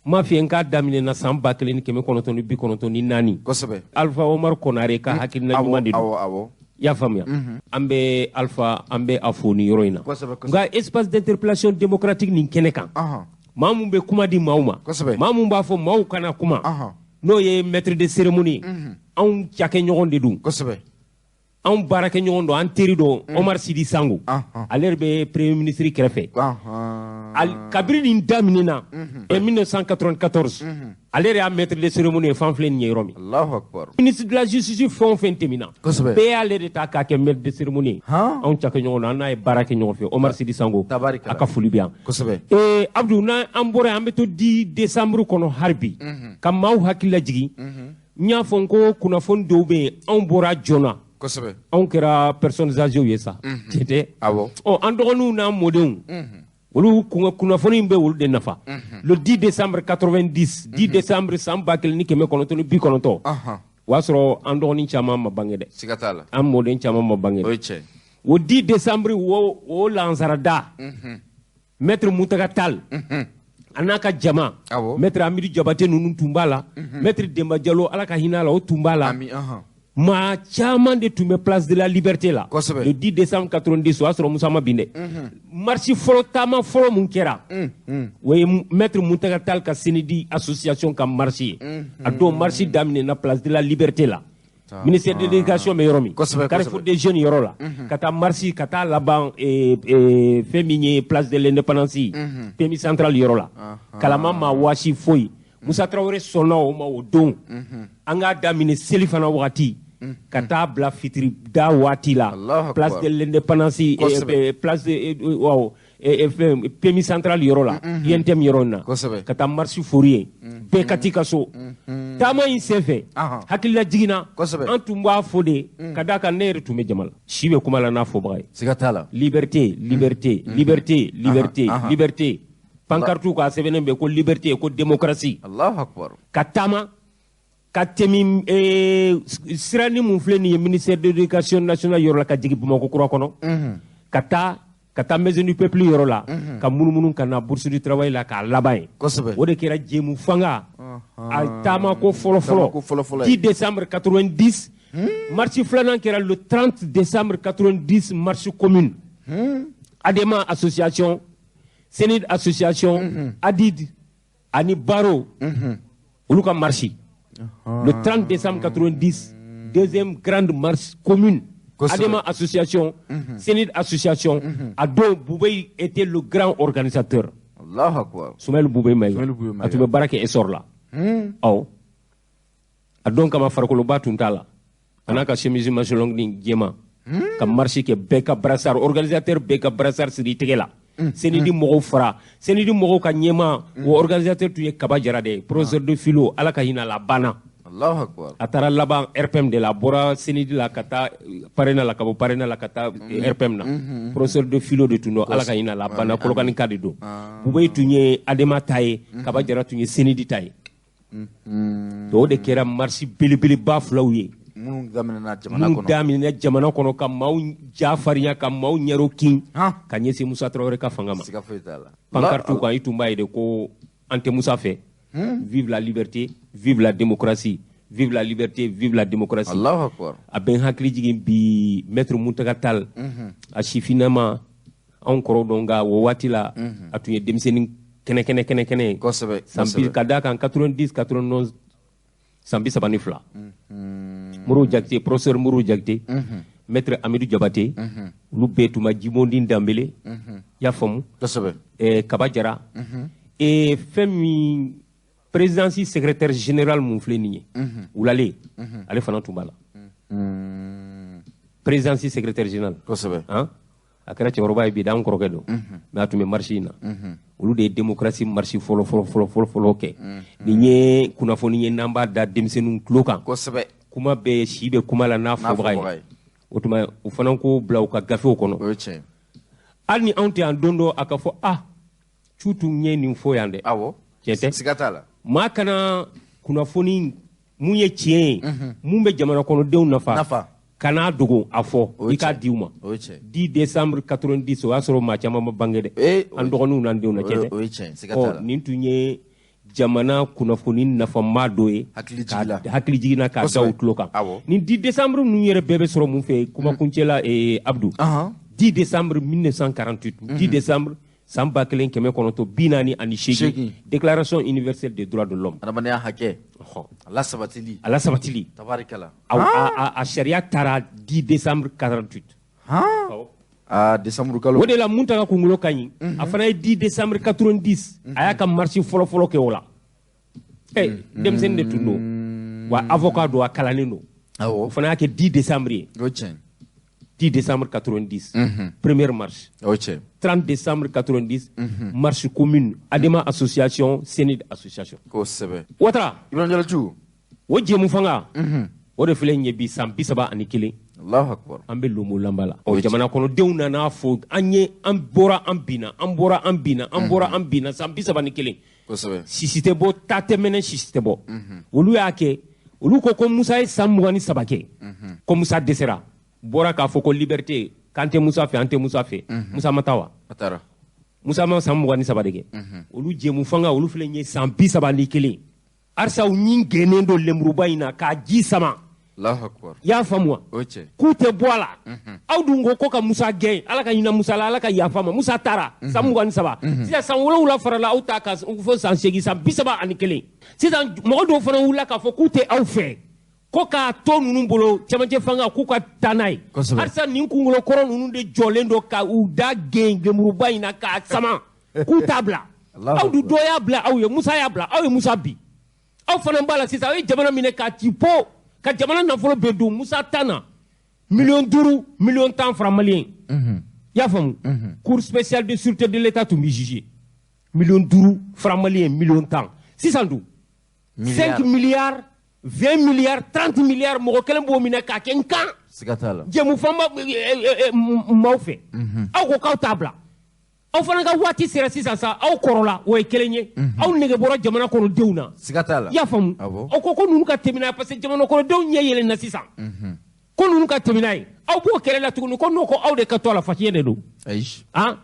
N m'a f'i ye n k'a daminɛna san 1994. Alpha Omar Konare ka hakilina ɲuman de don. Awɔ, awɔ. I y'a faamuya? An bɛ Alpha, an bɛ a fo nin yɔrɔ in na. Nka espace d'interpellation démocratique nin kɛnɛ kan, maa mun bɛ kuma di maaw ma, maa mun b'a fɔ maaw kana kuma, n'o ye maître de cérémonie ye, anw cakɛɲɔgɔn de don. Anw baarakɛɲɔgɔn don, an teri don, Omar Sidi Sango. Ale yɛrɛ bɛ premier ministre kɛrɛfɛ. Kabiri nin daminɛna, en 1994, ale yɛrɛ y'a maître de cérémonie ye fan filɛ nin ye yɔrɔ min. Allahu Akbar. Ministre de la justice fɛn o fɛn tɛmɛna, bɛɛ y'ale de ta k'a kɛ maître de cérémonie ye. Anw cakɛɲɔgɔn don, an n'a ye baara kɛ ɲɔgɔn fɛ. Omar Sidi Sango, a ka foli bɛ yan. Abdou, n'an bɔra yen, an bɛ to 10 décembre kɔnɔ hali bi, ka maaw hakili lajigin. N y'a fɔ n ko kunnafoni dɔw bɛ yen, anw bɔra joona. Anw kɛra personnes âgées ye sa. Tiɲɛ tɛ? Awɔ. Ɔ, an dɔgɔninw n'an mɔdenw, olu kunnafoni in bɛ olu de nafa. Le 10 décembre 90, 10 décembre san 1990, o y'a sɔrɔ an dɔgɔnin caman ma bange dɛ. Siga t'a la. An mɔden caman ma bange dɛ. O ye tiɲɛ. O 10 décembre o lansarada, maître Mountaga Tall, a n'a ka jama, maître Amidou Diabaté ninnu tun b'a la, maître Demba Diallo, Ala ka hinɛ a la, o tun b'a la. Maa caman de tun bɛ place de la liberté la. Le 10 décembre 90, o y'a sɔrɔ Musa ma bin dɛ. Marche fɔlɔ, taama fɔlɔ mun kɛra, o ye maître Mountaga Tall ka CNID association ka marche ye. A don marche daminɛna place de la liberté la. Ministère de l'éducation bɛ yɔrɔ min, Carrefour des jeunes yɔrɔ la, ka taa marche ka taa laban fɛn min ye place de l'indépendance, PMI central yɔrɔ la. Kalama ma waasi foyi. Musa Traoré sɔnna o ma o don. An k'a daminɛ seli fana wagati, ka taa bila fitiri da waati la, place de l'indépendance, place de, waaw, fɛn PMI central yɔrɔ la, INTM yɔrɔ in na, ka taa marche fori yen, bɛɛ ka t'i ka so. Taama in senfɛ, hakilila jiginna, an tun b'a fɔ de, ka d'a kan ne yɛrɛ tun bɛ jama la. Si bɛ kuma la n'a fɔbaga ye. Siga t'a la. Liberté, liberté, liberté, liberté, liberté. Pancarte k'a sɛbɛnnen bɛ ko liberté, ko démocratie. Allahu Akbar. Ka taama ka tɛmɛ siranin mun filɛ nin ye ministère de l'éducation nationale yɔrɔ la, ka jigin Bamakɔ kura kɔnɔ, ka taa maison du peuple yɔrɔ la, ka munumunu ka na bourse du travail la k'a laban ye. O de kɛra jɛmu fanga a taamako fɔlɔ fɔlɔ, 10 décembre 90. Marche filanan kɛra le 30 décembre 90, marche commune, ADEMA association, CNID association, ADID ani Baro, olu ka marche le 30 décembre 90, deuxième grande marche commune, ADEMA association, CNID association. A don Boubèye était le grand organisateur. Allahu Akbar. Soumaïla Boubèye Maïga, a tun bɛ baara kɛ Essor la. Awɔ, a don kama farikoloba tun t'a la, a n'a ka chemise manche longue ni jɛman, ka marche kɛ, bɛɛ ka brassard, organisateur bɛɛ ka brassard siri i tɛgɛ la. CNID mɔgɔw fara CNID mɔgɔw ka ɲɛmaa, o organisateur tun ye Kaba Jara de ye, professeur de philo, Ala ka hinɛ a la, a banna. Allahu Akbar. A taara laban RPM de la, a bɔra CNID la ka taa PARENA la, ka bɔ PARENA la ka taa RPM na. Professeur de philo de tun don, Ala ka hinɛ a la, a banna, Kolokaninka de don. Boubèye tun ye ADEMA ta ye, Kaba Jara tun ye CNID ta ye. Donc o de kɛra marche belebeleba filaw ye minnu daminɛna jamana minnu kɔnɔ. Daminɛna jamana kɔnɔ, ka maaw ja farinya, ka maaw ɲɛro kin ka ɲɛsin Musa Traoré ka fanga ma. Siga foyi t'a la. Pancarte kan, i tun b'a ye de ko an tɛ Musa fɛ, vive la liberté, vive la démocratie, vive la liberté, vive la démocratie. Allahu Akbar. A bɛ n hakili jigin bi maître Mountaga Tall, a sifinnama, anw kɔrɔ dɔn, nka o waati la a tun ye denmisɛnnin kɛnɛ kɛnɛ kɛnɛ kɛnɛ ye. San bi ka d'a kan 90, 91, san 32. Modibo Jakite, professeur Modibo Jakite, maître Amidou Diabaté, olu bɛɛ tun ma Jimondin Danbele, i y'a faamu? Kaba Jara, fɛn min présidence secrétaire général mun filɛ nin ye, Wulale, ale fana tun b'a la. Présidence secrétaire général. Han? A kɛra cɛkɔrɔba ye bi da, an kɔrɔkɛ don, mais a tun bɛ marche in na. Olu de ye démocratie marche fɔlɔ fɔlɔ fɔlɔ fɔlɔ fɔlɔ kɛ. Nin ye kunnafoni ye n'an b'a da denmisɛnninw tulo kan. Kuma bɛ si bɛ kuma la n'a fɔbaga ye. O tuma u fana k'o bila u ka gafew kɔnɔ. O ye tiɲɛ ye. Hali ni anw tɛ yan don dɔ, a ka fɔ ah, cu tun ye nin fɔ yan dɛ. Tiɲɛ tɛ? Siga t'a la. Maa kana kunnafoni mun ye tiɲɛ ye, mun bɛ jamana kɔnɔdenw nafa, kan'a dogo, a fɔ, i k'a di u ma. O ye tiɲɛ. 10 décembre 90, o y'a sɔrɔ maa caman ma bange dɛ, an dɔgɔninw n'an denw na, tiɲɛ tɛ? O ye tiɲɛ, siga t'a la. Nin tun ye jamana kunnafoni nafama dɔ ye, hakili jiginna k'a da u tulo kan. Nin 10 décembre ninnu yɛrɛ bɛɛ bɛ sɔrɔ mun fɛ? Kumakuncɛ la, Abdou, 10 décembre 1948, 10 décembre san 1948, déclaration universelle des droits de l'homme. Adamadenya hakɛ a lasabatili. A lasabatili. Tabarikala. A sariya taara 10 décembre 48. Ah, décembre kalo. O de la Muntaga kunkolo ka ɲi. A fana ye 10 décembre 90, a y'a ka marche fɔlɔ-fɔlɔ kɛ o la. Denmisɛnnin de tun don. Wa avocat don, a kalannen don. O fana y'a kɛ 10 décembre ye. O tiɲɛ. 10 décembre 90, première marche. O tiɲɛ. 30 décembre 90, marche commune, Adema association, CNID association. Kosɛbɛ. Ouattara. Ibrahim Diallo. O jɛmu fanga. O de filɛ nin ye bi san 31. Allahu akbar. An bɛ lomo lanba la. O jamana kɔnɔdenw nana fɔ an ye, an bɔra an binna, an bɔra an binna, an bɔra an binna san 31. Kosɛbɛ. Sisi tɛ bɔ, ta tɛ mɛnɛ, sisi tɛ bɔ. Olu y'a kɛ, olu ko ko Musa ye san 23 kɛ. Ko Musa dɛsɛra. Bɔra k'a fɔ ko liberté, k'an tɛ Musa fɛ, an tɛ Musa fɛ. Musa ma taa wa? A taara. Musa ma san 23 de kɛ. Olu jɛmu fanga, olu filɛ nin ye san 31. Arisa u ɲin gɛnnen don lenburuba in na k'a ji sama. Allahu akbar. I y'a faamu wa? K'u tɛ bɔ a la. Aw dun ko ko ka Musa gɛn, Ala ka hinɛ Musa la, Ala ka yafa ma. Musa taara san 23. Sisan san 7 farala aw ta kan fo san 8, san 31. Sisan mɔgɔ dɔw fana wulila k'a fɔ k'u tɛ aw fɛ. Ko k'a to ninnu bolo cɛmancɛ fanga k'u ka taa n'a ye. Halisa nin kunkolo kɔrɔ ninnu de jɔlen don ka u da gɛn lenburuba in na k'a sama k'u t'a bila. Aw dun dɔ y'a bila aw ye, Musa y'a bila, aw ye Musa bi. Aw fana b'a la sisan, aw ye jamana minɛ k'a ci po ka jamana nafolo bɛɛ dun. Musa ta na 5 millions, 10 millions francs maliens. I y'a faamu? Cour spéciale de sûreté de l'État tun bɛ juger 5 millions francs maliens, 10 millions. Sisan dun 5 milliards, 20 milliards, 30 milliards, mɔgɔ kelen b'o minɛ k'a kɛ n kan. Siga t'a la. Jɛmu fanba maaw fɛ. Aw ko k'aw t'a bila. Aw fana ka waati sera sisan sa, aw kɔrɔla, o ye kelen ye. Aw nege bɔra jamana kɔnɔdenw na. Siga t'a la. I y'a faamu? Aw ko ko ninnu ka tɛmɛ n'a ye parce que jamana kɔnɔdenw ɲɛ yɛlɛnna sisan. Ko ninnu ka tɛmɛ n'a ye. Aw b'o kɛlɛ la tuguni ko n'o ko aw de ka to a la, fasiɲɛ de don. Ayi. Han?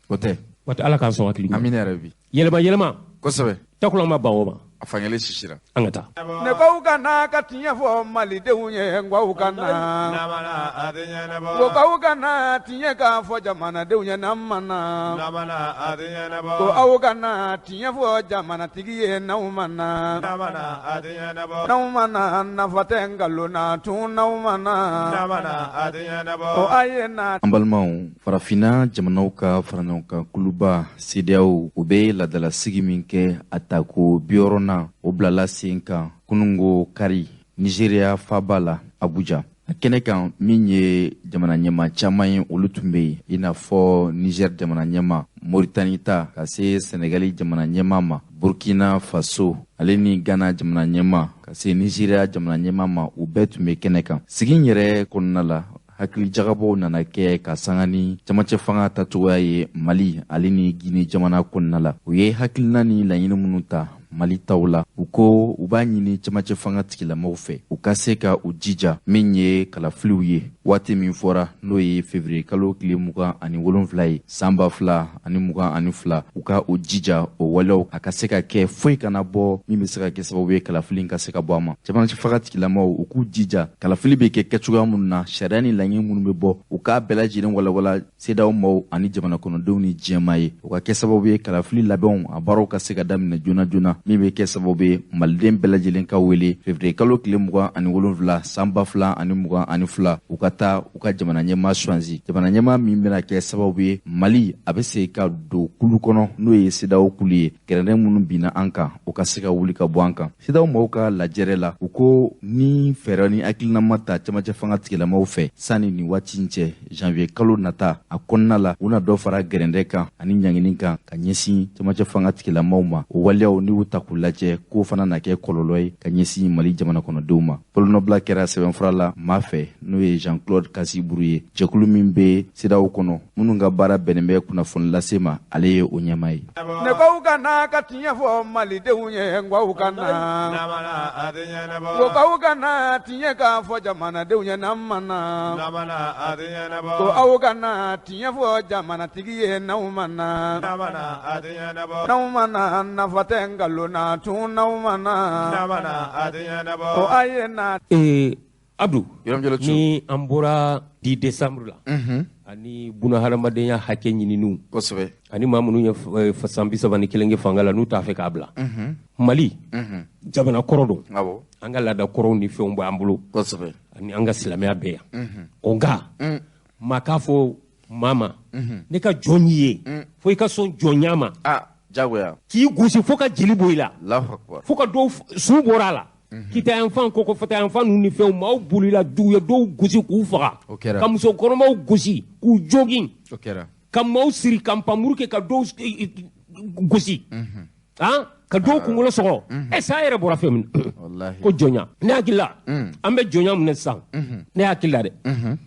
O tɛ. Waati Ala k'an sɔn hakili ɲuman. Amina yarabi. Yɛlɛma yɛlɛma. Kosɛbɛ. Takula ma ban o ma. A fankelen sisira. An ka taa. Ne k'aw ka na ka tiɲɛ fɔ malidenw ye, n k'aw ka na. Ko k'aw ka na tiɲɛ k'a fɔ jamanadenw ye n'an ma na. Ko aw ka na tiɲɛ fɔ jamanatigi ye n'aw ma na. N'aw ma na nafa tɛ nkalon na tun n'aw ma na. Ko a ye na. An balimaw, farafinna jamanaw ka faraɲɔgɔnkan kuluba CEDEAO, u bɛ laadalasigi min kɛ a tako 60nan, o bilala sen kan kunungo kari Nigéria faba la Abuja. A kɛnɛ kan, min ye jamana ɲɛma caman ye, olu tun bɛ yen, i n'a fɔ Niger jamana ɲɛma, Moritani ta, ka se Senegali jamana ɲɛma ma, Burkina Faso ale ni Ghana jamana ɲɛma, ka se Nigeria jamana ɲɛma ma, u bɛɛ tun bɛ kɛnɛ kan. Sigi yɛrɛ kɔnɔna la, hakili jagabɔw nana kɛ ka sanga ni camancɛ fanga tacogoya ye Mali ale ni Guinée jamana kɔnɔna la. U ye hakilina ni laɲini minnu ta Mali taw la, u ko u b'a ɲini camancɛ fanga tigilamaw fɛ, u ka se ka u jija min ye kalafiliw ye waati min fɔra, n'o ye février kalo tile 27 ye san 2022, u ka u jija o waleyaw a ka se ka kɛ, foyi kana bɔ min bɛ se ka kɛ sababu ye kalafili ka se ka bɔ a ma. Camancɛ fanga tigilamaw, u k'u jija kalafili bɛ kɛ kɛcogoya minnu na, sariya ni laɲini minnu bɛ bɔ, u k'a bɛɛ lajɛlen walawala CEDEAO maaw ani jamana kɔnɔdenw ni diɲɛmaa ye, o ka kɛ sababu ye kalafili labɛnw a baaraw ka se ka daminɛ joona joona, min bɛ kɛ sababu ye maliden bɛɛ lajɛlen ka wele février kalo tile 27 san 2022, u ka taa u ka jamana ɲɛmaa choisi, jamana ɲɛmaa min bɛna kɛ sababu ye Mali a bɛ se ka don kulu kɔnɔ, n'o ye CEDEAO kulu ye, gɛrɛndɛ minnu binna an kan, o ka se ka wuli ka bɔ an kan. CEDEAO maaw ka lajɛrɛ la, u ko ni fɛɛrɛ ni hakilina ma ta camancɛ fanga tigilamaw fɛ sanni nin waati in cɛ, janvier kalo nata a kɔnɔna la, u na dɔ fara gɛrɛndɛ kan ani ɲangini kan ka ɲɛsin camancɛ fanga tigilamaw ma. O waleyaw, n'i y'u ta k'u lajɛ, k'o fana na kɛ kɔlɔlɔ ye ka ɲɛsin Mali jamana kɔnɔdenw ma. Bolonɔbila kɛra sɛbɛnfura la maa fɛ, n'o ye Jean Claude Kassi Brou ye, jɛkulu min bɛ CEDEAO kɔnɔ minnu ka baara bɛnnen bɛ kunnafoni lase ma, ale ye o ɲɛmaa ye. Ne k'aw ka na ka tiɲɛ fɔ malidenw ye, n k'aw ka na. Ko k'aw ka na tiɲɛ k'a fɔ jamanadenw ye n'an ma na. Ko aw ka na tiɲɛ fɔ jamanatigi ye n'aw ma na. N'aw ma na nafa tɛ nkalon nkalon na tun n'aw ma na ko a ye na. Abdou, ni an bɔra 10 décembre la, ani buna hadamadenya hakɛ ɲininiw, kosɛbɛ, ani maa minnu ye san 31 kɛ fanga la n'u t'a fɛ k'a bila. Mali jamana kɔrɔ don, an ka laada kɔrɔw ni fɛnw b'an bolo, kosɛbɛ, ani an ka silamɛya bɛɛ yan. O nka maa k'a fɔ maa ma ne ka jɔn y'i ye fo i ka sɔn jɔnya ma, jagoya, k'i gosi fo ka jeli bɔ i la, fo ka dɔw su bɔra a la. Kita yanfan kɔkɔfata yanfan ninnu ni fɛnw maaw bolila dugu ye dɔw gosi k'u faga, ka muso kɔnɔmaw gosi k'u jogin, ka maaw siri ka npanmuru kɛ ka dɔw gosi, ka dɔw kunkolo sɔgɔ. San yɛrɛ bɔra fɛn min ko jɔnya. Ne hakili la an bɛ jɔnya minɛ sisan, ne hakili la dɛ,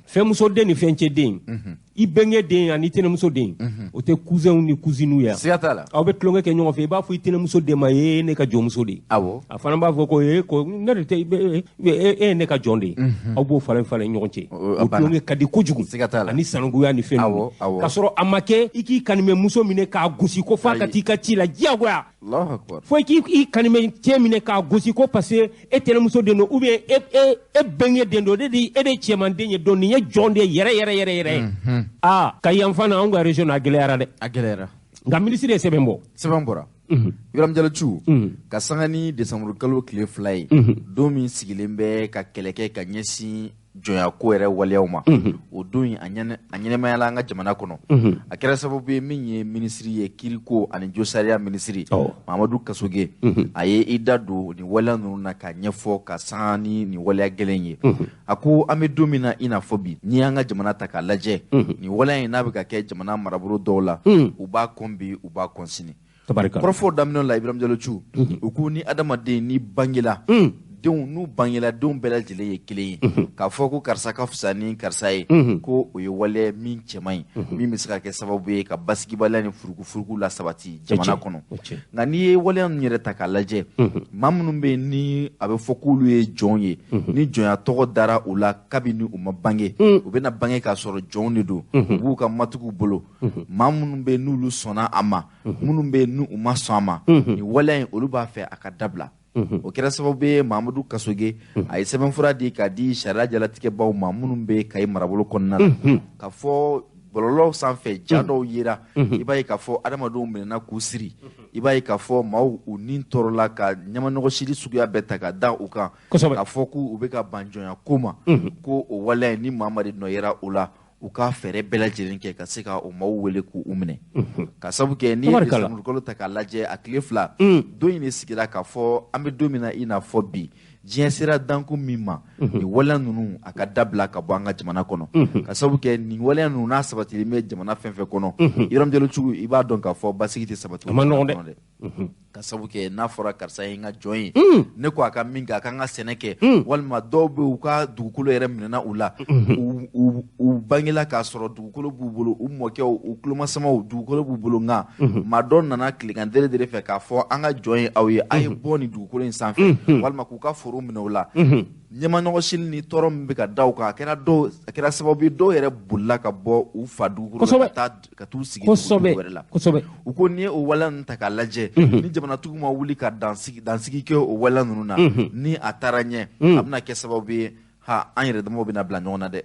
fɛnmuso den ni fɛncɛ den, i bɛnkɛ den ani tɛnɛmuso den, o tɛ cousinw ni cousinew ye. Siga t'a la. Aw bɛ tulonkɛ kɛ ɲɔgɔn fɛ, i b'a fɔ i tɛnɛmuso den ma e ye ne ka jɔnmuso de ye. Awɔ. A fana b'a fɔ ko e ko ne de tɛ e ye ne ka jɔn de ye. Aw b'o falen falen ɲɔgɔn cɛ. O tulonkɛ ka di kojugu. Siga t'a la. Ani sanankuya ni fɛn ninnu. K'a sɔrɔ a ma kɛ i k'i kanimɛmuso minɛ k'a gosi ko f'a ka t'i ka ci la diyagoya. Allahu akbar. Fo i k'i kanimɛ cɛ minɛ k'a gosi ko parce que e tɛnɛmuso den don ou bien e bɛnkɛ den don, e de ye cɛmanden ye, donc nin ye jɔn de ye yɛrɛ yɛrɛ yɛrɛ yɛrɛ. Aa, ka yanfan na anw ka région na a gɛlɛyara dɛ. A gɛlɛyara. Nka minisiri ye sɛbɛn bɔ. Sɛbɛn bɔra. Ibrahim Jalo Cu, ka sanga ni décembre kalo tile 2 ye, don min sigilen bɛ ka kɛlɛ kɛ ka ɲɛsin jɔnya ko yɛrɛ waleyaw ma, o don in a ɲɛnɛmayala an ka jamana kɔnɔ. A kɛra sababu ye min ye minisiri ye kiriko ani josariya minisiri Mamadu Kasoge, a ye i da don nin waleya ninnu na k'a ɲɛfɔ ka sanga ni nin waleya gɛlɛn ye. A ko an bɛ don min na i n'a fɔ bi, n'i y'an ka jamana ta k'a lajɛ, nin waleya in n'a bɛ ka kɛ jamana marabolo dɔw la, u b'a kɔn bi, u b'a kɔn sini. Kɔrɔfɔw daminɛ la Ibrahim Jalo Cu, u ko ni adamaden ni bangela, denw n'u bangela, denw bɛɛ lajɛlen ye kelen ye. K'a fɔ ko karisa ka fisa ni karisa ye, ko o ye waleya min cɛman ye, min bɛ se ka kɛ sababu ye ka basigibaliya ni furukufuruku la sabati jamana kɔnɔ. Nka n'i ye waleya ninnu yɛrɛ ta k'a lajɛ, maa minnu bɛ yen ni a bɛ fɔ k'olu ye jɔn ye, ni jɔnya tɔgɔ dara u la kabini u ma bange, u bɛna bange k'a sɔrɔ jɔnw de don, u b'u ka matigiw bolo. Maa minnu bɛ yen n'olu sɔnna a ma, minnu bɛ yen n'u ma sɔn a ma, nin waleya in olu b'a fɛ a ka dabila. O kɛra sababu ye Mamadu Kasoge a ye sɛbɛnfura di k'a di sariya jalatigɛbaw ma minnu bɛ Kayi marabolo kɔnɔna la, k'a fɔ bɔlɔlɔw sanfɛ ja dɔw yera, i b'a ye k'a fɔ adamadenw minɛna k'u siri, i b'a ye k'a fɔ maaw u ni tɔɔrɔla ka ɲamanɔgɔsili suguya bɛɛ ta ka da u kan, k'a fɔ k'u bɛ ka ban jɔnya ko ma, ko o waleya ni maa ma de nɔ yera o la, u ka fɛɛrɛ bɛɛ lajɛlen kɛ ka se ka o maaw wele k'u minɛ. Ka sabu kɛ n'i ye décembre kalo ta k'a lajɛ, a tile 2 don in de sigira k'a fɔ an bɛ don min na i n'a fɔ bi, diɲɛ sera danko min ma, nin waleya ninnu a ka dabila ka bɔ an ka jamana kɔnɔ. Ka sabu kɛ nin waleya ninnu n'a sabatilen bɛ jamana fɛn fɛn kɔnɔ, Ibrahim Jalo Cu, i b'a dɔn k'a fɔ basigi tɛ sabati. A ma nɔgɔn dɛ. Ka sabu kɛ n'a fɔra karisa ye n ka jɔn ye, ne ko a ka min kɛ, a k'an ka sɛnɛ kɛ, walima dɔw bɛ u ka dugukolo yɛrɛ minɛna u la, u bangela k'a sɔrɔ dugukolo b'u bolo, u mɔkɛw, u tulomasamaw dugukolo b'u bolo, nka maa dɔ nana tilegan dere dere fɛ k'a fɔ an ka jɔn ye aw ye, a ye bɔ nin dugukolo in sanfɛ, walima k'u ka foro minɛ u la. Ɲɛmanɔgɔsili ni tɔɔrɔ min bɛ ka da u kan, a kɛra sababu ye dɔw yɛrɛ bolila ka bɔ u fa dugukolo la ka t'u sigi dugu wɛrɛ la. U ko n'i ye o waleya ninnu ta k'a lajɛ, ni jamanatigiw ma wuli ka dansigi kɛ o waleya ninnu na, ni a taara ɲɛ, a bɛna kɛ sababu ye ha an yɛrɛ damaw bɛna bila ɲɔgɔn na dɛ.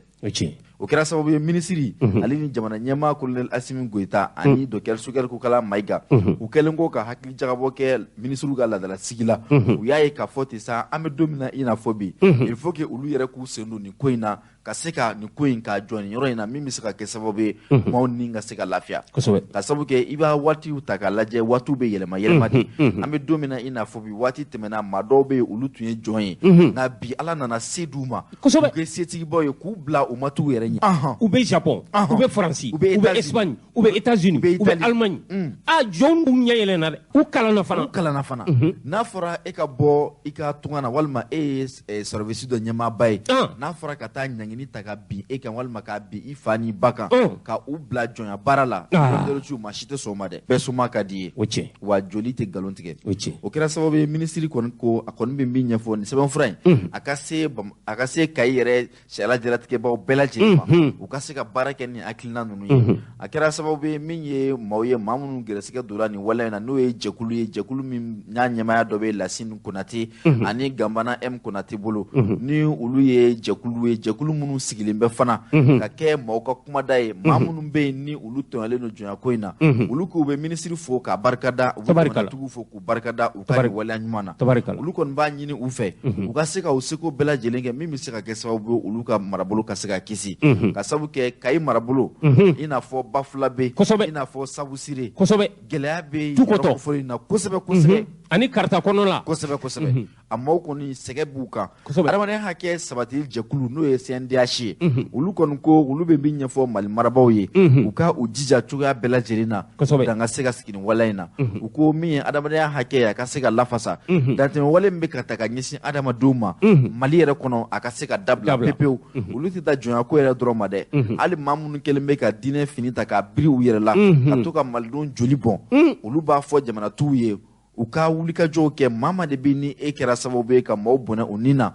O kɛra sababu ye minisiri ale ni jamana ɲɛmaa colonel Assimi Goïta ani docteur Choguel Kokalla Maïga, u kɛlen ko ka hakili jagabɔ kɛ minisiriw ka laadala sigi la, u y'a ye k'a fɔ ten sa, an bɛ don min na i n'a fɔ bi, il faut que olu yɛrɛ k'u sen don nin ko in na, ka se ka nin ko in k'a jɔ nin yɔrɔ in na, min bɛ se ka kɛ sababu ye maaw ni ka se ka lafiya. Ka sababu kɛ i b'a waatiw ta k'a lajɛ, waatiw bɛ yɛlɛma yɛlɛma de. An bɛ don min na i n'a fɔ bi, waati tɛmɛna maa dɔw bɛ yen olu tun ye jɔn ye, nka bi Ala nana se d'u ma, k'u kɛ setigibaw ye, k'u bila u matigiw yɛrɛ ɲɛ. U bɛ Japon, u bɛ Faransi, u bɛ Espagne, u bɛ États-Unis, u bɛ Allemagne. A jɔnw ɲɛ yɛlɛnna dɛ, u kalanna fana. U kalanna fana. N'a fɔra e ka bɔ i ka tunga na, walima e ye service dɔ ɲɛmaaba ye, n'a fɔra ka taa ɲangini ta ka bin e kan, walima k'a bin i fa n'i ba kan, ka u bila jɔnya baara la, maa si tɛ sɔn o ma dɛ. Bɛɛ soma ka di ye. Wa joli tɛ nkalon tigɛ. O kɛra sababu ye minisiri kɔni ko a kɔni bɛ min ɲɛfɔ nin sɛbɛnfura in, a ka se Kayi yɛrɛ sariya jalatigɛbaw bɛɛ lajɛlen ma u ka se ka baara kɛ ni hakilina ninnu ye. A kɛra sababu ye min ye maaw ye maa minnu gɛrɛsɛgɛ donna nin waleya in na, n'o ye jɛkulu ye, jɛkulu min n'a ɲɛmaaya dɔ bɛ Lasine Konate ani Gambana M Konate bolo, ni olu ye jɛkulu ye, jɛkulu minnu sigilen bɛ fana ka kɛ maaw ka kumada ye, maa minnu bɛ yen ni olu tɔɲɔlen don jɔnya ko in na. Olu k'u bɛ minisiri fo k'a barikada, u bɛ jamanatigiw fo k'u barikada u ka nin waleya ɲuman na. Olu kɔni b'a ɲini u fɛ u ka se ka u seko bɛɛ lajɛlen kɛ min bɛ se ka kɛ sababu ye olu ka marabolo ka se ka kisi, ka sabu kɛ Kayi marabolo i n'a fɔ Bafulabe, i n'a fɔ Sabusire, gɛlɛya bɛ yɔrɔ kofɔlen na kosɛbɛ kosɛbɛ, ani Karata kɔnɔ la kosɛbɛ kosɛbɛ. A maaw kɔni sɛgɛ b'u kan. Adamadenya hakɛ sabatili jɛkulu n'o ye CNDH ye, olu kɔni ko olu bɛ min ɲɛfɔ Mali marabaaw ye, u ka u jija cogoya bɛɛ lajɛlen na dan ka se ka sigi nin waleya in na. U ko min ye adamadenya hakɛ ye, a ka se ka lafasa, dantɛmɛ wale min bɛ ka ta ka ɲɛsin adamadenw ma Mali yɛrɛ kɔnɔ, a ka se ka dabila pepewu. Olu tɛ taa jɔnya ko yɛrɛ dɔrɔn ma dɛ, hali maa minnu kɛlen bɛ ka diinɛ fini ta k'a biri u yɛrɛ la ka to ka malidenw joli bɔn, olu b'a fɔ jamanatigiw ye u ka wulikajɔw kɛ. Maa ma de bɛ ni e kɛra sababu ye ka maaw bɔnɛ u ni na,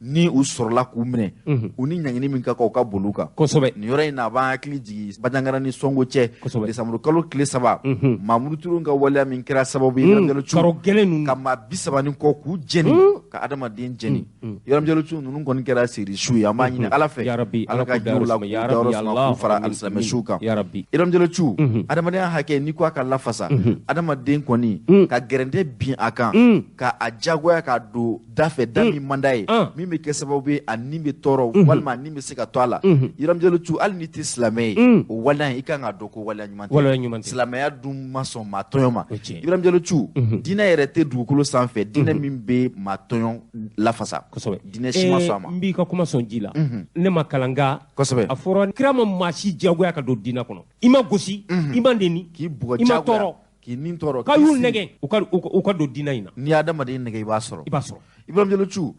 ni u sɔrɔla k'u minɛ, u ni ɲangini min ka kan u ka boli u kan. Nin yɔrɔ in na, a b'an hakili jigin Bandiagara ni Sɔngo cɛ, desanburu kalo tile 3, Mamudu Ture ka waleya min kɛra sababu ye ka maa 30 ni kɔ k'u jɛni, ka adamaden jɛni. Yɔrɔmijalo cu ninnu kɔni kɛra seri su ye. An b'a ɲini Ala fɛ, Ala ka hinɛ u la, k'u dayɔrɔ suma, k'u fara alisilamɛ suw kan. Yɔrɔmijalo cu, adamadenya hakɛ n'i ko a ka lafasa, adamaden kɔni ka gɛrɛntɛ bin a kan, ka a jagoya k'a don da fɛ, da min man d'a ye, min bɛ kɛ sababu ye a ni bɛ tɔɔrɔ walima a ni bɛ se ka to a la. Yɔrɔmijalo cu, hali n'i tɛ silamɛ ye, o waleya in i kan k'a dɔn ko waleya ɲuman tɛ. Silamɛya dun ma sɔn maa tɔɲɔ ma. Yɔrɔmijalo cu, diinɛ yɛrɛ tɛ dugukolo sanfɛ diinɛ min bɛ maa tɔɲɔ lafasa. Diinɛ si ma sɔn a ma. N b'i ka kuma sɔn ji la. Ne ma kalan nka a fɔra kira ma maa si diyagoya ka don diinɛ kɔnɔ. I ma gosi, i ma neni, k'i bugɔ, i ma tɔɔrɔ, k'i nin tɔɔrɔ, k'a y'u nɛgɛ u ka don diinɛ in na. N'i y'adamaden nɛgɛ, i b'a sɔrɔ. I b'a sɔrɔ. Ibrahim Jalo cu,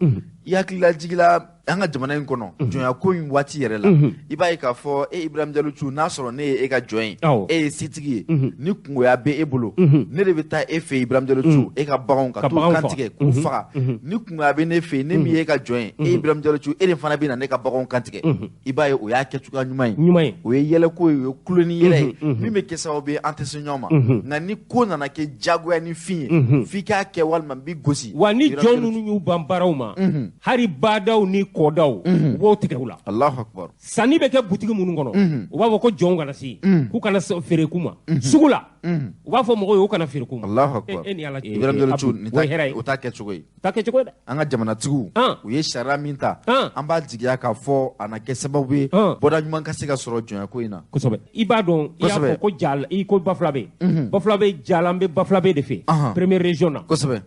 i hakilila jigila an ka jamana in kɔnɔ jɔnya ko in waati yɛrɛ la, i b'a ye k'a fɔ e Ibrahim Jalo cu, n'a sɔrɔ ne ye e ka jɔn ye, e ye setigi ye, ni kungoya bɛ e bolo, ne de bɛ taa e fɛ Ibrahim Jalo cu, e ka baganw ka t'u kantigɛ k'u faga. Ni kungoya bɛ ne fɛ, ne min ye e ka jɔn ye, e Ibrahim Jalo cu, e de fana bɛ na ne ka baganw kantigɛ. I b'a ye o y'a kɛcogoya ɲuman ye, o ye yɛlɛko ye, o ye kulo ni yɛlɛ ye, min bɛ kɛ sababu ye an tɛ se ɲɔgɔn ma. Nka ni ko nana kɛ jagoya ni fin ye, f'i k'a kɛ walima n b'i gosi. Wa ni jɔn ninnu y'u ban baaraw ma, hali badaw ni kɔdaw, u b'o tigɛ u la. Allahu akbar. Sanni bɛ kɛ butigi minnu kɔnɔ, u b'a fɔ ko jɔnw kana se, k'u kana feere k'u ma. Sugu la, u b'a fɔ mɔgɔw ye u kana feere k'u ma. Allahu akbar. E ni Ala cɛ. Ibrahim Jalo cu, nin o t'a kɛcogo ye. O t'a kɛcogo ye dɛ. An ka jamanatigiw, u ye sariya min ta, an b'a jigiya k'a fɔ a na kɛ sababu ye bɔda ɲuman ka se ka sɔrɔ jɔnya ko in na. Kosɛbɛ. I b'a dɔn, i y'a fɔ ko ja, i ko Bafulabe. Bafulabe jala, an bɛ Bafulabe de fɛ. Première région na. Kosɛbɛ.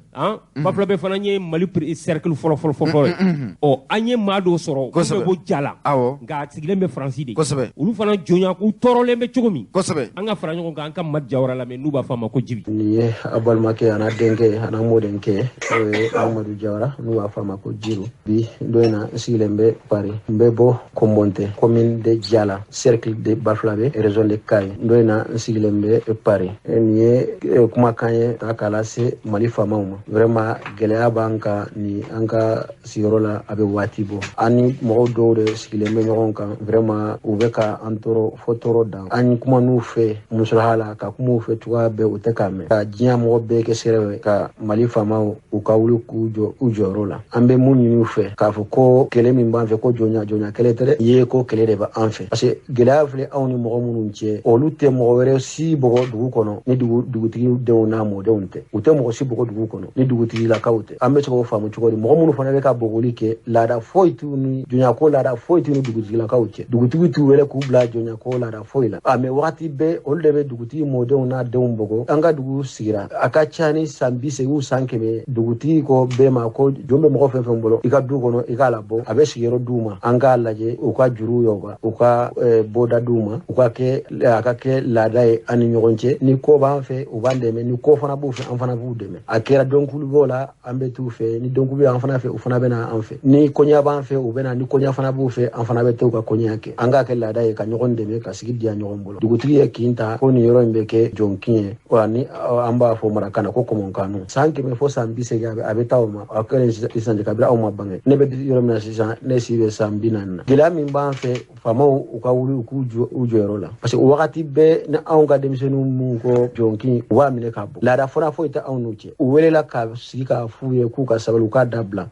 Bafulabe fana ye Mali cercle fɔlɔ fɔlɔ fɔlɔ ye. Ɔ, an ye maa dɔw sɔrɔ, olu bɛ bɔ jala. Nka a sigilen bɛ Faransi de. Kosɛbɛ. Olu fana jɔnya, u tɔɔrɔlen bɛ cogo min. Kosɛbɛ. An ka fara ɲɔgɔn kan, an ka Madi Jawara lamɛn, n'u b'a fɔ a ma ko Jibi. Nin ye a balimakɛ, a n'a denkɛ, a n'a mɔdenkɛ, n'o ye Amadu Jawara, n'u b'a fɔ a ma ko Jiru. Bi don in na, n sigilen bɛ Paris. N bɛ bɔ Kombonte, commune de Jala, cercle de Bafulabe, région de Kayi. Don in na, n sigilen bɛ Paris. Nin ye kumakan ye ta k'a lase Mali faamaw ma. Vraiment, gɛlɛya b'an kan ni an ka sigiyɔrɔ la, a bɛ waati bɔ. An ni mɔgɔw dɔw de sigilen bɛ ɲɔgɔn kan, vraiment u bɛ ka an tɔɔrɔ fo tɔɔrɔ dan. An kuma n'u fɛ musalaha la, ka kuma u fɛ cogoya bɛɛ, u tɛ k'a mɛn. Ka diɲɛ mɔgɔ bɛɛ kɛ seere ye, ka Mali faamaw u ka wuli k'u jɔ u jɔyɔrɔ la. An bɛ mun ɲini u fɛ, k'a fɔ ko kɛlɛ min b'an fɛ, ko jɔnya jɔnya kɛlɛ tɛ dɛ, ye ko kɛlɛ de b'an fɛ. Parce que gɛlɛya filɛ anw ni mɔgɔ minnu cɛ, olu tɛ mɔgɔ wɛrɛ si bɔgɔ dugu kɔnɔ ni dugutigi denw n'a mɔdenw tɛ. U tɛ mɔgɔ si bɔgɔ dugu kɔnɔ ni dugutigilakaw tɛ. An bɛ se k'o faamu cogo di? Mɔgɔ minnu fana bɛ ka bɔgɔli kɛ, laada foyi t'u ni jɔnyako laada foyi t'u ni dugutigilakaw cɛ. Dugutigi t'u wele k'u bila jɔnyako laada foyi la. A mɛ wagati bɛɛ olu de bɛ dugutigi mɔdenw n'a denw bɔgɔ. An ka dugu sigira a ka ca ni san 80 san 100. Dugutigi ko bɛɛ ma ko jɔn bɛ mɔgɔ fɛn fɛn bolo i ka du kɔnɔ, i k'a labɔ, a bɛ sigiyɔrɔ d'u ma. An k'a lajɛ u ka juru y'o u ka bɔda d'u ma, u ka kɛ a ka kɛ laada ye an ni ɲɔgɔn cɛ. Ni ko b'an fɛ, u b'an dɛmɛ, ni ko fana b'u fɛ, an fana b'u dɛmɛ. A kɛra dɔnkulu b'o la, an bɛ t'u fɛ, ni dɔnkulu bɛ an fana fɛ, u fana bɛ na an fɛ. Ni kɔɲɔ b'an fɛ, u bɛ na, ni kɔɲɔ fana b'u fɛ, an fana bɛ t'u ka kɔɲɔ kɛ. An k'a kɛ laada ye ka ɲɔgɔn dɛmɛ, ka sigi diya ɲɔgɔn bolo. Dugutigi ye kin ta ko nin yɔrɔ in bɛ kɛ jɔnkin ye, wa ni an b'a fɔ maraka na ko kɔmɔnkanu. San 100 fo san 80 a bɛ taa o ma. A kɛlen sisan kabini aw ma bange, ne bɛ yɔrɔ min na sisan, ne si bɛ san 40 na. Gɛlɛya min b'an fɛ, faamaw u ka wuli u k'u jɔ u jɔyɔrɔ la, parce que wagati bɛɛ ni anw ka denmisɛnninw mun ko jɔnkin, u b'a minɛ k'a bɔ. Laada fɔra foyi tɛ anw n'u cɛ. U welela ka sigi k'a f'u ye k'u ka sabali, u k'a dabila.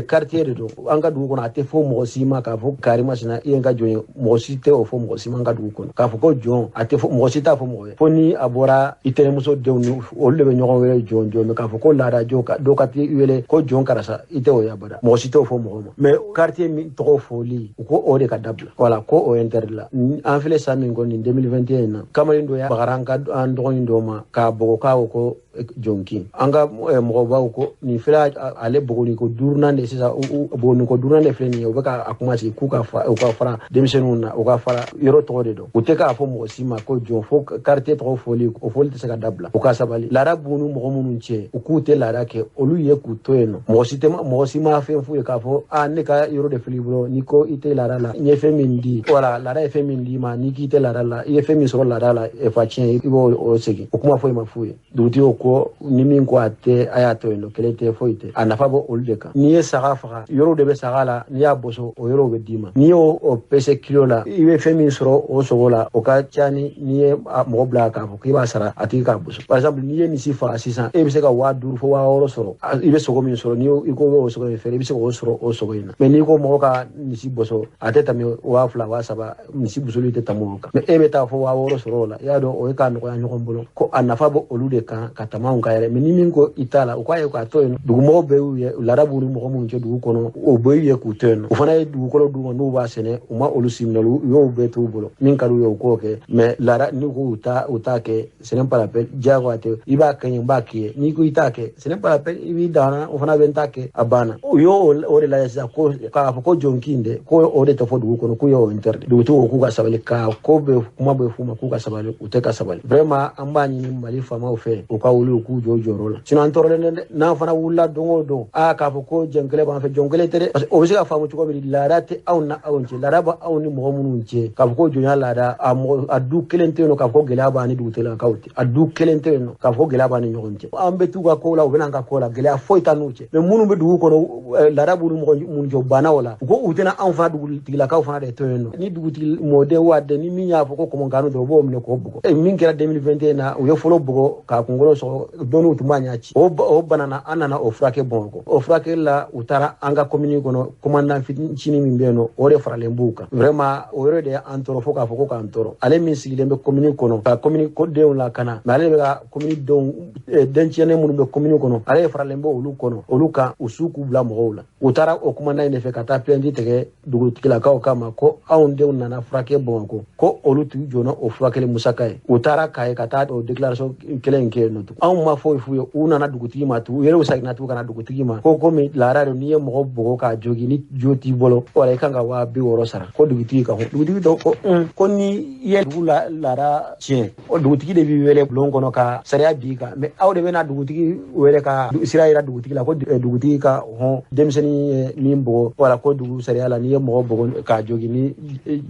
Quartier de don an ka dugu kɔnɔ, a tɛ fɔ mɔgɔ si ma k'a fɔ karimasina i ye n ka jɔn ye. Mɔgɔ si tɛ o fɔ mɔgɔ si ma an ka dugu kɔnɔ k'a fɔ ko jɔn, a tɛ fɔ mɔgɔ si t'a fɔ mɔgɔ ye, fo ni a bɔra i tɛnɛmuso denw ni olu de bɛ ɲɔgɔn wele jɔn jɔn. K'a fɔ ko laada jɔn dɔw ka t'i wele ko jɔn karisa, i tɛ o ye abada, mɔgɔ si t'o fɔ mɔgɔ ma. Mais quartier min tɔgɔ fɔli, u ko o de ka dabila, wala ko o interdit la. An filɛ san min kɔni nin 2021 in na, kamalen dɔ y'a bagara an ka an dɔgɔnin dɔ ma k'a bɔgɔ k'a ko jɔnkin. An ka mɔgɔbaw ko nin filɛ, ale bɔgɔniko duurunan de sisan, bɔgɔniko duurunan de filɛ nin ye. U bɛ ka a kuma sigi k'u ka u ka fara denmisɛnninw na, u ka fara yɔrɔ tɔgɔ de don. U tɛ k'a fɔ mɔgɔ si ma ko jɔn, fo quartier tɔgɔ fɔli, o fɔli tɛ se ka dabila. U ka sabali. Laada b'u ni mɔgɔ minnu cɛ, u k'u tɛ laada kɛ, olu ye k'u to yen nɔ. Mɔgɔ si tɛ mɔgɔ si ma fɛn f'u ye k'a fɔ a ne ka yɔrɔ de filɛ i bolo, n'i ko i tɛ laada la, n ye fɛn min di, wala laada ye fɛn min d'i ma, n'i k'i tɛ laada la, i ye fɛn min sɔrɔ laada la, fa tiɲɛ, i b'o o segin. O kuma foyi ma f'u ye. Dugutigi ko ni min ko a tɛ, a y'a to yen nɔ, kɛlɛ tɛ, foyi tɛ. A nafa bɔ olu de kan. N'i ye saga faga, yɔrɔw de bɛ saga la, n'i y'a boso, o yɔrɔw bɛ d'i ma. N'i y'o o pese kilo la, i bɛ fɛn min sɔrɔ o sogo la, o ka ca ni n'i ye mɔgɔ bila k'a fɔ k'i b'a sara a tigi k'a boso. Par exemple, n'i ye misi faga sisan, e bɛ se ka 5000 fo 6000 sɔrɔ. I bɛ sogo min sɔrɔ, n'i ko o sogo in feere, i bɛ se k'o sɔrɔ o sogo in na. Mais n'i ko mɔgɔ ka misi boso, a tɛ tɛmɛ 2000 3000, misi bosoli tɛ tɛmɛ o kan. Mais e bɛ taa fo 6000 sɔrɔ o la, i y'a dɔn o ye k'a nɔgɔya ɲɔgɔn bolo. Ko a nafa bɔ olu de kan ka tɛmɛ anw kan yɛrɛ. Mais ni min ko i t'a la, u k'a ye k'a to yen. Dugumɔgɔw bɛɛ y'u ye, laada b'u ni mɔgɔ minnu cɛ dugu kɔnɔ, o bɛɛ y'u ye k'u to yen nɔ. O fana ye dugukolo d'u ma, n'u b'a sɛnɛ, u ma olu si minɛ, u y'o bɛɛ t'u bolo. Min ka d'u ye, u k'o kɛ. Mais laada n'u ko u t'a kɛ, ce n'est pas la peine, diyagoya tɛ. I b'a kɛ n b'a k'i ye, n'i ko i t'a kɛ, ce n'est pas la peine, i b'i dan, o fana bɛ n t'a kɛ, a banna. U y'o o de lajɛ sisan, ko k'a fɔ ko jɔnkin dɛ, ko o de tɛ fɔ dugu kɔnɔ, k'u y'o interdit. Dugutigiw ko k'u ka sabali, ka ko bɛ kuma bɛ f'u ma k'u ka sabali, u tɛ ka sabali. Vraiment, an b'a ɲini Mali faamaw fɛ, u ka wuli u k'u jɔ u jɔyɔrɔ la. Sinon an tɔɔrɔlen dɛ. N'an fana wulila don o don, aa k'a fɔ ko jɔn kelen b'an fɛ, jɔn kelen tɛ dɛ. Parce que o bɛ se ka faamu cogo min, laada tɛ anw na anw cɛ, laada bɛ anw ni mɔgɔ minnu cɛ. K'a fɔ ko jɔnya laada, a mɔgɔ a du kelen tɛ yen nɔ k'a fɔ ko gɛlɛya b'an ni dugutigilakaw cɛ, a du kelen tɛ yen nɔ k'a fɔ ko gɛlɛya b'an ni ɲɔgɔn cɛ. An bɛ t'u ka ko la, u bɛ n'an ka ko la, gɛlɛya foyi t'an n'u cɛ. Mais minnu bɛ dugu kɔnɔ, laada b'u ni mɔgɔ minnu cɛ, u banna o la. U ko u tɛna anw fana dugutigilakaw fana de to yen nɔ. Ni dugutigi mɔden wa den ni min y'a fɔ ko kɔmɔkanu dɔrɔn, u b'o minɛ k'o bugɔ. Min kɛra 2021 na, u ye fɔlɔ bugɔ k'a kunkolo sɔgɔ, dɔnniw tun b'a ɲɛ ci. O banana, an nana o furakɛ Bamakɔ. O furakɛli la, u taara an ka commune kɔnɔ, commandant fitinin min bɛ yen nɔ, o de faralen b'u kan. Vraiment, o yɔrɔ de y'an tɔɔrɔ fo k'a fɔ ko k'an tɔɔrɔ. Ale min sigilen bɛ commune kɔnɔ ka commune denw lakana, mais ale bɛ ka commune denw dencɛnnen minnu bɛ commune kɔnɔ, ale faralen bɛ olu kɔnɔ, olu kan u su k'u bila mɔgɔw la. U taara o commandant in de fɛ ka taa plainte tigɛ dugutigilakaw kama ko anw denw nana furakɛ Bamakɔ, ko olu tun jɔnna o furakɛli musaka ye. U taara Kayi ka taa o déclaration kelen in kɛ yen nɔ tugun. Anw ma foyi f'u ye. U nana dugutigi ma tugun, u yɛrɛ seginna tugun ka na dugutigi ma ko komi laada don, n'i ye mɔgɔ bugɔ k'a jogi, ni jo t'i bolo, wala i kan ka 60 000 sara. Ko dugutigi ka hɔn, dugutigi dɔ ko ko ni i ye dugu la laada tiɲɛ, o dugutigi de b'i wele bulon kɔnɔ ka sariya b'i kan. Mais aw de bɛna dugutigi wele ka sira yira dugutigi la ko dugutigi ka hɔn denmisɛnnin ye min bugɔ, wala ko dugu sariya la, n'i ye mɔgɔ bugɔ k'a jogi, ni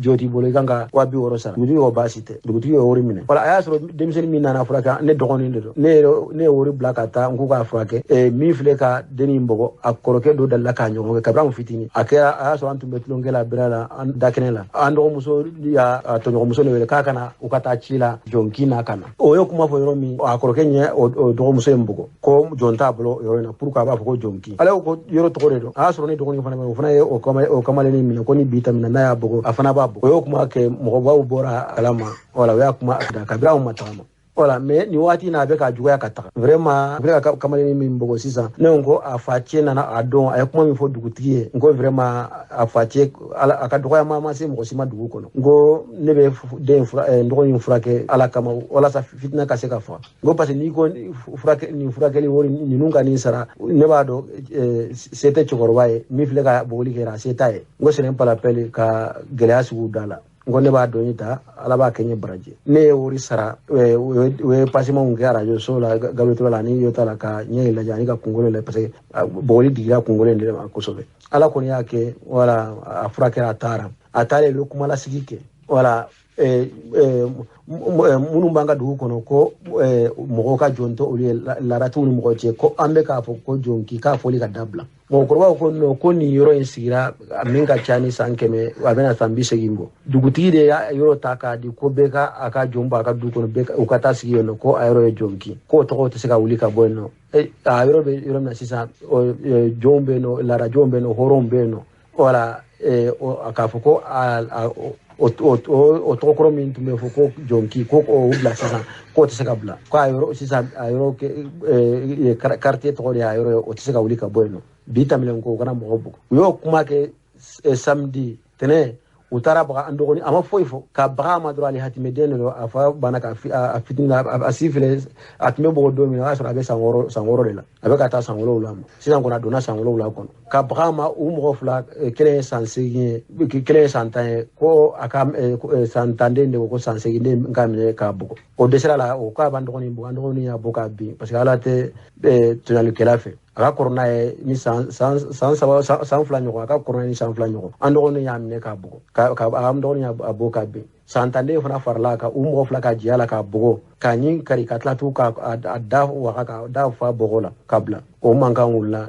jo t'i bolo, i kan ka 60 000 sara. Dugutigi ko baasi tɛ, dugutigi ye wari minɛ. Wala a y'a sɔrɔ denmisɛnnin min nana furakɛ, ne dɔgɔnin de don, ne ye wari bila ka taa n k'u k'a furakɛ. Min filɛ ka den in bugɔ, a kɔrɔkɛ dɔ dalila k'a ɲɔgɔn kɛ kabini anw fitinin. A kɛra, a y'a sɔrɔ an tun bɛ tulonkɛ la bira la, an dakɛnɛ la, an dɔgɔmuso y'a tɔɲɔgɔnmuso de wele k'a kana u ka taa ci la jɔnkin na ka na. O ye kuma fɔ yɔrɔ min, a kɔrɔkɛ ɲɛ o dɔgɔmuso in bugɔ, ko jɔn t'a bolo yɔrɔ in na, pour que a b'a fɔ ko jɔnkin. Ale ko yɔrɔ tɔgɔ de don. A y'a sɔrɔ ne dɔgɔnin fana bɛ, o fana ye o kamalennin minɛ ko ni bi tɛmɛna n'a y'a bugɔ, a fana b'a bugɔ. O y'o kuma kɛ, mɔgɔbaw bɔra a kalama, wala o y'a kuma da kabini anw ma tagama. Voilà, mais nin waati in na, a bɛ ka juguya ka taga. Vraiment, a bɛ ka kamalennin min bugɔ sisan, ne ko a fa cɛ nana a dɔn, a ye kuma min fɔ dugutigi ye, n ko vraiment a fa cɛ, a ka dɔgɔya ma se mɔgɔ si ma dugu kɔnɔ. N ko ne bɛ den n dɔgɔnin furakɛ Ala kama, walasa fitinɛ ka se ka faga. N ko parce que n'i ko nin furakɛli wari ninnu ka nin sara, ne b'a dɔn se tɛ cɛkɔrɔba ye, min filɛ ka bugɔli kɛ, a se t'a ye. N ko ce n'est pas la peine ka gɛlɛya sugu da la. N ko ne b'a dɔn ta, Ala b'a kɛ n ye baraji. Ne ye wari sara, u ye pasimanw kɛ arajo so la, Gabriel la ani Yota la, ka ɲɛ in lajɛ ani ka kunkolo lajɛ, parce que bugɔli digira kunkolo in de ma kosɛbɛ. Ala kɔni y'a kɛ, wala a furakɛra, a taara, a taalen u ye kumalasigi kɛ, wala Minnu b'an ka dugu kɔnɔ ko mɔgɔw ka jɔn tɛ olu ye laadatigiw ni mɔgɔ cɛ ko an bɛ k'a fɔ ko jɔn k'i k'a fɔli ka dabila. Mɔgɔkɔrɔbaw ko non ko nin yɔrɔ in sigira min ka ca ni san 100 a bɛna san 80 bɔ. Dugutigi de y'a yɔrɔ ta k'a di ko bɛɛ ka a ka jɔn bɔ a ka du kɔnɔ bɛɛ u ka taa sigi yen nɔ ko a yɔrɔ ye jɔn kin k'o tɔgɔ tɛ se ka wuli ka bɔ yen nɔ. A yɔrɔ bɛ yɔrɔ min na sisan jɔnw bɛ yen nɔ, laada jɔnw bɛ yen nɔ, hɔrɔnw bɛ yen nɔ. Wala k'a fɔ ko o tɔgɔkɔrɔ min tun bɛ fɔ ko jɔnki ko o bila sisan k'o tɛ se ka bila k'a yɔrɔ sisan a yɔrɔ quartier tɔgɔ de y'a yɔrɔ ye o tɛ se ka wuli ka bɔ yen nɔ. Bi tɛmɛnen ko u kana mɔgɔ bugɔ. U y'o kuma kɛ samedi tɛnɛn u taara baga an dɔgɔnin a ma foyi fɔ ka baga a ma dɔrɔn ale hatimɛden de don a fa banna ka a fitinin a si filɛ a tun bɛ bɔgɔ don min na o y'a sɔrɔ a bɛ san 6 de la a bɛ ka taa san 7 ma sisan kɔni a donna san 7 kɔnɔ ka baga a ma u mɔgɔ fila kelen ye san 8 ye kelen ye san 10 ye ko a ka san 10 den de ko san 8 den ka minɛ k'a bugɔ o dɛsɛra la o k'a b'an dɔgɔnin bugɔ an dɔgɔnin y'a bɔ k'a bin parce que ala tɛ tɔɲɔlikɛla fɛ. A ka kɔrɔ n'a ye ni san 3 san 2 ɲɔgɔn a ka kɔrɔ ni san 2 ɲɔgɔn an dɔgɔnin y'a minɛ k'a bugɔ ka an dɔgɔnin y'a bɔ k'a bin san 10 den fana farala kan u mɔgɔ fila ka jɛ a la k'a bugɔ k'a ɲin kari ka tila tugun k'a da waga k'a da fa bɔgɔ la k'a bila o mankan wulila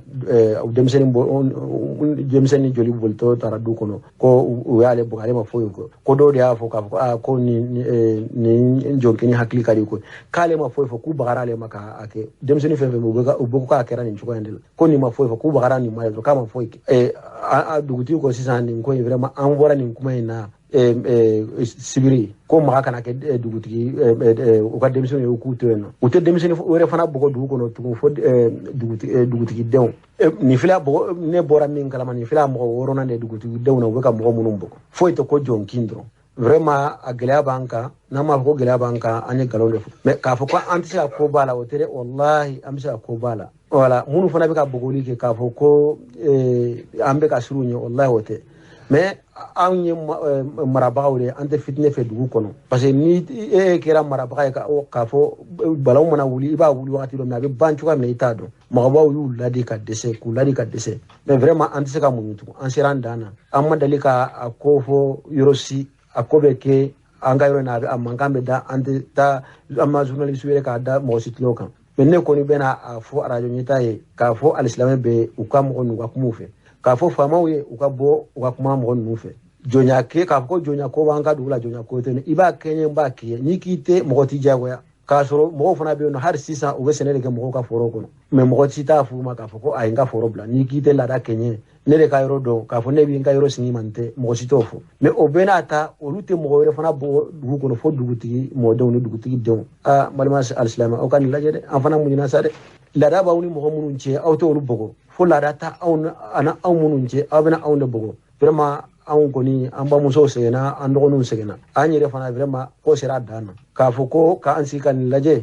denmisɛnnin joli bolitɔ taara du kɔnɔ ko u y'ale bugɔ ale ma foyi fɔ ko dɔw de y'a fɔ k'a fɔ aa ko nin jɔnkɛni hakili ka di ko k'ale ma foyi fɔ k'u bagara ale ma k'a kɛ denmisɛnnin fɛn fɛn u bɛ k'a kɛra nin cogoya in de la ko nin ma foyi fɔ k'u bagara nin ma ye k'a ma foyi kɛ. Dugutigi ko sisan nin ko in vraiment an bɔra nin kuma in na sibiri ko maga kana kɛ dugutigi u ka denmisɛnninw ye u k'u to yen nɔ u tɛ denmisɛnnin wɛrɛ fana bugɔ dugu kɔnɔ tugun fo dugutigi denw nin filɛ ne bɔra min kalama nin filɛ mɔgɔ 6 de dugutigi denw na u bɛ ka mɔgɔ minnu bugɔ foyi tɛ ko jɔn kin dɔrɔn. Vraiment a gɛlɛya b'an kan n'an m'a fɔ ko gɛlɛya b'an kan an ye nkalon de fɔ mais k'a fɔ ko an tɛ se ka ko b'a la o tɛ dɛ walahi an bɛ se ka ko b'a la. Wala minnu fana bɛ ka bugɔli kɛ k'a fɔ ko an bɛ ka siran u ɲɛ walahi o tɛ. Mais anw ye marabagaw de ye an tɛ fitinɛ fɛ dugu kɔnɔ parce que ni e kɛra marabaga ye k'a fɔ balawu mana wuli i b'a wuli wagati dɔ mais a bɛ ban cogoya min na i t'a dɔn. Mɔgɔbaw y'u ladi ka dɛsɛ k'u ladi ka dɛsɛ mais vraiment an tɛ se ka muɲu tugun an sera an dan na an ma deli ka a ko fɔ yɔrɔ si a ko bɛ kɛ an ka yɔrɔ in na a mankan bɛ da an tɛ taa an ma journaliste wele k'a da mɔgɔ si tulo kan mais ne kɔni bɛna a fɔ arajo ɲɛta ye k'a fɔ alisilamɛ bɛɛ u ka mɔgɔ ninnu ka kuma u fɛ k'a fɔ faamaw ye u ka bɔ u ka kuma mɔgɔ ninnu fɛ jɔnya kɛ k'a fɔ ko jɔnya ko b'an ka dugu la jɔnya ko tɛ i b'a kɛ n ye n b'a k'i ye n'i k'i tɛ mɔgɔ t'i diyagoya k'a sɔrɔ mɔgɔw fana bɛ yen nɔ hali sisan u bɛ sɛnɛ de kɛ mɔgɔw ka foro kɔnɔ mais mɔgɔ si t'a f'u ma k'a fɔ ko a ye n ka foro bila n'i k'i tɛ laada kɛ n ye ne de ka yɔrɔ dɔn k'a fɔ ne b'i ka yɔrɔ sigi ma n tɛ mɔgɔ si t'o fɔ mais o bɛɛ n'a ta olu tɛ mɔgɔ wɛrɛ fana bɔ dugu kɔnɔ fo dugutigi mɔdenw ni dugutigi denw. Aa balima alisilamɛ aw ka nin lajɛ dɛ an fana muɲuna sa dɛ laada b'aw ni mɔgɔ minnu cɛ aw tɛ olu bugɔ fo laada ta anw ani anw minnu cɛ aw bɛna anw de bugɔ vraiment anw kɔni an bamusow sɛgɛnna an dɔgɔninw sɛgɛnna an yɛrɛ fana vraiment ko sera a dan na k'a fɔ ko k'an sigi ka nin lajɛ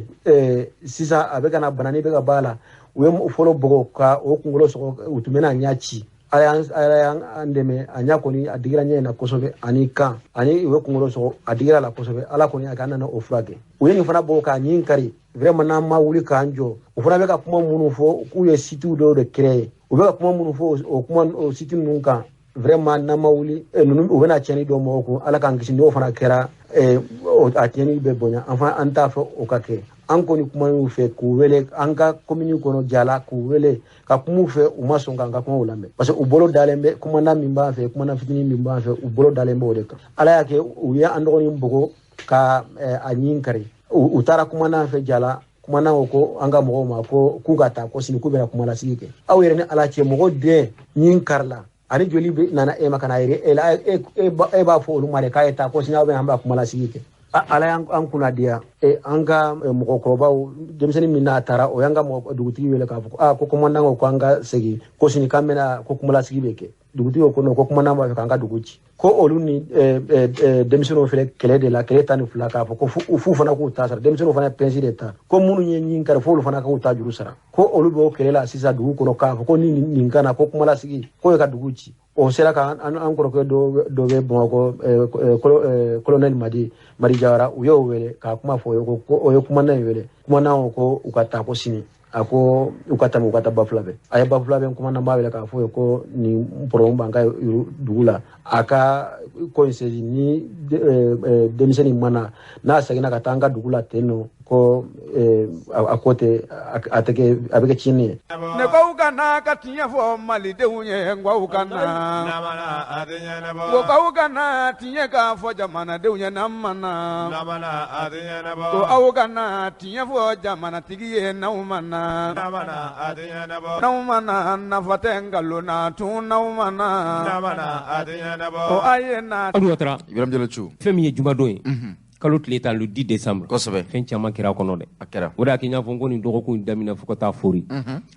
sisan a bɛ ka na banani bɛ ka b'a la u ye fɔlɔ bugɔ ka o kunkolo sɔgɔ u tun bɛna ɲɛ ci ala y'an dɛmɛ a ɲɛ kɔni a digira ɲɛ in na kosɛbɛ ani kan ani u ye kunkolo sɔgɔ a digira la kosɛbɛ ala kɔni a k'an nana o furakɛ u ye nin fana bɔ k'a ɲin kari vraiment n'an ma wuli k'an jɔ u fana bɛ ka kuma minnu fɔ k'u ye sitiw dɔw de créer u bɛ ka kuma minnu fɔ o kuma o siti ninnu kan vraiment n'an ma wuli ninnu u bɛna tiɲɛni dɔw mɔgɔw kun ala k'an kisi n'o fana kɛra a tiɲɛni bɛ bonya an fana an t'a fɛ o ka kɛ. An kɔni kuman'u fɛ k'u wele an ka commune kɔnɔ Jala k'u wele ka kuma u fɛ u ma sɔn k'an ka kumaw lamɛn parce que u bolo dalen bɛ kumana min b'an fɛ kumana fitinin min b'an fɛ u bolo dalen b'o de kan. Ala y'a kɛ u ye an dɔgɔnin bugɔ ka a ɲin kari u taara kumana fɛ Jala kumana ko an ka mɔgɔw ma ko k'u ka taa ko sini k'u bɛna kumalasigi kɛ aw yɛrɛ ni ala cɛ mɔgɔ den ɲin kari la ani joli bɛ nana e ma ka na yɛrɛ e la e b'a fɔ olu ma de k'a ye taa ko sini aw bɛna an b'a kumalasigi kɛ. Ala y'an kunna diya an ka mɔgɔkɔrɔbaw denmisɛnnin min n'a taara o y'an ka dugutigi wele k'a fɔ aa ko commandant ko k'an ka segin ko sini k'an bɛna ko kumalasigi bɛ kɛ dugutigi ko non ko commandant b'a fɛ k'an ka dugu ci ko olu ni denmisɛnninw filɛ kɛlɛ de la kɛlɛ 12 k'a fɔ ko fu fana k'u ta sara denmisɛnninw fana ye pɛnsi de ta ko minnu ye ɲin kari f'olu fana k'u ta juru sara ko olu b'o kɛlɛ la sisan dugu kɔnɔ k'a fɔ ko ni nin kana ko kumalasigi k'o ye ka dugu ci o sera ka an kɔrɔkɛ dɔ bɛ Bamakɔ colonel Madi Jawara u y'o wele k'a kuma fɔ o ye ko o ye kumana in wele kumana ko u ka taa ko sini a ko u ka tɛmɛ u ka taa Bafulabɛ a ye Bafulabɛ kumana b'a wele k'a fɔ ye ko nin problème b'an ka dugu la a ka ko in saisi ni denmisɛnnin ma na n'a seginna ka taa an ka dugu la ten nɔ ko a ko tɛ a tɛ kɛ a bɛ kɛ tiɲɛni ye. Ne ko ka na ka tiɲɛ fɔ malidenw ye n ko ka na ko aw ka na tiɲɛ ka fɔ jamanadenw ye n'an ma na ko aw ka na tiɲɛ fɔ jamanatigi ye n'aw ma na n'aw ma na nafa tɛ nkalon na tun n'aw ma na ko a ye na. Alu Ouattara Ibrahim Diallo Thiou fɛn min ye jumadon ye. Kalo tile 10 le 10 décembre. Kosɛbɛ. Fɛn caman kɛra a kɔnɔ dɛ. A kɛra. O de y'a kɛ n y'a fɔ n ko nin dɔgɔkun in daminɛ fo ka taa fori.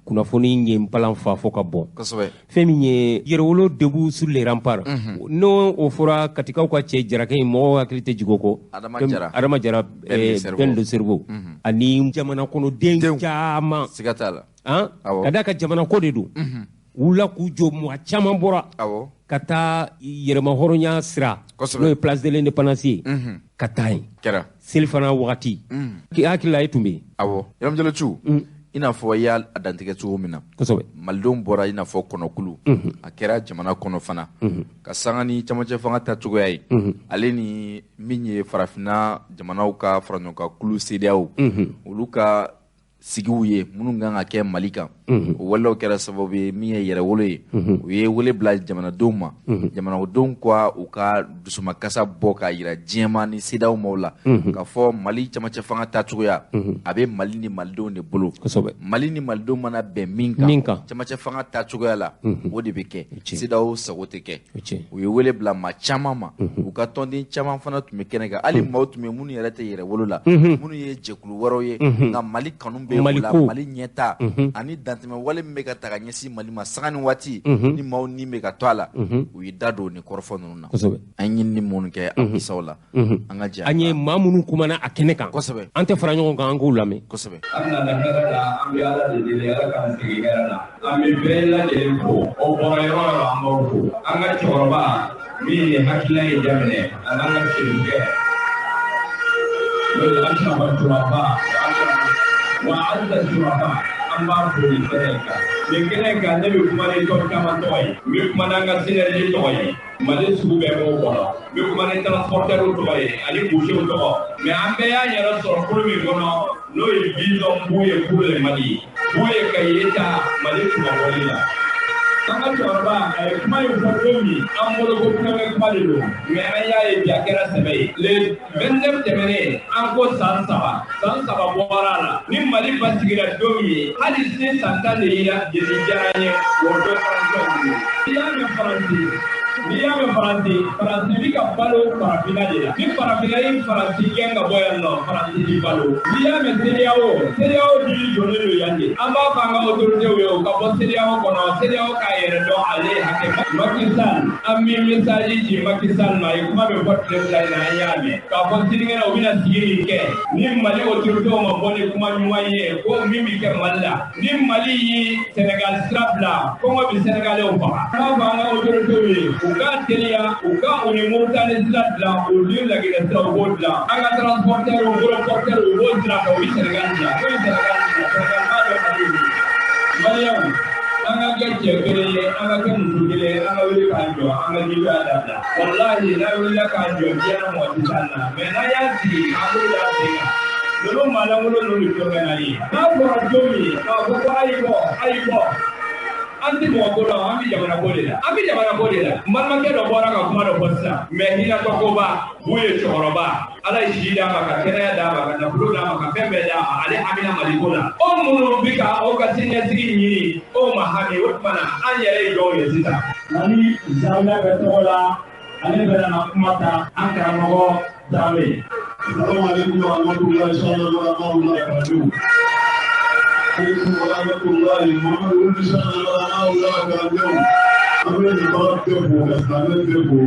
Kunnafoni ye n palan fa fo ka bɔn. Kosɛbɛ. Fɛn min ye yɛrɛwolo debout sur les remparts. N'o o fɔra Katikaw ka cɛ Jarakɛ in mɔgɔw hakili tɛ jigin o kɔ. Adama Jara. Adama Jara Ben le cerveau. Ani jamana kɔnɔden caman. Siga t'a la. Han? Awɔ. Ka d'a kan jamana ko de don. Wulila k'u jɔ mɔgɔ caman bɔra. Awɔ. Ka taa yɛrɛmahɔrɔnya sira. Kosɛbɛ. N'o ye place de l'indépendance ye. Ka taa yen. Kɛra. Selifana wagati. K'i hakili la e tun bɛ yen. Awɔ. Ibrahim Diallo Thiou. I n'a fɔ i y'a dantigɛ cogo min na. Kosɛbɛ. Malidenw bɔra i n'a fɔ kɔnɔkulu. A kɛra jamana kɔnɔ fana. Ka sanga ni camancɛ fanga ta cogoya ye. Ale ni min ye farafinna jamanaw ka faraɲɔgɔnkan kulu CEDEAO. Olu ka sigiw ye minnu kan ka kɛ Mali kan. O walew kɛra sababu ye min ye yɛrɛwolo ye. U ye wele bila jamanadenw ma. Jamanadenw ka u ka dusumakasa bɔ k'a yira diɲɛma ni CEDEAO maaw la. K'a fɔ Mali camancɛ fanga tacogoya a bɛ Mali ni malidenw de bolo. Kosɛbɛ. Mali ni malidenw mana bɛn min kan. Camancɛ fanga tacogoya la o de bɛ kɛ. CEDEAO sago tɛ kɛ. U ye wele bila maa caman ma. U ka tɔnden caman fana tun bɛ kɛnɛ kan. Hali maaw tun bɛ minnu yɛrɛ tɛ yɛrɛwolo la. Minnu ye jɛkulu wɛrɛw ye. Nka Mali kanu bɛ Mali ko Mali ɲɛta ani dantɛmɛ wale min bɛ ka ta ka ɲɛsin Mali ma sanga ni waati ni maaw ni bɛ ka to a la u ye da don nin kɔrɔfɔ ninnu na. Kosɛbɛ. An ye ɲinini minnu kɛ a kisaw la an ka jɛ an ye maa minnu kumana a kɛnɛ kan. Kosɛbɛ. An tɛ fara ɲɔgɔn kan an k'u lamɛn. Kosɛbɛ. An nana hɛrɛ la, an bɛ Ala de deli Ala k'an segin hɛrɛ la. An bɛ bɛɛ lajɛlen fo, o bɔra yɔrɔ o yɔrɔ an b'aw fo. An ka cɛkɔrɔba min ye hakilina in daminɛ a n'an ka sefukɛ n'o ye Ashraf Turaba wa Azza Turaba an b'a fo nin kɛnɛ in kan. Nin kɛnɛ in kan ne bɛ kuma ni tɔn caman tɔgɔ ye, n bɛ kuma n'an ka synergie tɔgɔ ye, Mali sugu bɛɛ b'o kɔnɔ, n bɛ kuma ni transporteurs tɔgɔ ye ani bouchers tɔgɔ, mais an bɛɛ y'an yɛrɛ sɔrɔ kulu min kɔnɔ n'o ye vision Bouye pour le Mali, Bouye ka ye ta Mali kunmabɔli la. An ka cɛkɔrɔba a ye kuma in fɔ don min an bolo ko kulonkɛ kuma de don, mais an y'a ye bi a kɛra sɛbɛ ye. Le 29 tɛmɛnen an ko san 3, san 3 bɔra a la. Ni Mali basigira don min hali sini san 10 de yira jeli diyara an ye o dɔ faransiw ye. N'i y'a mɛn Faransi, n'i y'a mɛn Faransi, Faransi bɛ ka balo farafinna de la. Ni farafinna ye Faransi gɛn ka bɔ yan nɔ, Faransi ti balo. N'i y'a mɛn CEDEAO, CEDEAO dili jɔlen don yan de. An b'a fɔ an ka autorités ye u ka bɔ CEDEAO kɔnɔ, CEDEAO k'a yɛrɛ dɔn ale ye hakɛ. Macky Sall, an bɛ message ci Macky Sall ma, a ye kuma min fɔ tile 2 in na an y'a mɛn. K'a fɔ sinikɛnɛ u bɛna sigi min kɛ, ni Mali autorités ma bɔ ni kuma ɲuman ye ko min bɛ kɛ Mali la, ni Mali ye Sénégal sira bila, kɔngɔ bɛ Sénégalais faga. An b'a fɔ an ka autorités ye u ka teliya, u ka u ni Mauritanie sira dilan, u ni Laginɛ sira u b'o dilan. An ka transporteurs, gros porteurs u b'o sira kan, u bɛ Sénégal bila. N'u ye Sénégal bila, Sénégal b'a dɔn Mali ye. Maliyɛnw, an ka kɛ cɛ kelen ye, an ka kɛ muso kelen ye, an ka wuli k'an jɔ, an ka juguya dabila. Walahi n'an wulila k'an jɔ diɲɛ na mɔgɔ tɛ s'an na, mais n'an y'an sigi k'an bolo da sen kan, ninnu maalankolon ninnu de tulonkɛ n'an ye. N'a fɔra don min k'a fɔ ko a y'i bɔ, a y'i bɔ, an tɛ mɔgɔ ko la, an bɛ jamana ko de la, an bɛ jamana ko de la. N balimakɛ dɔ bɔra ka kuma dɔ fɔ sisan, mais hinɛtɔkoba, Bouye cɛkɔrɔba, Ala ye si d'a ma, ka kɛnɛya d'a ma, ka nafolo d'a ma, ka fɛn bɛɛ d'a ma, ale hamina Mali ko la. O minnu bɛ ka aw ka siniɲɛsigi ɲini, o ma hami, o tuma na an yɛrɛ ye jɔnw ye sisan. Mali zawiya bɛɛ tɔgɔ la, ale bɛna na kuma ta an karamɔgɔ Dramé. Salamu alaikum wa rahmatullahi wa barakatuh. Alaikum wa rahmatullahi wa barakatuh. An bɛ nin baara bɛɛ fo ka silamɛ bɛɛ fo,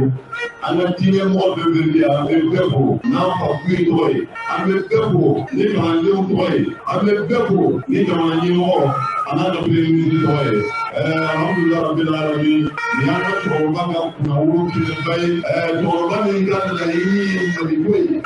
an ka diinɛ mɔgɔ bɛɛ bɛ yan, an bɛ bɛɛ fo n'an fa kun tɔgɔ ye, an bɛ bɛɛ fo ni kalandenw tɔgɔ ye, an bɛ bɛɛ fo ni jamana ɲɛmɔgɔ a n'a ka premier ministre tɔgɔ ye. Alhamdulilayi rabbil alamin, nin y'an ka cɛkɔrɔba ka kunnawolo kelenba ye, cɛkɔrɔba min ka laɲini ye Maliko ye.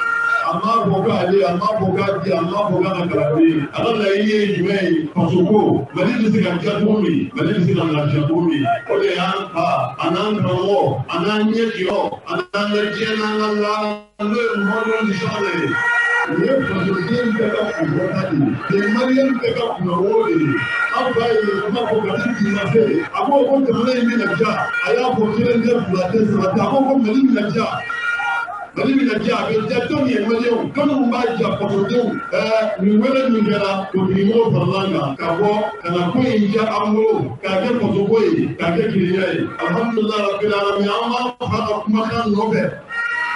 A m'a fɔ k'ale, a m'a fɔ k'a di, a m'a fɔ k'a ka kalanden. A ka laɲini ye jumɛn ye? Faso ko, Mali bɛ se ka diya cogo min, Mali bɛ se ka lafiya cogo min. O de y'an fa, a n'an karamɔgɔ, a n'an ɲɛ jɔ, a n'an ka diɲɛ n'an ka la, n'o ye Muhamadu Sala ye. Nin ye fasoden bɛɛ ka kunkɔrɔta de ye. Nin ye maliyɛn bɛɛ ka kunnawolo de ye. An fa ye kuma fɔ ka ti ma se. A ko ko jamana in bɛna diya, a y'a fɔ kelen tɛ, fila tɛ, saba tɛ, a ko ko Mali bɛna diya. Mali bɛna diya, a bɛ diya jɔn ye? Maliyɛnw, jɔnniw b'a diya? Fasodenw. Nin wele min kɛra, politikimɔgɔw farala an kan ka bɔ ka na ko in diya an bolo, k'a kɛ fasoko ye, k'a kɛ kelenya ye. Alhamdulilayi rabbil alamin, an b'a fa ka kumakan nɔfɛ.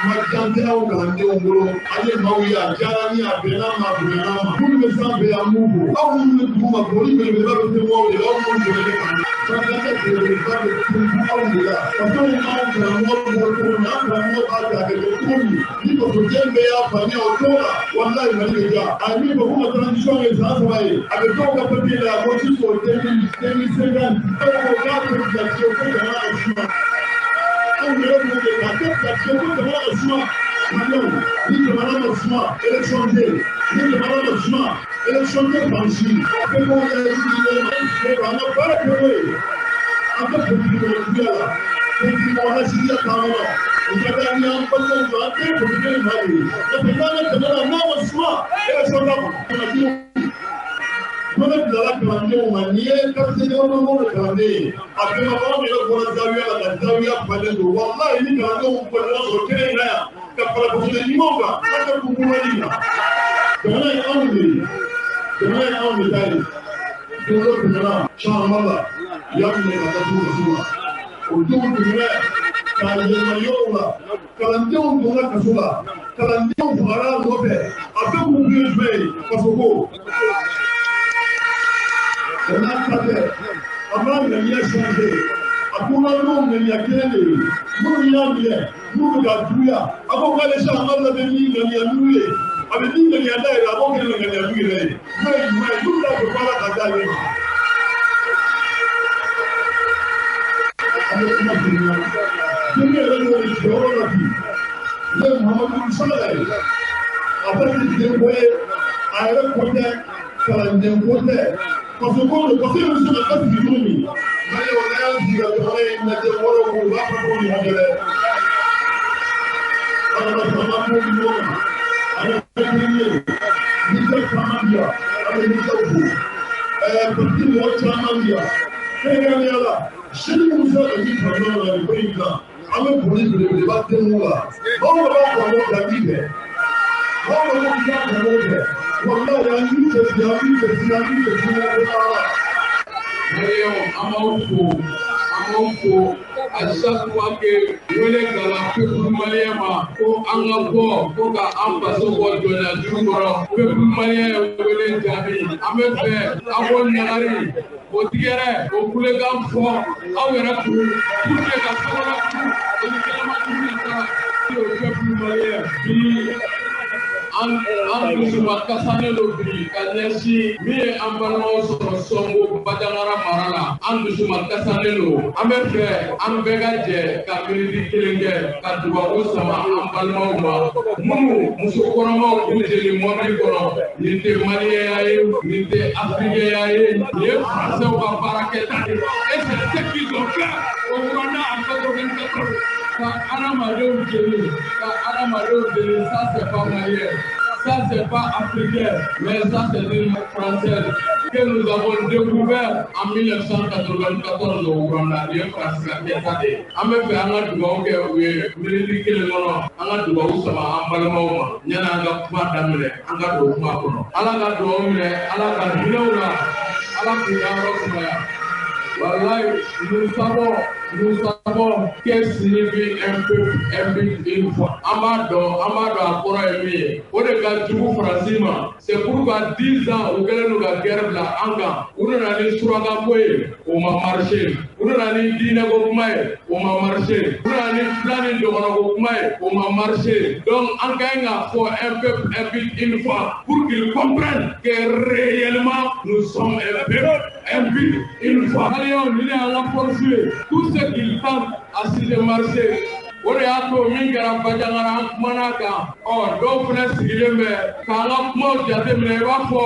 Kuma jan tɛ aw kalandenw bolo, an ye maaw ye, a diyara n ye, a bɛnna ma, a bonyana ma. Minnu bɛ sanfɛ, an b'u fo. Aw minnu bɛ dugu ma, foli belebeleba bɛ se aw de la, aw minnu dɛmɛ kan. Saraka belebeleba bɛ se aw de la. Faso in anw karamɔgɔ bɔ cogo min, an karamɔgɔ b'a ta ka kɛ cogo min, ni fasoden bɛɛ y'a faamuya o cogo la, walayi Mali bɛ diya. A ye min fɔ ko ka transition ye san 3 ye, a bɛ dɔw ka papier la ko jusqu'au 2050. Dɔw ko k'a tɛ bila fiyewu ko jamana ka suma. Anw yɛrɛ b'o de k'a tɛ bila fiyewu ko jamana ka suma. Maliyɛnw, ni jamana ma suma, élection tɛ yen. Ni jamana ma suma, élection tɛ fan si. Bɛɛ b'o kɛ an ka baara kɛ n'o ye. An ka politique mɔgɔ juguya la, politique mɔgɔ hasidiya t'an kɔnɔ. O ka d'an ye, an balimaw don, an tɛ politique in maa de ye. Parce que n'an ka jamana n'a ma suma, élection t'a kɔnɔ. Fana bilala kalandenw ma, n'i ye quartier développement de kalanden ye, a bɛɛ ma anw yɛrɛ bɔra zawiya la ka zawiya falen don. Walayi ni kalandenw bɔ ɲɔgɔn sɔrɔ kɛnɛ in na yan ka fara fasoden ɲumanw kan, an ka kunkumani na. Jamana ye anw de ye, jamana ye anw de ta ye. Don dɔ tɛmɛna caman la, u y'a minɛ ka datugu kaso la. O denw tɛmɛna k'a yɛlɛma yɔrɔw la, kalandenw donna kaso la, kalandenw fagara a nɔfɛ. A bɛɛ kun ye jumɛn ye? Faso ko. O n'a ta tɛ, a b'a ŋaniya changer, a ko n'o ŋaniya kelen de ye. Minnu y'a minɛ, n'u bɛ ka juguya, a ko k'ale sa an ka labɛn ni ŋaniya n'u ye, a bɛ min ŋaniya da yɛrɛ, a b'o kɛ ŋaniya n'u yɛrɛ ye, n'o ye ɲuman ye, n'u b'a fɛ ko Ala ka d'ale ma. An bɛ kuma surunya, den yɛrɛ y'o de jɔyɔrɔ la bi, ne ye Muhamadu Sala ye, a bɛ den ko ye, a yɛrɛ ko tɛ, kalanden ko tɛ. Faso ko don, faso in bɛ se ka basigi cogo min. Maliyɛnw, n'a y'an sigi ka jamana in lajɛ wɔɔrɔ ko, u b'a fɔ ko nin hakɛ dɛ. An ka fanga ko di ɲɔgɔn ma, an ka kɛ kelen ye. Nisɔn caman bi yan, an bɛ nisɔn fo. Parti mɔgɔ caman bi yan. Kɛrɛnkɛrɛnnenya la, sini minnu sera ka ji fara ɲɔgɔn kan nin ko in dilan, an bɛ foli belebeleba denw la. Maaw b'a karamɔgɔ bila min fɛ, maaw b'a fɔ k'i k'a karamɔgɔ fɛ. Walayi an b'i cɛsiri, an b'i cɛsiri, an b'i cɛsiri ala. Maliyɛnw, an b'aw fo, an b'aw fo. À chaque fois que wele gala peuple malien ma ko an ka bɔ ko ka an faso bɔ jɔnya juru kɔrɔ, peuple malien ye wele jaabi. An bɛ fɛ aw ko ɲagari o tigɛrɛ o kulekan fɔ aw yɛrɛ kun pour que ka sokɔnɔ jugu o ni kɛnɛma jugu ta o peuple malien bi. An dusuma kasanen don bi ka ɲɛsin min ye an balimaw sɔrɔ Sɔngo Bajangara mara la. An dusuma kasanen don. An bɛ fɛ an bɛɛ ka jɛ ka miniti kelen kɛ ka dubabu sama an balimaw ma minnu muso kɔnɔmaw k'u jeni mɔbili kɔnɔ. Nin tɛ maliyɛnya ye, nin tɛ afirikɛnya ye, nin ye faransɛw ka baarakɛta ye. Et c'est ce qu'ils ont fait au Rwanda en 94. Ka adamadenw jeni, ka adamadenw jeni, ça c'est pas malien, ça c'est pas africain, mais ça c'est une française que nous avons découvert en 1994 au Rwanda. Nin ye Faransi ka kɛta de ye. An bɛ fɛ an ka dugawu kɛ u ye miniti kelen kɔnɔ, an ka dugawu sama an balimaw ma yanni an ka kuma daminɛ, an ka don kuma kɔnɔ. Ala ka dugawu minɛ, Ala ka hinɛ u la, Ala k'u dayɔrɔ sumaya. Wallahi, nous savons que signifie un peuple, un but, une foi. An b'a dɔn, an b'a dɔn a kɔrɔ ye min ye. O de ka jugu Faransi ma. C'est pourquoi 10 ans u kɛlen don ka guerre bila an kan. U nana ni surakako ye, o ma marché. U nana ni diinɛko kuma ye, o ma marché. U nana ni filan ni dɔgɔnɔko kuma ye, o ma marché. Donc an ka ɲi k'a fɔ un peuple, un but, une foi pour qu'ils comprennent que réellement nous sommes un peuple, un but, une foi. Maliyɛnw, nin de y'an ka force ye. Tout ce qu'ils tentent à se marcher. O de y'a to min kɛra Bandiagara an kumana kan, ɔ dɔw fana sigilen bɛ k'an ka kumaw jateminɛ i b'a fɔ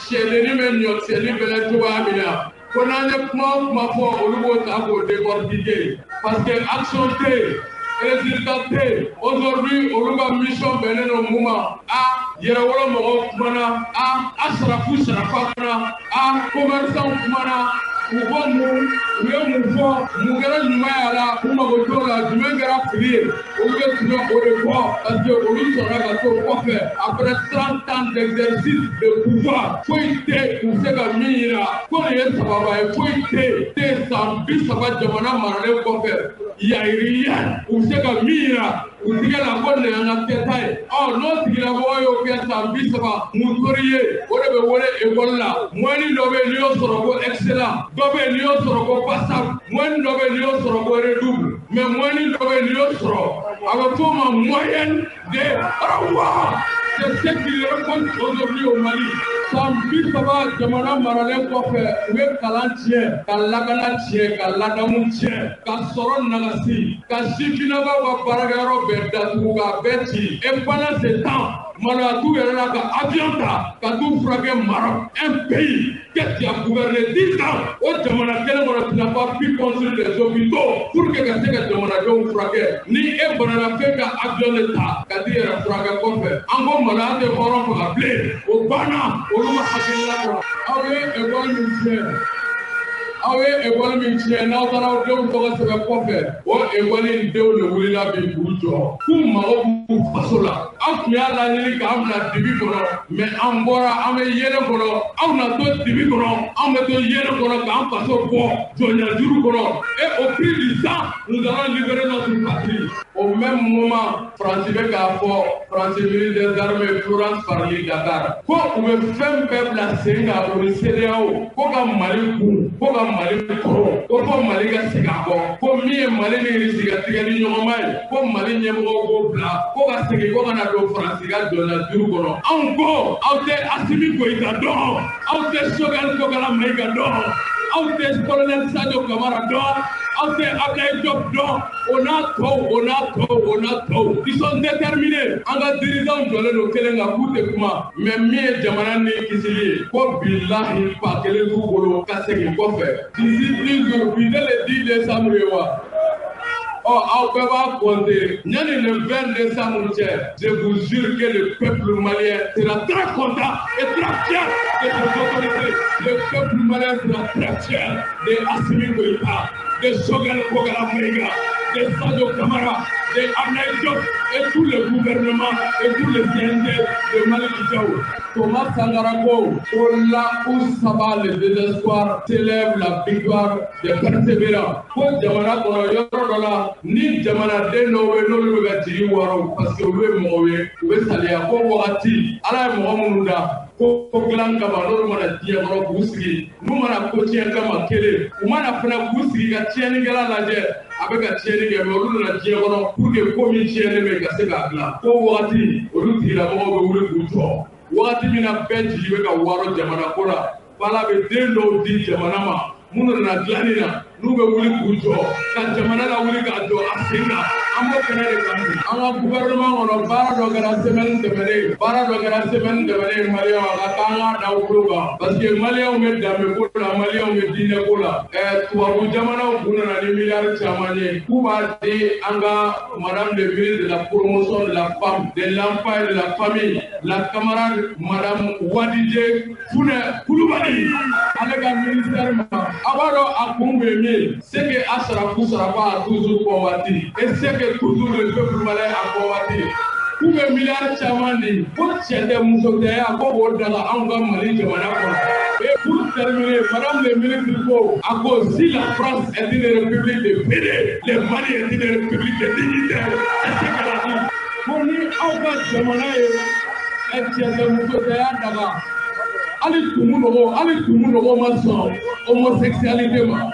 sɛdennin bɛ ɲɔkisɛnin fɛnɛ cogoya min na. Ko n'an ye kuma o kuma fɔ olu b'o ta k'o décortiquer parce que action tɛ yen, résultat tɛ yen. Aujourd'hui olu ka mission bɛnnen don mun ma? A yɛrɛwolo mɔgɔw kumana, a sarafu sarafa kumana, a commerçant kumana. U ko mun, u ye mun fɔ, mun kɛra ɲuman ye a la, u mago t'o la, jumɛn kɛra fili ye, olu bɛ tun o de fɔ parce que olu sɔnna ka to kɔfɛ après 30 ans d'exercice de pouvoir. Foyi tɛ u bɛ se ka min yira ko nin ye sababa ye, foyi tɛ san 30 jamana maralen kɔfɛ yayiriya u bɛ se ka min yira u tigɛ la ko nin y'an ka kɛta ye. Ɔ n'o tigilamɔgɔ y'o kɛ san 30 mun tori ye, o de bɛ wele ekɔli la. Moyenne dɔ bɛ yen n'i y'o sɔrɔ ko excellent, dɔ bɛ yen n'i y'o sɔrɔ ko passable, moyenne dɔ bɛ yen n'i y'o sɔrɔ ko redouble, mais moyenne dɔ bɛ yen n'i y'o sɔrɔ a bɛ f'o ma moyenne de revoir. C'est ce qui récolte aujourd'hui au Mali. San 30 jamana maralen kɔfɛ, u ye kalan tiɲɛ, ka lakana tiɲɛ, ka ladamu tiɲɛ, ka sɔrɔ nagasi, ka sifinnakaw ka baarakɛyɔrɔ bɛɛ datugu k'a bɛɛ ci. Et pendant ce temps, maloya t'u yɛrɛ la ka avion ta ka t'u furakɛ Maroc, un pays que tu as gouverné 10 ans. O jamana kelen kɔnɔ, tu n'as pas pu construire des hôpitaux pour que ka se ka jamanadenw furakɛ. Ni e banana fɛn ka avion de ta ka t'i yɛrɛ furakɛ kɔfɛ, an ko maloya tɛ hɔrɔn faga bilen, o banna olu ka hakilina kɔnɔ. Aw ye ekɔli min tiɲɛ, aw ye ekɔli min tiɲɛ, n'aw taara aw denw tɔgɔ sɛbɛn kɔfɛ, o ekɔli in denw de wulila bi k'u jɔ k'u mago b'u faso la. Aw tun y'a laɲini k'an bila dibi kɔnɔ, mɛ an bɔra an bɛ yeelen kɔnɔ. Aw na to dibi kɔnɔ, anw bɛ to yeelen kɔnɔ k'an faso bɔ jɔnjajuru kɔnɔ. Et au prix du sang, nous allons libérer notre patrie. Au même moment, Faransi bɛ k'a fɔ, Faransi ministre des armées Florence Parly Dakar, ko u bɛ fɛn bɛɛ bila sen kan o ni CEDEAO ko ka Mali kun, ko ka Mali kɔrɔ, ko fɔ Mali ka segin a kɔ, ko min ye Mali ni Irisi ka tigɛ ni ɲɔgɔnma ye, ko Mali ɲɛmɔgɔw k'o bila, ko ka segin ko ka na don Faransi ka jɔnjajuru kɔnɔ. Anw ko aw tɛ Assimi Goïta dɔn, aw tɛ Choguel Kokalla Maïga dɔn, aw tɛ colonel Sadio Camara dɔn, aw tɛ Abdoulaye Diop dɔn, o n'a tɔw, o n'a tɔw, o n'a tɔw. Ils sont déterminés. An ka dirigeants jɔlen don kelen kan k'u tɛ kuma, mais min ye jamana ni kisili ye, ko bilahi fa kelen t'u bolo ka segin kɔfɛ. D'ici 10 jours, bi tɛ le 10 décembre ye wa? Ɔ aw bɛɛ b'a compter yanni le 20 décembre cɛ, je vous jure que le peuple malien sera très content et très fier de ses autorités. Le peuple malien sera très fier de Assimi Goïta, de Choguel Kokalla Maïga, de Sadio Camara, de Abdoulaye Diop et tout le gouvernement et tout le CND de Malick Diaw. Thomas Sankara ko là où s'abat le désespoir s'élève la victoire des persévérants. Ko jamana kɔnɔ yɔrɔ dɔ la ni jamanaden dɔw bɛ n'olu bɛ ka jigi wɔrɔ parce que olu ye mɔgɔw ye u bɛ saliya, ko wagati Ala ye mɔgɔ minnu da ko dilan kama n'olu mana diɲɛ kɔnɔ k'u sigi, n'u mana ko tiɲɛ kama kelen, u mana fana k'u sigi ka tiɲɛnikɛla lajɛ a bɛ ka tiɲɛni kɛ, mɛ olu nana diɲɛ kɔnɔ pour que ko min tiɲɛnen bɛ ka se k'a dilan. Ko wagati olu tigilamɔgɔw bɛ wuli k'u jɔ wagati min na bɛɛ jigi bɛ ka wɔrɔ jamana ko la, f'Ala bɛ den dɔw di jamana ma minnu nana dilanni na, n'u bɛ wuli k'u jɔ ka jamana lawuli k'a jɔ a sen kan. An b'o kɛnɛ de kan bi. An ka gouvernement kɔnɔ baara dɔ kɛra semaine tɛmɛnen, baara dɔ kɛra semaine tɛmɛnen, maliyɛnw a ka kan an k'a da u tulo kan parce que maliyɛnw bɛ danbe ko la, maliyɛnw bɛ diinɛ ko la. Tubabu jamanaw kun nana ni miliyari caman ye k'u b'a di an ka madame le ministre de la promotion de la femme, de l'enfant et de la famille, la camarade madame Wadije Funɛ Kulubali, ale ka ministère ma. A b'a dɔn a kun bɛ min, ce que Ashrafou Sarafa a toujours combattu et ce que toujours le peuple malien a combattu. K'u bɛ miliyari caman di ko cɛ tɛ muso tɛ a ko k'o daga anw ka Mali jamana kɔnɔ. Et pour terminer, madame le ministre ko a ko si la France est une république de pédés, le Mali est une république de dignitaires. C'est ce qu'elle a dit. Ko ni aw ka jamana ye cɛ tɛ muso tɛ y'a daga, hali tumu nɔgɔ, hali tumu nɔgɔ ma sɔn homosexualité ma.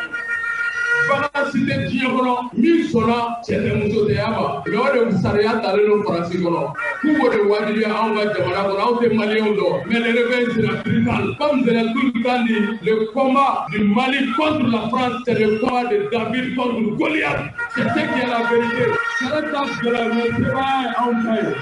Bagan si tɛ diɲɛ kɔnɔ min sɔnna cɛ tɛ muso tɛ ya ma. Mais o de sariya talen don Faransi kɔnɔ. K'u b'o de wajibiya anw ka jamana kɔnɔ, anw tɛ Maliyɛnw dɔn. Mais le réveil sera brutal. Comme je l'ai tout le temps dit, le combat du Mali contre la France, c'est le combat de David contre Goliath. C'est ce qui est la vérité. Kɛlɛ ta gɛlɛn, mais sebaaya ye anw ta ye.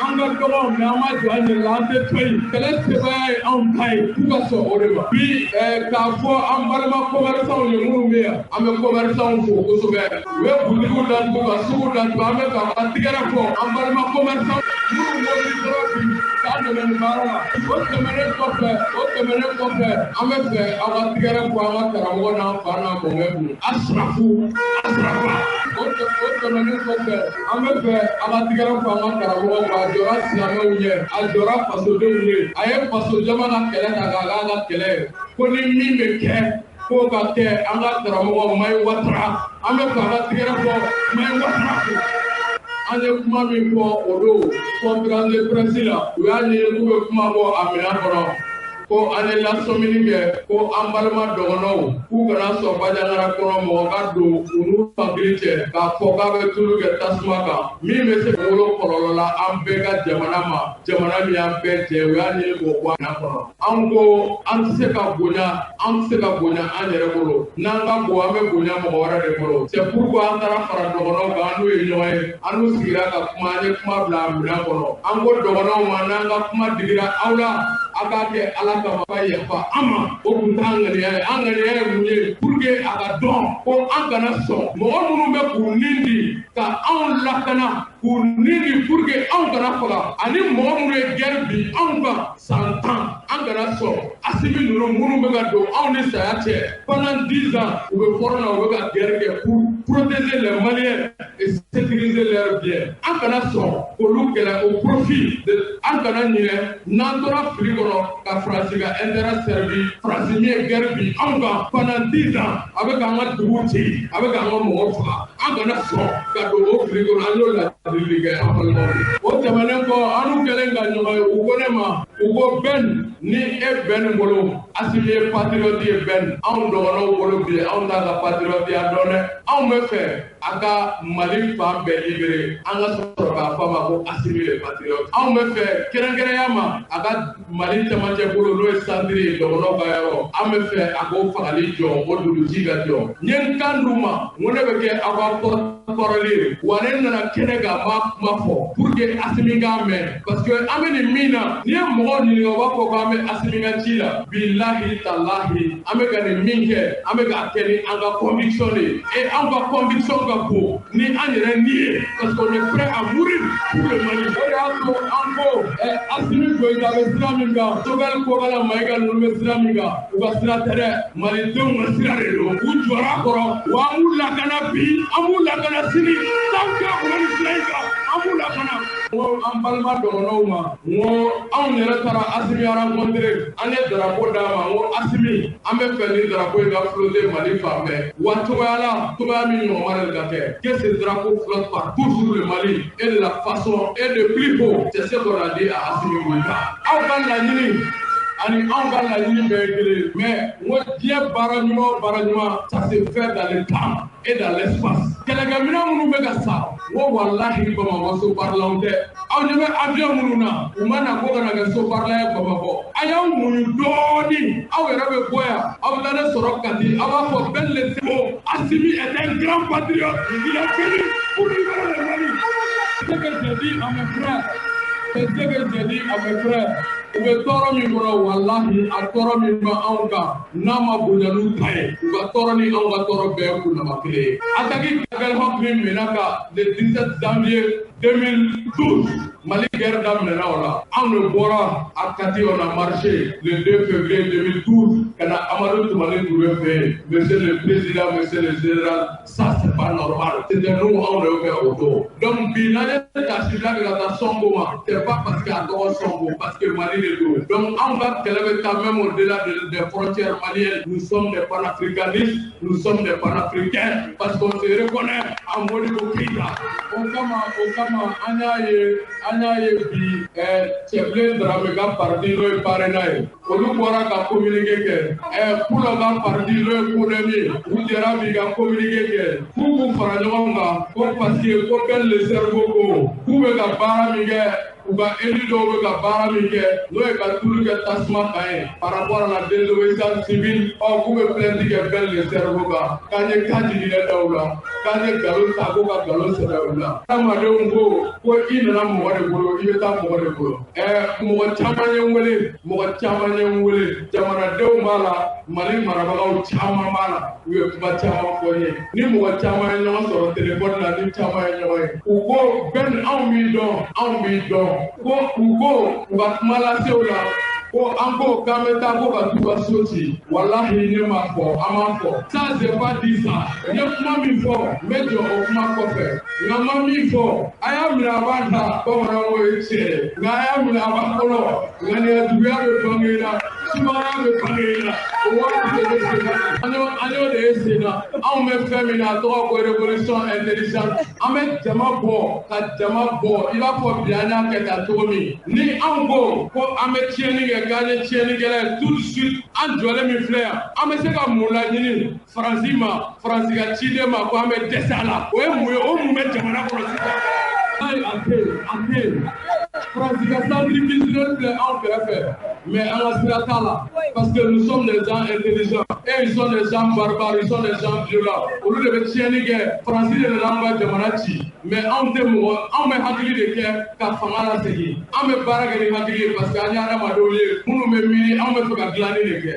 An ka dɔgɔ, mais an ma jɔ an yɛrɛ la, an tɛ to yen. Kɛlɛ sebaaya ye anw ta ye, k'u ka sɔn o de ma. Bi k'a fɔ an balima commerçants ye minnu bɛ yan, an bɛ commerçants fo kosɛbɛ. U ye butigiw datugu ka sugu datugu, an bɛ k'an ka tigɛrɛ fɔ an balima commerçants minnu mobilisera bi k'an dɛmɛ nin baara la. O tɛmɛnen kɔfɛ, an bɛ fɛ aw ka tigɛrɛ fɔ an ka karamɔgɔ n'an fa n'an mɔkɛ kun. Asirafu, asirafa. O tɛmɛnen kɔfɛ, an bɛ fɛ aw ka tigɛrɛ fɔ an ka karamɔgɔ kun. A jɔra silamɛw ɲɛ, a jɔra fasodenw ye, a ye faso jama ka kɛlɛ ta k'a k'a ka kɛlɛ ye. Ko ni min bɛ kɛ, k'o ka kɛ. An ka karamɔgɔ Mayi Watara, an bɛ fɛ an ka tigɛrɛ fɔ Mayi Watara kun. An ye kuma min fɔ o don conférence de presse la, u y'a ɲini k'u bɛ kuma bɔ a minɛn kɔnɔ. Ko an ye lasɔmini kɛ ko an balima dɔgɔnɔw k'u kana sɔn Bandiagara kɔnɔ mɔgɔ ka don u n'u hakili cɛ k'a fɔ k'a bɛ tulu kɛ tasuma kan min bɛ se ka wolo kɔlɔlɔ la an bɛɛ ka jamana ma, jamana min y'an bɛɛ jɛ. U y'a ɲini k'o bɔ a minɛn kɔnɔ. An ko an tɛ se ka bonya, an tɛ se ka bonya an yɛrɛ bolo. N'an ka bon, an bɛ bonya mɔgɔ wɛrɛ de bolo. C'est pourquoi an taara fara dɔgɔnɔw kan, an n'u ye ɲɔgɔn ye, an n'u sigira ka kuma, an ye kuma bila a minɛn kɔnɔ. An ko dɔgɔnɔw ma, n'an ka kuma digira aw la, a k'a kɛ Ala kama, ka yafa an ma. O kun t'an ŋaniya ye. An ŋaniya ye mun ye? Pour que a ka dɔn ko an kana sɔn mɔgɔ minnu bɛ k'u nin di ka anw lakana, k'u nin di pour que anw kana faga, ani mɔgɔ minnu ye guerre bi anw kan san 10, an kana sɔn. Asimi ninnu minnu bɛ ka don anw ni saya cɛ pendant 10 ans, u bɛ fɔlɔ na, u bɛ ka guerre kɛ pour protéger les Maliens et sécuriser leurs biens. An kana sɔn k'olu kɛlɛ au profit de. An kana ɲinɛ n'an tora fili kɔnɔ ka Faransi ka intérêt servi. Faransi min ye guerre bi anw kan pendant 10 ans, a bɛ k'an ka duguw ci, a bɛ k'an ka mɔgɔw faga. An kana sɔn ka don o fili kɔnɔ. An y'o ladili kɛ an balimaw ye. O tɛmɛnen kɔ, an n'u kɛlen ka ɲɔgɔn ye, u ko ne ma, u ko Ben, ni e Ben bolo, Asimi ye patriote ye Ben, anw dɔgɔnɔw bolo bi, anw t'a ka patriote ya dɔn dɛ. Anw bɛ fɛ a ka Mali fan bɛɛ libéré, an ka sɔrɔ k'a fɔ a ma ko Asimi le patriote. Anw bɛ fɛ kɛrɛnkɛrɛnya ma a ka Mali camancɛ bolo, n'o ye centre ye, dɔgɔnɔw ka yɔrɔ, an bɛ fɛ a k'o fagali jɔ, o duguji ka jɔ. N ye n kan d'u ma, n ko ne bɛ kɛ aw ka porte-parole ye, wa ne nana kɛnɛ kan, n b'a kuma fɔ pour que Asimi k'a mɛn, parce que an bɛ nin min na, n'i ye mɔgɔw ɲininka, u b'a fɔ k'an bɛ Asimi ka ci la. Bilahi talahi, an bɛ ka nin min kɛ, an bɛ k'a kɛ ni an ka conviction de ye, et anw ka conviction ka bon ni an yɛrɛ ni ye, parce qu'on est prêt à mourir pour le Mali. O de y'a to an ko Asimi Goïta bɛ sira min kan, Choguel Kokalla Maïga ninnu bɛ sira min kan, u ka sira tɛ dɛ, Malidenw ka sira de don. U jɔra a kɔrɔ, wa an b'u lakana bi, an b'u lakana sini, tant que u bɛ nin sira in kan, an b'u lakana. N ko an balima dɔgɔnɔw ma, n ko anw yɛrɛ taara Asimi rencontré, an ye drapeau d'a ma. N ko Asimi, an bɛ fɛ nin drapeau in ka flotter Mali fan bɛɛ, wa cogoya la, cogoya min ɲɔgɔn ma deli ka kɛ, que ce drapeau flotte partout sur le Mali et de la façon et de plus haut. C'est ce qu'on a dit à Asimi Goïta. Aw ka laɲini ani anw ka laɲini bɛɛ ye kelen, mais n ko diɲɛ baara ɲuman o baara ɲuman, ça se fait dans le temps et dans l'espace. Kɛlɛkɛminɛn minnu bɛ ka san, n ko walahi Bamakɔ so baaralaw tɛ. Aw ɲɛ bɛ avion minnu na, u ma na ko ka na kɛ so baarala ye Bamakɔ. A y'aw muɲu dɔɔni, aw yɛrɛ bɛ bɔ yan, aw bɛ taa ne sɔrɔ Kati, aw b'a fɔ Ben le Sebo, Assimi est un grand patriote, il est venu pour libérer le Mali. Ce que j'ai dit à mes frères, c'est ce que j'ai dit à mes frères. U bɛ tɔɔrɔ min kɔnɔ, walahi a tɔɔrɔ min bɛ anw kan, n'a ma bonya n'u ta ye, u ka tɔɔrɔ ni anw ka tɔɔrɔ bɛɛ ye kunnama kelen ye. Attaque Aguelhok min minɛ ka le 17 janvier 2012, Mali guerre daminɛna o la, anw de bɔra a Kati, on a marché le 2 février 2012 ka na Amadou Toumani Touré fɛ yen. Monsieur le président, monsieur le général, ça c'est pas normal. C'était nous, anw de y'o kɛ o don. Donc bi n'an ye tasibila kɛ ka taa Sonko ma, c'est pas parce que a tɔgɔ Sonko, parce que Mali de don. Donc anw ka kɛlɛ bɛ taa même au-delà des frontières maliennes. Nous sommes des panafricanistes, nous sommes des panafricains, parce qu'on se reconnaît à Modibo Keïta. O kama, o kama. Vraiment an y'a ye bi Cɛbilen Darame ka parti n'o ye PARENA ye, olu bɔra ka communiqué kɛ. Pulo ka parti n'o ye CODEM ye, u jɛra bi ka communiqué kɛ k'u k'u fara ɲɔgɔn kan ko parce que ko Ben le Cerveau ko k'u bɛ ka baara min kɛ, u ka élu dɔw bɛ ka baara min kɛ n'o ye ka tulu kɛ tasuma kan ye par rapport à la désobéissance civile, ɔ k'u bɛ plainte kɛ Ben le Cerveau kan, k'an ye kan jiginɛ da u la, k'an ye nkalon ta ko ka nkalon sɛbɛn u la. Adamadenw ko i nana mɔgɔ de bolo, i bɛ taa mɔgɔ de bolo. Mɔgɔ caman ye n wele, mɔgɔ caman ye n wele, jamanadenw b'a la, Mali marabagaw caman b'a la, u ye kuma caman fɔ n ye. Ni mɔgɔ caman ye ɲɔgɔn sɔrɔ telefɔni na, ni caman ye ɲɔgɔn ye, u ko Ben anw b'i dɔn, anw b'i dɔn. Ko u ko u ka kuma lasew la ko an ko k'an bɛ taa ko ka t'u ka so ci, walahi ne m'a fɔ, an m'a fɔ. Ça j'ai pas dit ça. N ye kuma min fɔ, n bɛ jɔ o kuma kɔfɛ. Nka n ma min fɔ, a y'a minɛ a b'a ta, bamananw ko ye tiɲɛ ye. Nka a y'a minɛ a b'a kɔnɔ, ŋaniya juguya bɛ bange i la, sumaya bɛ bange i la. O waati de bɛ sen na. An y'o de ye sen na. Anw bɛ fɛn min na, a tɔgɔ ko révolution intelligente. An bɛ jama bɔ, ka jama bɔ. I b'a fɔ bi an y'a kɛ tan cogo min. Ni anw ko an bɛ tiɲɛni kɛ, k'an ye tiɲɛnikɛla ye tout de suite, an jɔlen min filɛ yan, an bɛ se ka mun laɲini Faransi ma, Faransi ka ciden ma ko an bɛ dɛsɛ a la. O ye mun ye? O mun bɛ jamana kɔnɔ sisan? Ayi, a tɛ yen, a tɛ yen. Faransi ka centre culturel filɛ anw kɛrɛfɛ, mais an ka sira t'a la, parce que nous sommes des gens intelligents et ils sont des gens barbares, ils sont des gens violents. Olu de bɛ tiɲɛni kɛ. Faransi de nana an ka jamana ci, mais anw tɛ mɔgɔ, anw bɛ hakili de kɛ ka fanga lasegin. An bɛ baara kɛ ni hakili ye parce que an ye adamadenw ye minnu bɛ miiri, anw bɛ fɛ ka dilanni de kɛ.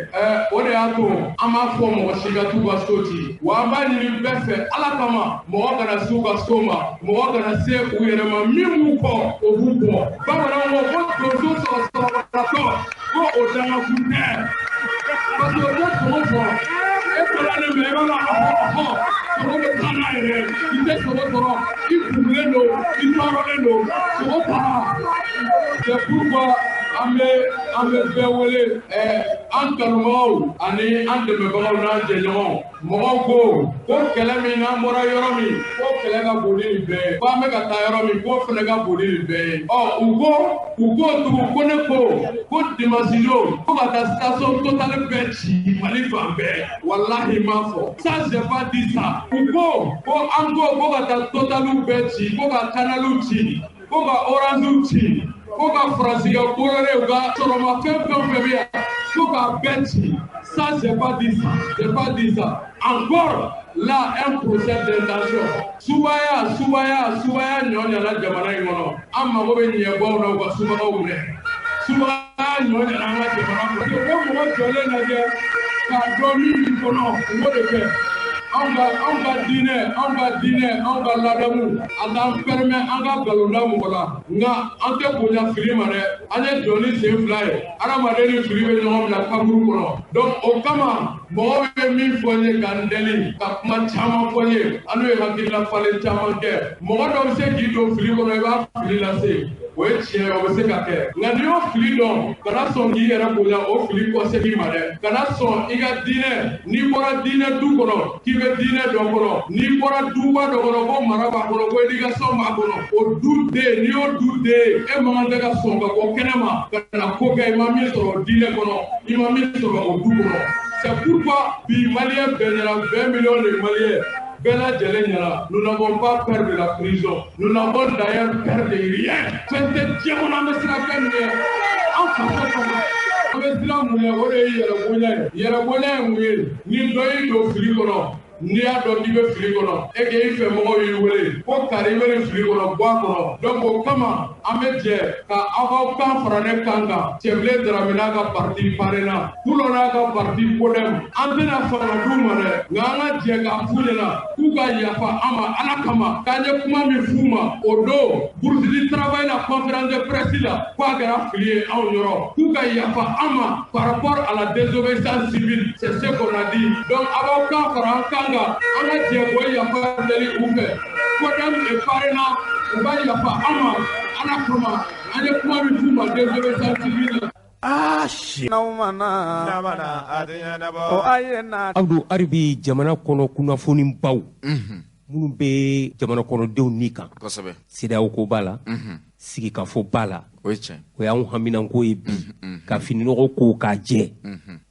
O de y'a to an b'a fɔ mɔgɔ si ka t'u ka so ci, wa an b'a ɲini bɛɛ fɛ Ala kama, mɔgɔ kana s'u ka so ma, mɔgɔ kana se u yɛrɛ ma, min b'u kɔ o b'u bɔ. Bamananw ko ko donso sɔrɔ sɔrɔbagatɔ ko o dangakun tɛ, parce que o tɛ sogo sɔrɔ. E taara ne minɛ, i b'a dɔn ɔhɔ sogo bɛ taa n'a yɛrɛ, i tɛ sogo sɔrɔ, i kurulen don, i tɔɔrɔlen don, sogo taara. C'est pourquoi an bɛ bɛɛ wele, an kanubagaw ani an dɛmɛbagaw n'an jɛɲɔgɔnw. Mɔgɔw ko kɛlɛ min n'an bɔra yɔrɔ min, ko kɛlɛ ka bon ni nin bɛɛ ye, ko an bɛ ka taa yɔrɔ min, k'o fana ka bon ni nin bɛɛ ye. Ɔ u ko tugun ko ne ko dimanche don ko ka taa station Total bɛɛ ci Mali fan bɛɛ, walahi n m'a fɔ. Ça j'ai pas dit ça. U ko an ko ka taa Totaliw bɛɛ ci, ko ka Canaliw ci, ko ka Orangew ci, ko ka Faransi ka Bolloré u ka sɔrɔmafɛn fɛn o fɛn bɛ yan, ko k'a bɛɛ ci. Ça j'ai pas dit ça, j'ai pas dit ça. Encore là un procès d'intention. Subaya ɲɔ ɲana jamana in kɔnɔ. An mago bɛ ɲɛbɔw la u ka subagaw minɛ. Subaya ɲɔ ɲana an ka jamana kɔnɔ. Ko mɔgɔ jɔlen lajɛ k'a dɔn min b'i kɔnɔ, u b'o de kɛ. Anw ka diinɛ, anw ka ladamu, a t'an permet an ka nkalon da mɔgɔ la. Nka an tɛ bonya fili ma dɛ. An ye jɔ ni sen fila ye. Adamaden ni fili bɛ ɲɔgɔn bila kaburu kɔnɔ. Donc o kama mɔgɔw bɛ min fɔ n ye ka n deli, ka kuma caman fɔ n ye, an n'u ye hakilina falen caman kɛ. Mɔgɔ dɔ bɛ se k'i don fili kɔnɔ, i b'a fili lase. O ye tiɲɛ ye, o bɛ se ka kɛ. Nka n'i y'o fili dɔn, kana sɔn k'i yɛrɛ bonya o fili kɔsegin ma dɛ. Kana sɔn i ka diinɛ, n'i bɔra diinɛ du kɔnɔ k'i bɛ diinɛ dɔ kɔnɔ, n'i bɔra duba dɔ kɔnɔ ko mara b'a kɔnɔ, ko i n'i ka sɔn b'a kɔnɔ, o du den, n'i y'o du den, e man kan tɛ ka sɔn ka bɔ kɛnɛ ma ka na ko kɛ i ma min sɔrɔ o diinɛ kɔnɔ, i ma min sɔrɔ o du kɔnɔ. C'est pourquoi bi Malien bɛɛ ɲɛna, 20 millions de Maliens bɛɛ lajɛlen ɲɛna, nous n'avons pas peur de la prison, nous n'avons d'ailleurs peur de rien. Fɛn tɛ diɲɛ kɔnɔ an bɛ siran fɛn min ɲɛ, an faso kɔnɔ. An bɛ siran mun ɲɛ, o de ye yɛrɛbonya ye. Yɛrɛbonya ye mun ye? Ni dɔ y'i don fili kɔnɔ, n'i y'a dɔn k'i bɛ fili kɔnɔ, e k'e fɛ mɔgɔw y'i wele ko kari i bɛ nin fili kɔnɔ, bɔ a kɔnɔ. Donc o kama an bɛ jɛ ka aw k'aw kan fara ne kan kan. Cɛbilen Darame n'a ka parti PARENA, Pulo n'a ka parti CODEM, an tɛna fanga d'u ma dɛ, nka an ka jɛ k'a f'u ɲɛna k'u ka yafa an ma Ala kama, k'an ye kuma min f'u ma o don bourse du travail la, conférence de presse la, k'a kɛra fili ye anw yɔrɔ, k'u ka yafa an ma par rapport à la désobéissance civile, c'est ce qu'on a dit. Donc aw b'aw kan fara an kan kan, an ka jɛ k'o yafa deli u fɛ. CODEM et PARENA, u ka yafa an ma Ala kama, an ye kuma min f'u ma désobéissance civile la. Abdou, hali bi jamana kɔnɔ kunnafoni baw Minnu bɛ jamana kɔnɔdenw ni kan. Kosɛbɛ. CEDEAO ko b'a la. Sigikafɔ b'a la. O ye tiɲɛ. O y'anw haminanko ye bi. Ka fininɔgɔ ko k'a jɛ.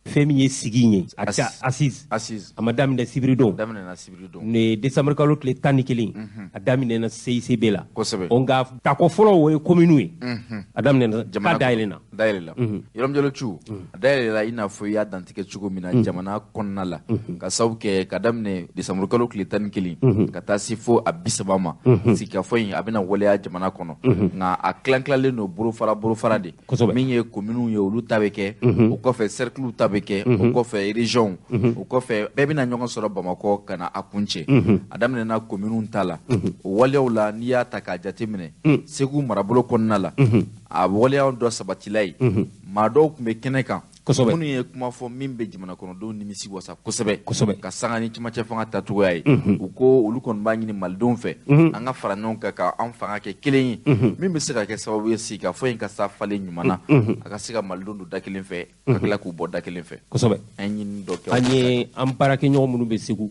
Fɛn min ye sigi in ye. Assise. Assise. A ma daminɛ sibiri don. Daminɛna sibiri don. Ne décembre kalo tile 11. A daminɛna CICB la. Kosɛbɛ. Ɔ nka tako fɔlɔ o ye commune ye. A daminɛna k'a dayɛlɛnna. Dayɛlɛla. Yɔrɔmu Jalo Cu. A dayɛlɛla i n'a fɔ i y'a dantigɛ cogo min na jamana kɔnɔna la. Ka sababu kɛ ka daminɛ décembre kalo tile 11. Ka taa se fo a 30 ma. Sigikafɔ in a bɛna waleya jamana kɔnɔ. Nka a tilan-tilalen don bolofara de. Kosɛbɛ. Min ye communes ye olu ta bɛ kɛ. O kɔfɛ cercle ta bɛ kɛ. O kɔfɛ région. O kɔfɛ bɛɛ bɛna ɲɔgɔn sɔrɔ Bamakɔ ka na a kun cɛ. A daminɛna communes ta la. O waleyaw la n'i y'a ta k'a jateminɛ. Segu marabolo kɔnɔna la. A waleyaw dɔ sabatila ye. Maa dɔw tun bɛ kɛnɛ kan. Kosɛbɛ. Minnu ye kuma fɔ min bɛ jamana kɔnɔdenw nimisi wasa kosɛbɛ. Kosɛbɛ. Ka sanga ni cɛmancɛ fanga tacogoya ye. U ko olu kɔni b'a ɲini malidenw fɛ. An ka fara ɲɔgɔn kan ka an fanga kɛ kelen ye. Min bɛ se ka kɛ sababu ye sigikafɔ in ka sa falen ɲuman na. A ka se ka malidenw don da kelen fɛ. Ka tila k'u bɔ da kelen fɛ. Kosɛbɛ. An ye ɲinini dɔ kɛ. An ye an baarakɛɲɔgɔn minnu bɛ Segu.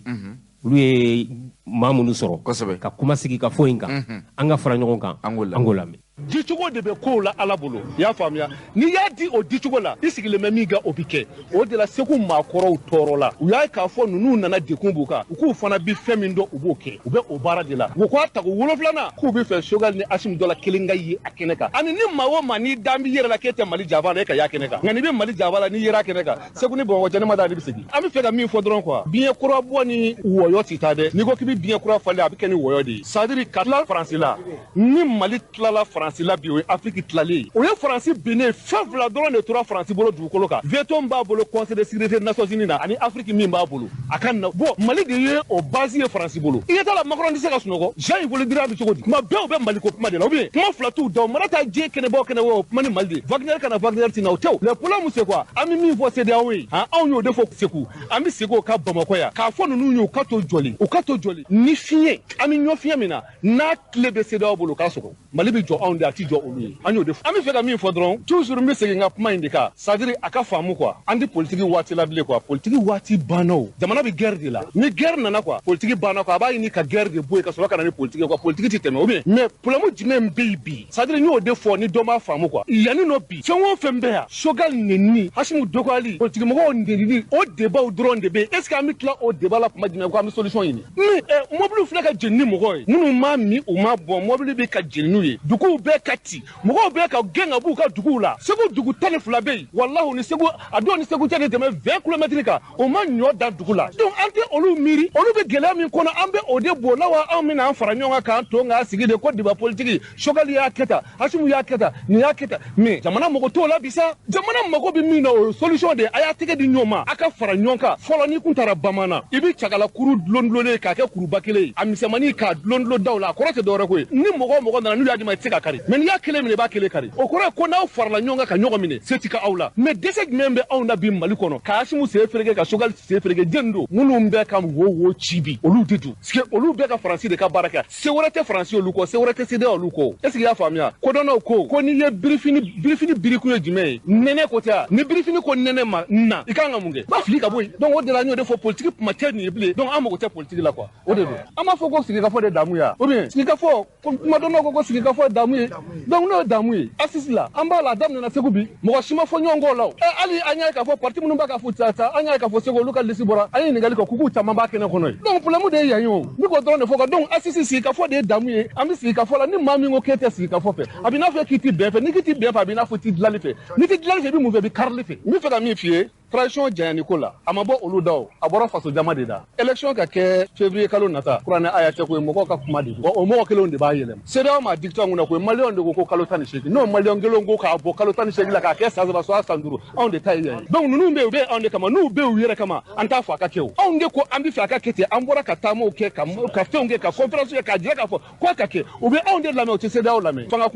Olu ye maa minnu sɔrɔ. Kosɛbɛ. Ka kuma sigikafɔ in kan. An ka fara ɲɔgɔn kan. An k'o lamɛn. Dicogo de bɛ kow la Ala bolo, i y'a faamuya. N'i y'a di o dicogo la, i sigilen bɛ min kan o bɛ kɛ. O de la Segu maakɔrɔw tɔɔrɔ la. U y'a ye k'a fɔ ninnu nana degun b'u kan, u k'u fana bi fɛn min dɔn u b'o kɛ. U bɛ o baara de la. U ko a tako 7nan k'u bɛ fɛ Choguel ni Assimi dɔ la kelen ka ye a kɛnɛ kan. Ani ni maa o maa n'i dan b'i yɛrɛ la k'e tɛ Mali jaba la, e ka y'a kɛnɛ kan. Nka n'i bɛ Mali jaba la n'i yera a kɛnɛ kan, Segu ni Bamakɔ cɛ ne ma da, ne bɛ segin. An bɛ fɛ ka min fɔ dɔrɔn quoi, biɲɛ kura bɔ ni wɔyɔ tɛ taa dɛ. N'i ko k'i bɛ biɲɛ kura falen, a bɛ kɛ ni wɔyɔ de ye. C'est à dire ka tila Faransi la, ni Mali tilala Faransi la bi, o ye Afrique tilalen ye. O ye Faransi binnen, fɛn fila dɔrɔn de tora Faransi bolo dugukolo kan. Veto min b'a bolo Conseil de sécurité des Nations Unies na, ani Afrique min b'a bolo. A ka na bon, Mali de ye o base ye Faransi bolo. I ɲɛ t'a la Macron tɛ se ka sunɔgɔ. Jean-Yves Le Drian bɛ cogo di? Kuma bɛɛ u bɛ Mali ko kuma de la, ou bien kuma fila t'u da, o mana taa diɲɛ kɛnɛba o kɛnɛba o kuma ni Mali de. Wagner kana Wagner ti na o tɛ o. Le problème c'est quoi? An bɛ min fɔ CEDEAO ye, han, anw y'o de fɔ Segu. An bɛ segin o kan Bamakɔ yan. K'a fɔ ninnu ye u ka to jɔli, u ka to jɔli. Ni fiɲɛ, an bɛ ɲɔ fiɲɛ min na, n'a tile bɛ CEDEAO bolo k'a sɔgɔ. Mali bɛ jɔ anw de, a ti jɔ olu ye. An y'o de fɔ. An bɛ fɛ ka min fɔ dɔrɔn, toujours n bɛ segin n ka kuma in de kan. C'est à dire a ka faamu quoi. An tɛ politique waati la bilen quoi. Politique waati banna o. Jamana bɛ guerre de la. Ni guerre nana quoi, politique banna quoi. A b'a ɲini ka guerre de bɔ yen ka sɔrɔ ka na ni politique ye quoi. Politique ti tɛmɛ ou bien. Mais problème jumɛn bɛ yen bi? C'est à dire n y'o de fɔ ni dɔ m'a faamu quoi. Yanni nɔ bi, fɛn o fɛn bɛ yan, Choguel nɛnini, Assimi dɔgɔyali, politique mɔgɔw nɛnini, o débat dɔrɔn de bɛ yen. Est ce que an bɛ tila o débat la kuma jumɛn ko an bɛ solution ɲini? Mais mobili filɛ ka jeni ni mɔgɔw ye. Minnu m'a min, u m'a bɔn, mobili bɛ ka jeni n'u ye. Duguw bɛɛ ka ci, mɔgɔw bɛɛ ka gɛn ka b'u ka duguw la. Segu dugu 12 bɛ yen, walahi ni Segu a dɔw ni Segu cɛ de tɛmɛ 20 kilomètres kan, o ma ɲɔ da dugu la. Donc an tɛ olu miiri, olu bɛ gɛlɛya min kɔnɔ, an bɛ o de bɔ la wa. Anw bɛna an fara ɲɔgɔn kan k'an to k'an sigi de ko débat politique. Choguel y'a kɛ tan, Assimi y'a kɛ tan, nin y'a kɛ tan, mais jamana mago t'o la bi sa. Jamana mago bɛ min na o ye solution de ye. A y'a tɛgɛ di ɲɔgɔn ma, a ka fara ɲɔgɔn kan. Fɔlɔ n'i kun taara Bamanan, i bɛ cagala kuru dulon dulonnen k'a kɛ kuruba kelen ye, a misɛnmanin k'a dulon dulon daw la, a kɔrɔ tɛ dɔwɛrɛ ko ye. Ni mɔgɔ o mɔgɔ nana n'u y'a d'i ma, i tɛ se ka kari. Mais n'i y'a kelen minɛ, i b'a kelen kari. O kɔrɔ ye ko n'aw farala ɲɔgɔn kan ka ɲɔgɔn minɛ, se ti ka aw la. Mais dɛsɛ jumɛn bɛ anw na bi Mali kɔnɔ? Ka Assimi sen fereke, ka Choguel sen fereke, jɛni don. Minnu bɛ ka wo ci bi, olu de don. Parce que olu bɛɛ ka Faransi de ka baara kɛ. Se wɛrɛ tɛ Faransi olu kɔ, se wɛrɛ tɛ CEDEAO olu kɔ. Est ce que i y'a faamuya? Kodɔnnaw ko n'i ye birifini birikun ye jumɛn ye? Nɛnɛ ko tɛ wa? Ni birifini ko nɛnɛ ma na, i kan ka mun kɛ? B'a fili ka bɔ yen. Donc o de la n y'o de fɔ, politique kuma tɛ nin ye bilen. Donc an mago tɛ politique la quoi. O de don. An b'a fɔ ko sigikafɔ de damu ye wa? Ou bien sigikafɔ, kumadɔnnaw ko sigikafɔ ye damu ye. Donc n'o ye damu ye, assise la, an b'a la, a daminɛna Segu bi, mɔgɔ si ma fɔ ɲɔgɔn kɔ o la o. Hali an y'a ye k'a fɔ parti minnu b'a ka fɔ ta, an y'a ye k'a fɔ Segu olu ka liste bɔra, an ye ɲininkali kɛ k'u caman b'a kɛnɛ kɔnɔ yen. Donc problème de ye yan ye o. N bɛ k'o dɔrɔn de fɔ quoi. Donc assise sigikafɔ de ye damu ye. An bɛ sigikafɔ la, ni maa min ko k'e tɛ sigikafɔ fɛ, a b'i n'a fɔ k'i ti bɛn fɛ. N'i k'i ti bɛn fɛ, a b'i n'a fɔ t'i dilanli fɛ. N'i ti dilanli fɛ, i bɛ mun fɛ? I bɛ karili fɛ. N bɛ fɛ ka min f'i ye, transition janyani ko la, a ma bɔ olu da o, a bɔra faso jama de da. Élection ka kɛ février kalo nata, kuranɛ aya tɛ ko ye, mɔgɔw ka kuma de don. O mɔgɔ kelenw de b'a yɛlɛma. CEDEAO ma dicté an kunna ko maliyɛnw de ko kalo 18. N'o maliyɛn kelenw ko k'a bɔ kalo 18 la k'a kɛ san 3 soit san 5, anw de ta ye yan ye. Donc ninnu bɛ yen, u bɛ anw de kama, n'u bɛ u yɛrɛ kama, an t'a fɔ a ka kɛ o. Anw de ko an bɛ fɛ a ka kɛ ten, an bɔra ka taamaw kɛ, ka fɛnw kɛ, ka conférence kɛ, k'a jira k'a fɔ k'a ka kɛ. U bɛ anw de lamɛn, u tɛ CEDEAO lamɛn. Fanga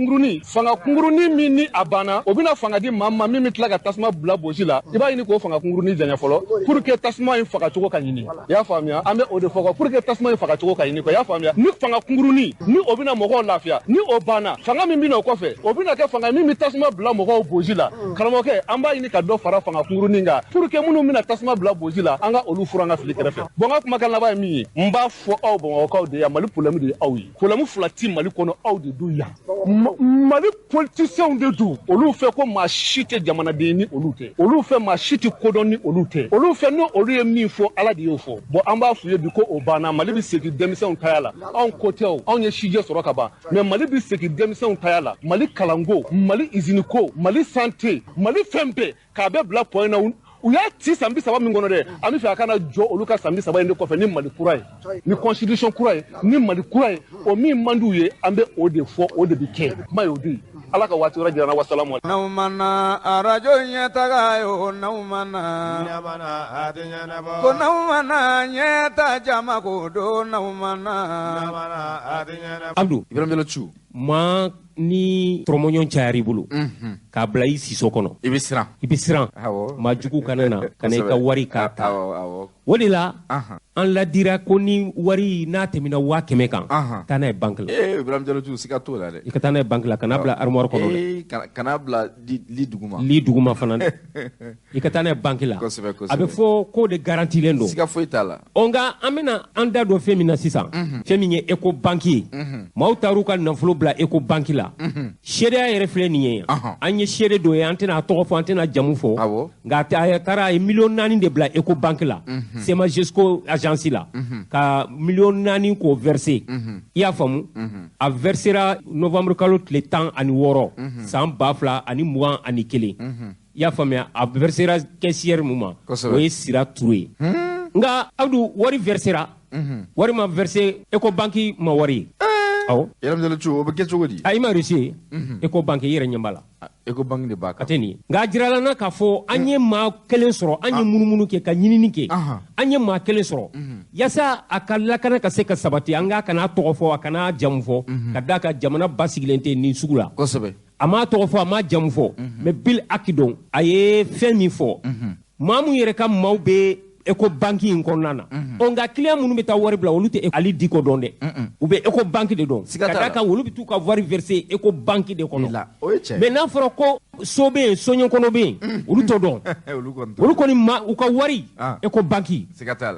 kunkurunin min ni a banna, o bɛna fanga di maa ma min bɛ tila ka tasuma bila bosi la. I b'a ɲini k'o fanga kunkurunin janya fɔlɔ pour que tasuma in fagacogo ka ɲini. I y'a faamuya, an bɛ o de fɔ quoi, pour que tasuma in fagacogo ka ɲini quoi. I y'a faamuya, ni fanga kunkurunin ni o bɛna mɔgɔw lafiya, ni o banna, fanga min bɛna o kɔfɛ, o bɛna kɛ fanga min bɛ tasuma bila mɔgɔw boji la. Karamɔgɔkɛ, an b'a ɲini ka dɔ fara fanga kunkurunin kan pour que minnu bɛna tasuma bila boji la, an ka olu furan ka fili kɛrɛfɛ. Bon, n ka kumakan laban ye min ye, n b'a fɔ aw Bamakɔkaw de ye, Mali problème de ye aw ye. Problème fila ti Mali kɔnɔ, aw de don yan. Mali politiciens de don. Olu fɛ ko maa si tɛ jamanaden ni olu tɛ. Olu fɛ maa si tɛ kodɔn ni olu tɛ. Olu fɛ ni olu ye min fɔ, Ala de y'o fɔ. Bon, an b'a f'u ye bi ko o banna. Mali bɛ segin denmisɛnw taya la. Anw ko tɛ o, anw ye sijɛ sɔrɔ ka ban. Mais Mali bɛ segin denmisɛnw taya la. Mali kalanko, Mali usine ko, Mali santé, Mali fɛn bɛɛ k'a bɛɛ bila point na. U y'a ci san 30 min kɔnɔ dɛ, an bɛ fɛ a kana jɔ olu ka san 30 in de kɔfɛ ni Mali kura ye, ni constitution kura ye, ni Mali kura ye. O min man d'u ye, an bɛ o de fɔ, o de bɛ kɛ. Kuma y'o de ye. Ala ka waati wɛrɛ jira n na. Wasalamu. N'aw ma na arajo ɲɛtaga ye o, n'aw ma na ko n'aw ma na ɲɛta jama ko don, n'aw ma na. Abdou Ibrahim Diallo Thiou, maa ni tɔrɔmɔɲɔgɔn cayara i bolo k'a bila i siso kɔnɔ, i bɛ siran, i bɛ siran maa jugu kana na ka na i ka wari k'a ta. O de la an ladira ko ni wari n'a tɛmɛna 100 000 kan, taa n'a ye banque la. Ee Ibrahim Diallo Thiou, siga t'o la dɛ. I ka taa n'a ye banque la, kana bila armoire kɔnɔ dɛ. Kana bila li duguma. Li duguma fana dɛ, i ka taa n'a ye banque la. Kosɛbɛ, kosɛbɛ. A bɛ fɔ k'o de garantilen don. Siga foyi t'a la. Ɔ, nka an bɛna an da don fɛn min na sisan, fɛn min ye Ecobank ye, maaw taar'u ka nafolo bila Ecobank la. Seereya yɛrɛ filɛ nin ye, an ye seere dɔ ye, an tɛna a tɔgɔ fɔ, an tɛna jamu fɔ, nka a taara, a ye 4 millions de bila Ecobank la, Semagesco agence la, ka 4 millions k'o verser. I y'a faamu, a versera novembre kalo tile 16 san 2021. I y'a faamuya, a versera caissière mun ma, o ye Sira Ture ye. Nka Abdou, wari versera, wari ma verser Ecobank ma wari ye. Awɔ. Ibrahim Diallo Thiou, o bɛ kɛ cogo di? A, i ma reçu ye Ecobank, i yɛrɛ ɲɛ b'a la. Ecobank de b'a kan. A tɛ nin ye, nka a jirala n na k'a fɔ an ye maa kelen sɔrɔ, an ye munumunu kɛ ka ɲinini kɛ, an ye maa kelen sɔrɔ. Yaasa a ka lakana ka se ka sabati, an k'a kana tɔgɔ fɔ, a kana jamu fɔ, ka d'a kan jamana basigilen tɛ nin sugu la. A m'a tɔgɔ fɔ, a m'a jamu fɔ, mais bil aki don, a ye fɛn min fɔ, maa mun yɛrɛ ka maaw bɛ Ecobank in kɔnɔna na. Ɔ, nka client minnu bɛ taa wari bila, olu tɛ Ali Diko dɔn dɛ, u bɛ Ecobank de dɔn, ka d'a kan olu bɛ t'u ka wari verser Ecobank de kɔnɔ. Mais n'a fɔra ko so bɛ yen, soɲɛkɔnɔ bɛ yen, olu t'o dɔn. Olu kɔni ma u ka wari Ecobank.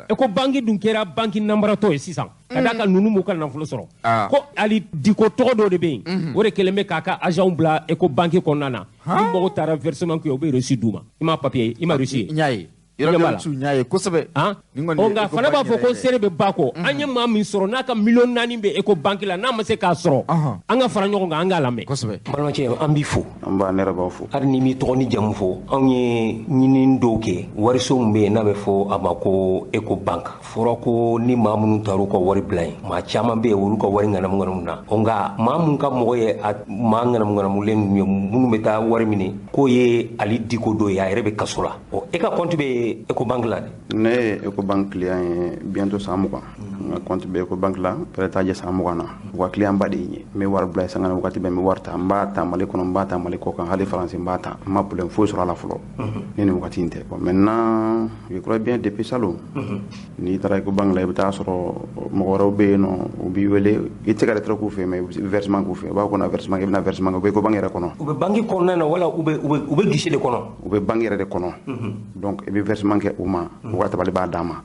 Ecobank dun kɛra banque nanbaratɔ ye sisan, ka d'a kan ninnu m'u ka nafolo sɔrɔ. Ko Ali Diko tɔgɔ dɔ de bɛ yen, o de kɛlen bɛ k'a ka agent bila Ecobank kɔnɔna na. Ni mɔgɔw taara versement kɛ, u bɛ reçu d'u ma. I m'a papier ye, i ma reçu ye? N y'a ye. Yɔrɔ kosɛbɛ. Nka fana b'a fɔ ko seere bɛ ba kɔ. An ye maa min sɔrɔ n'a ka 4 millions bɛ Ecobank la, n'a ma se k'a sɔrɔ, an ka fara ɲɔgɔn kan, an k'a lamɛn. Kosɛbɛ. Balimakɛ, an b'i fo. An b'a, ne yɛrɛ b'aw fo. Hali ni m'i tɔgɔ ni jamu fɔ, anw ye ɲinini dɔw kɛ. Wariso min bɛ yen n'a bɛ fɔ a ma ko Ecobank, fɔra ko ni maa minnu taar'u ka wari bila yen, maa caman bɛ yen, olu ka wari ŋanamu ŋanamu na. Nka maa mun ka mɔgɔ ye a maa ŋanamu ŋanamulen ninnu ye, minnu bɛ taa wari minɛ, k'o ye Ali Diko dɔ ye, a yɛrɛ bɛ kaso la. Ɔ, e ka compte bɛ Ecobank la dɛ? Ne ye Ecobank client ye bientôt san 20. N ka compte bɛ Ecobank la, peut-être a jɛ san 20 na. U ka client ba de ye n ye. N bɛ wari bila sanga ni wagati bɛɛ, n bɛ wari ta. N b'a ta Mali kɔnɔ, n b'a ta Mali kɔ kan, hali Faransi n b'a ta. N ma problème foyi sɔrɔ a la fɔlɔ ni nin wagati in tɛ. Bon, maintenant, je crois bien depuis salon, n'i taara Ecobank la, i bɛ taa sɔrɔ mɔgɔ wɛrɛw bɛ yen nɔ, u b'i wele, i tɛ se ka retrait k'u fɛ, mais versement k'u fɛ. U b'a fɔ ko na versement kɛ, i bɛna versement kɛ, u bɛ Ecobank yɛrɛ kɔnɔ. U bɛ banque kɔnɔna na wala u bɛ guichet de kɔnɔ? U bɛ banque yɛrɛ de kɔnɔ. Donc i bɛ versement kɛ u ma, u ka tabali b'a d'a ma,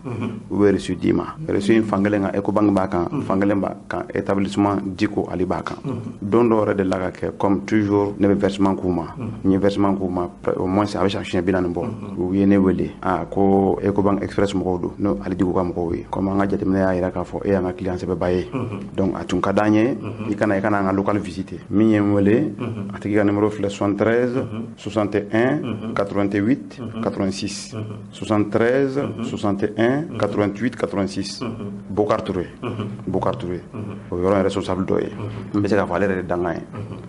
u bɛ reçu d'i ma. Reçu in fankelen kan Ecobank b'a kan, fankelen b'a kan établissement Diko Ali b'a kan. Don dɔw yɛrɛ delila ka kɛ, comme toujours ne bɛ versement k'u ma, n ye versement k'u ma au moins a bɛ siɲɛ 40 bɔ. U ye ne wele, ah, ko Ecobank Express mɔgɔw don, n'o Ali Diko ka mɔgɔw ye. Comme an ka jateminɛ y'a jira k'a fɔ e y'an ka client sɛbɛba ye, donc a tun ka d'an ye i kana an ka local visiter. Min ye n wele, a tigi ka numéro filɛ: 73 61 88 86. 73 61 88 86. Bokar Touré. Bokar Touré. O yɔrɔ in responsable dɔ ye. N bɛ se k'a fɔ ale yɛrɛ de dangan ye.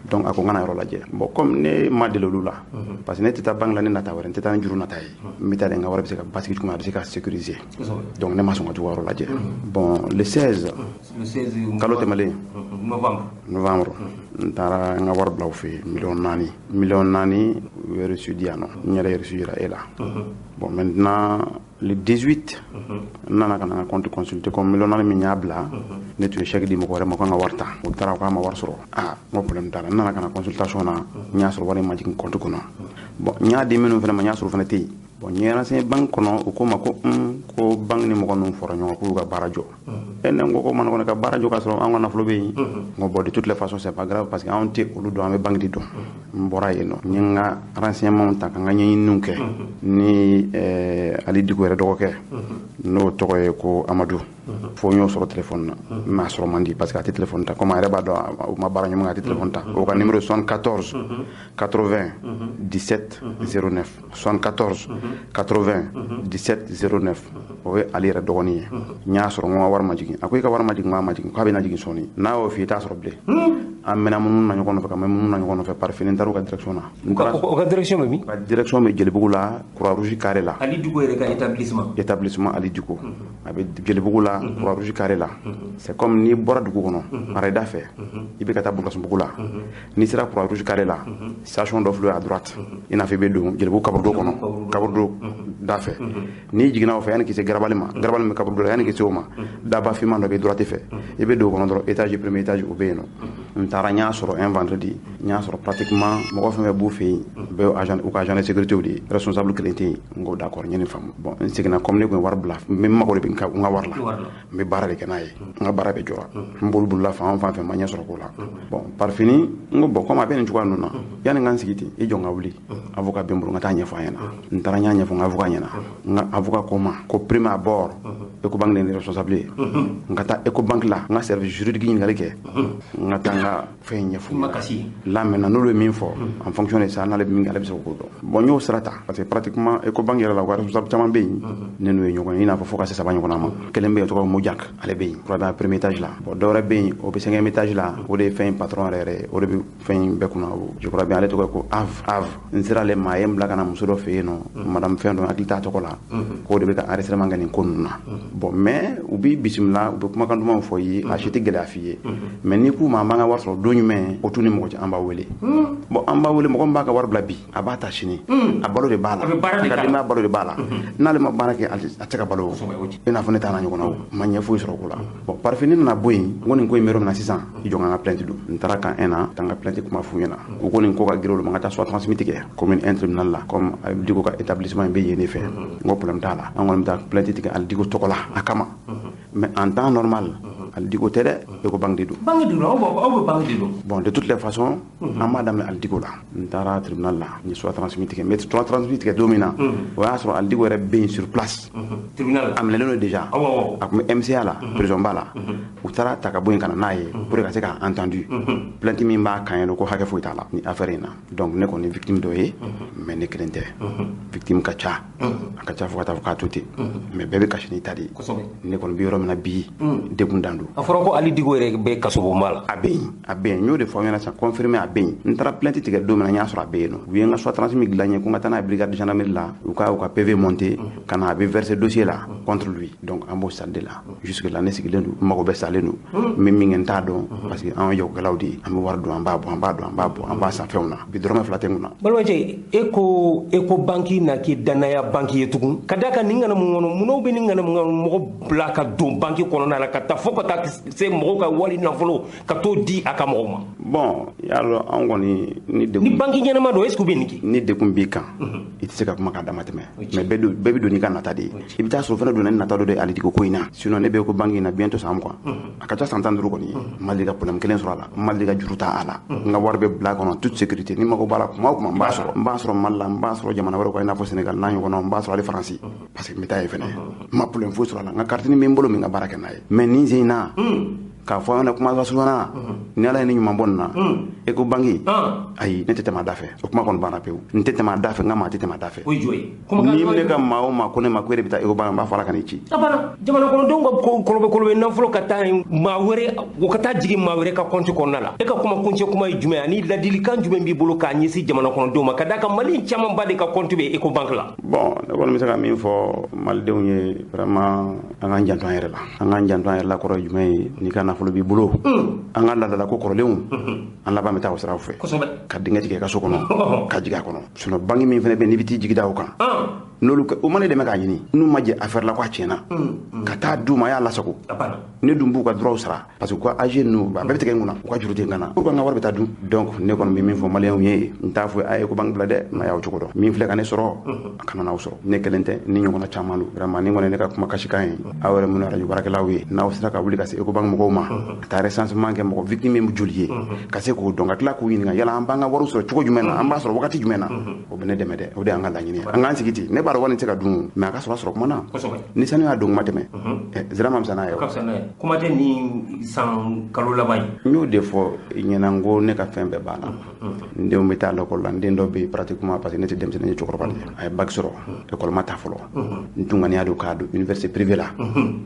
Donc a ko n kana yɔrɔ lajɛ. Bon, comme ne ma deli olu la, parce que ne tɛ taa banque la ni nata wɛrɛ, n tɛ taa ni juru nata ye. N bɛ taa de n ka wari bɛ se ka basigi cogo min, a bɛ se ka sécuriser. Donc ne ma sɔn ka t'u ka yɔrɔ lajɛ. Bon, le 16. Le 16 kalo tɛmɛlen. Novembre. Novembre. N taara n ka wari bila u fɛ yen, miliyɔn 4. Miliyɔn 4, u ye reçu di yan nɔ. N yɛrɛ ye reçu yira e la. Bon, maintenant, le 18, n nana ka na n ka compte consulter comme miliyɔn 4 min y'a bila, ne tun ye chèque di mɔgɔ wɛrɛ ma ko n ka wari ta. U taara, u k'a ma wari sɔrɔ. Ah, n ko problème t'a la. N nana ka na consultation na, n y'a sɔrɔ wari in ma jigin compte kɔnɔ. Bon, n y'a di minnu fana ma, n y'a sɔrɔ o fana tɛ yen. Bon, n ye renseigné banque kɔnɔ, u ko ma ko ko banque ni mɔgɔ ninnu fɔra ɲɔgɔn k'u ka baara jɔ. E ne ko ko ma nɔgɔn ka baara jɔ k'a sɔrɔ an ka nafolo bɛ yen. N ko bon, de toutes les façons, c'est pas grave, parce que anw tɛ olu dɔn, an bɛ banque de dɔn. N bɔra yen nɔ, n ye n ka renseignement ta ka n ka ɲɛɲininiw kɛ ni Ali Diko yɛrɛ dɔgɔkɛ, n'o tɔgɔ ye ko Amadu. Fo n y'o sɔrɔ téléphone na, mais a sɔrɔ man di parce que a tɛ téléphone ta. Comme a yɛrɛ b'a dɔn, u ma baara ɲuman kɛ, a tɛ téléphone ta. O ka numéro 74 80 17 09, 74 80 17 09, o ye ale yɛrɛ dɔgɔnin ye. N y'a sɔrɔ, n ko n ka wari ma jigin. A ko i ka wari ma jigin, n ko a ma jigin, k'a bɛ na jigin sɔɔni. N'a y'o f'i ye, i t'a sɔrɔ bilen. An mɛnna minnu na ɲɔgɔn nɔfɛ, ka mɛn minnu na ɲɔgɔn nɔfɛ, par fini n taara u ka direction na. O ka direction bɛ min? Ka direction bɛ Jelibugu la, Croix Rouge carré la. Ali Diko yɛrɛ ka établissement. Établissement Ali Diko, a bɛ Jelibugu la, Croix Rouge carré la. C'est comme n'i bɔra dugu kɔnɔ arrêt fɛ, i bɛ ka taa Bulukasunbugu la, n'i sera Croix Rouge carré la, station dɔ filɛ à droite, i n'a fɔ i bɛ don Jelibugu kaburudo kɔnɔ, kaburudo da fɛ. N'i jiginna o fɛ, yanni k'i se garabali ma, garabali min bɛ kaburudo la, yanni k'i se o ma, daba finman dɔ bɛ droite fɛ, i bɛ don o kɔnɔ dɔrɔn, étage, premier étage, o bɛ yen nɔ. N taara, n y'a sɔrɔ un vendredi, n y'a sɔrɔ pratiquement mɔgɔ fɛn fɛn b'u fɛ yen, bɛɛ agent, u ka agent de sécurité de ye, responsable kelen tɛ yen. N ko d'accord, n ye nin faamu. Bon, n seginna, comme ne tun ye wari bila, n bɛ n mago de bɛ n ka wari la, n bɛ baara de kɛ n'a ye, n ka baara bɛɛ jɔra. N bolo bolila fan o fan fɛ, n ma ɲɛ sɔrɔ ko la. Bon, par fini, n ko bon, comme a bɛ nin cogoya ninnu na, yanni n ka n sigi ten, i jɔ n ka wuli, avocat bɛ n bolo, n ka taa ɲɛfɔ a ɲɛna. N taara, n y'a ɲɛfɔ n ka avocat ɲɛna. N ka avocat ko n ma ko prime abord, Ecobank de ye responsable ye, n ka taa Ecobank la, n ka service juridique ɲininkali kɛ, n ka taa n ka fɛn ɲɛfɔ. Là maintenant, n'olu ye min fɔ, en fonction de ça, n'ale bɛ min kɛ, ale bɛ se k'o dɔn. Bon, n y'o sira ta parce que pratiquement Ecobank yɛrɛ la, u ka responsable caman bɛ yen, ne n'u ye ɲɔgɔn ye, i n'a fɔ fo ka se 3 ɲɔgɔnna ma. Kelen bɛ yen, o tɔgɔ Mojak, ale bɛ yen, kura bɛ premier étage la. Bon, dɔ wɛrɛ bɛ yen, o bɛ cinquième étage la, o de ye fɛn in patron yɛrɛ yɛrɛ ye, o de bɛ fɛn in bɛɛ kunna. Je crois bien ale tɔgɔ ye ko Av Av. N sera ale ma, a ye n bila ka na muso dɔ fɛ yen nɔ, madame fɛn dɔ, hakili t'a tɔgɔ la, k'o de bɛ ka enregistrement kɛ nin ko ninnu na. Bon, mais u b'i bisimila, u bɛ kumakan dumanw fɔ i ye, a si tɛ gɛlɛya f'i ye. Mais n'i k'u ma an b'an ka wari sɔrɔ don jumɛn, o t'u ni mɔgɔ cɛ. An b'a wele, bon, an b'a wele, mɔgɔ min b'a ka wari bila bi, a b'a ta sini, a balo de b'a la, a ka denbaya balo de b'a la. N'ale ma baara kɛ, a tɛ se ka balo, i n'a fɔ ne t'a na ɲɔgɔn na. O ma ɲɛ foyi sɔrɔ o ko la. Bon, par fini nana bɔ yen, n ko nin ko in bɛ yɔrɔ min na sisan, i jɔ n ka plainte don. N taara kan 1 na, ka n ka plainte kuma f'u ɲɛna. U ko nin ko ka girin olu ma, n ka taa soit transmis tigɛ commune 1 tribunal la, comme Diko ka établissement in bɛ yen de fɛ. N ko problème t'a la, an kɔni bɛ taa plainte tigɛ Ali Diko tɔgɔ la a kama. Mais en temps normal, Ali Diko tɛ dɛ, Ecobank de don. Banque de don, aw bɛ banque de don. Bon, de toutes les façons, an b'a daminɛ Ali Diko la. N taara tribunal la, n ye soit transmis tigɛ. Mais soit transmis tigɛ don min na, o y'a sɔrɔ Ali Diko yɛrɛ bɛ yen sur place. Tribunal. A minɛlen don déjà, a tun bɛ MCA la, prison ba la. U taara ta ka bɔ yen ka na n'a ye pour que ka se k'a entendu. Plainte min b'a kan yen nɔ, ko hakɛ foyi t'a la ni affaire in na. Donc ne kɔni victime dɔ ye, mais ne kelen tɛ, victime ka ca, a ka ca fo ka taa fɔ k'a to ten, mais bɛɛ bɛ kasi n'i ta de ye. Ne kɔni bɛ yɔrɔ min na bi, degun dan don. A fɔra ko Ali Diko yɛrɛ bɛ kasobonba la. A bɛ yen, a bɛ yen, n y'o de fɔ aw ɲɛna sisan, confirmé, a bɛ yen. N taara plainte tigɛ don min na, n y'a sɔrɔ a bɛ yen nɔ. U ye n ka soit transmis dilan n ye ko n ka taa n'a ye brigade de gendarmerie la, u ka PV monter ka na, a bɛ verser dossier la contre lui. Donc an b'o stade de la jusque là. Ne sigilen don, n mago bɛ salen don, n bɛ min kɛ, n t'a dɔn, parce que anw ye jagokɛlaw de ye, an bɛ wari don, an b'a bɔ, an b'a don, an b'a bɔ, an b'a san fɛnw na bi, dɔrɔmɛ 2 tɛ n kunna. Balimacɛ, e ko Ecobank na kɛ danaya banque ye tugun, ka d'a kan nin ŋanamu kɔnɔ, munnaw bɛ nin ŋanamu kɔnɔ, mɔgɔ bila ka don banque kɔnɔna la, ka taa fo ka taa se mɔgɔw ka wali nafolo ka t'o di a ka mɔgɔw ma? Bon, y'a dɔn, anw kɔni ni degun ni banque ɲɛnama don, est ce que u bɛ nin kɛ? Ni degun b'i kan, i tɛ se ka kuma k'a dama tɛmɛ, mais bɛɛ bɛ don n'i ka nata de ye. I bɛ taa sɔrɔ o fana donna ni nata dɔ de ye Ali Diko ko in na. Sinon ne bɛ ko banque in na bientôt san 20, a ka ca san 15 kɔni ye. N ma deli ka problème kelen sɔrɔ a la, n ma deli ka juru ta a la. N ka wari bɛ bila a kɔnɔ toute sécurité. Ni mago b'a la kuma o kuma, n b'a sɔrɔ, n b'a sɔrɔ Mali la, n b'a sɔrɔ jamana wɛrɛw kan, i n'a fɔ Sénégal n'a ɲɔgɔnnaw, n b'a sɔrɔ hali Faransi, parce que n bɛ taa yen fɛnɛ. N ma problème foyi sɔrɔ a la. N ka carte bɛ n bolo min ka baara kɛ n'a ye. Mais nin sen in na K'a fɔ an kuma lasurunya ni Ala ye ni ɲuman bɔ nin na Ecobank ayi ne tɛ tɛmɛ a da fɛ o kuma kɔni banna pewu n tɛ tɛmɛ a da fɛ n ka maa tɛ tɛmɛ a da fɛ o ye jɔn ye ni ne ka maa o maa ko ne ma ko e de bɛ taa Ecobank n b'a fɔ Ala ka n'i ci a banna jamana kɔnɔdenw ka kɔlɔbɛ kɔlɔbɛ nafolo ka taa maa wɛrɛ o ka taa jigin maa wɛrɛ ka compte kɔnɔna la e ka kuma kuncɛ kuma ye jumɛn ani ladilikan jumɛn b'i bolo k'a ɲɛsin jamana kɔnɔdenw ma ka d'a kan Mali camanba de ka compte bɛ Ecobank la bon ne kɔni bɛ se ka min fɔ malidenw ye vraiment an k'an janto an yɛrɛ la an k'an janto an yɛrɛ la kɔrɔ ye jumɛn ye n'i ka nafolo b'i bolo an ka laadala ko kɔrɔlenw an laban bɛ taa o siraw fɛ ka dingɛ tigɛ i ka so kɔnɔ ka jigin a kɔnɔ sinon banque min fana bɛ yen n'i bɛ t'i jigi da o kan n'olu o ma ne dɛmɛ k'a ɲini n'u ma jɛ affaire la ko a tiɲɛna ka taa d'u ma a y'a lasago ne dun b'u ka droit sara parce que u ka AG ninnu a bɛɛ bɛ tigɛ n kunna u ka juru tɛ n kan na pour que n ka wari bɛ taa dun donc ne kɔni bɛ min fɔ maliyɛnw ye n t'a fɔ a ye Ecobank bila dɛ n'a y'aw cogo dɔn min filɛ ka ne sɔrɔ a kana n'aw sɔrɔ ne kelen tɛ ni ɲɔgɔnna caman don vraiment ni kɔni ne ka kuma kasikan ye aw yɛrɛ minnu arajo baarakɛlaw ye n'aw sera ka wuli ka se Ecobank mɔgɔw ma ka taa recensement kɛ mɔgɔ victime ye joli ye ka se k'o dɔn ka tila k'u ɲininka yala an b'an ka wariw sɔrɔ cogo jumɛn na an b'a sɔrɔ wagati jumɛn na o bɛ ne dɛmɛ dɛ o de y'an ka laɲini ye an k'an sigi ten ne b'a dɔn wari tɛ se ka dun mais a ka sɔrɔ sɔrɔ kuma na ni sanu y'a don kuma tɛmɛ zira ma fisa n'a ye kuma tɛ ni san kalo laban ye n y'o de fɔ ɲɛna n ko ne ka fɛn bɛɛ banna n denw bɛ taa l'école la n den dɔ bɛ yen pratiquement parce que ne tɛ denmisɛnnin ye cɛkɔrɔba de ye a ye bac sɔrɔ école ma ta fɔlɔ n tun ŋaniya don k'a don université privée la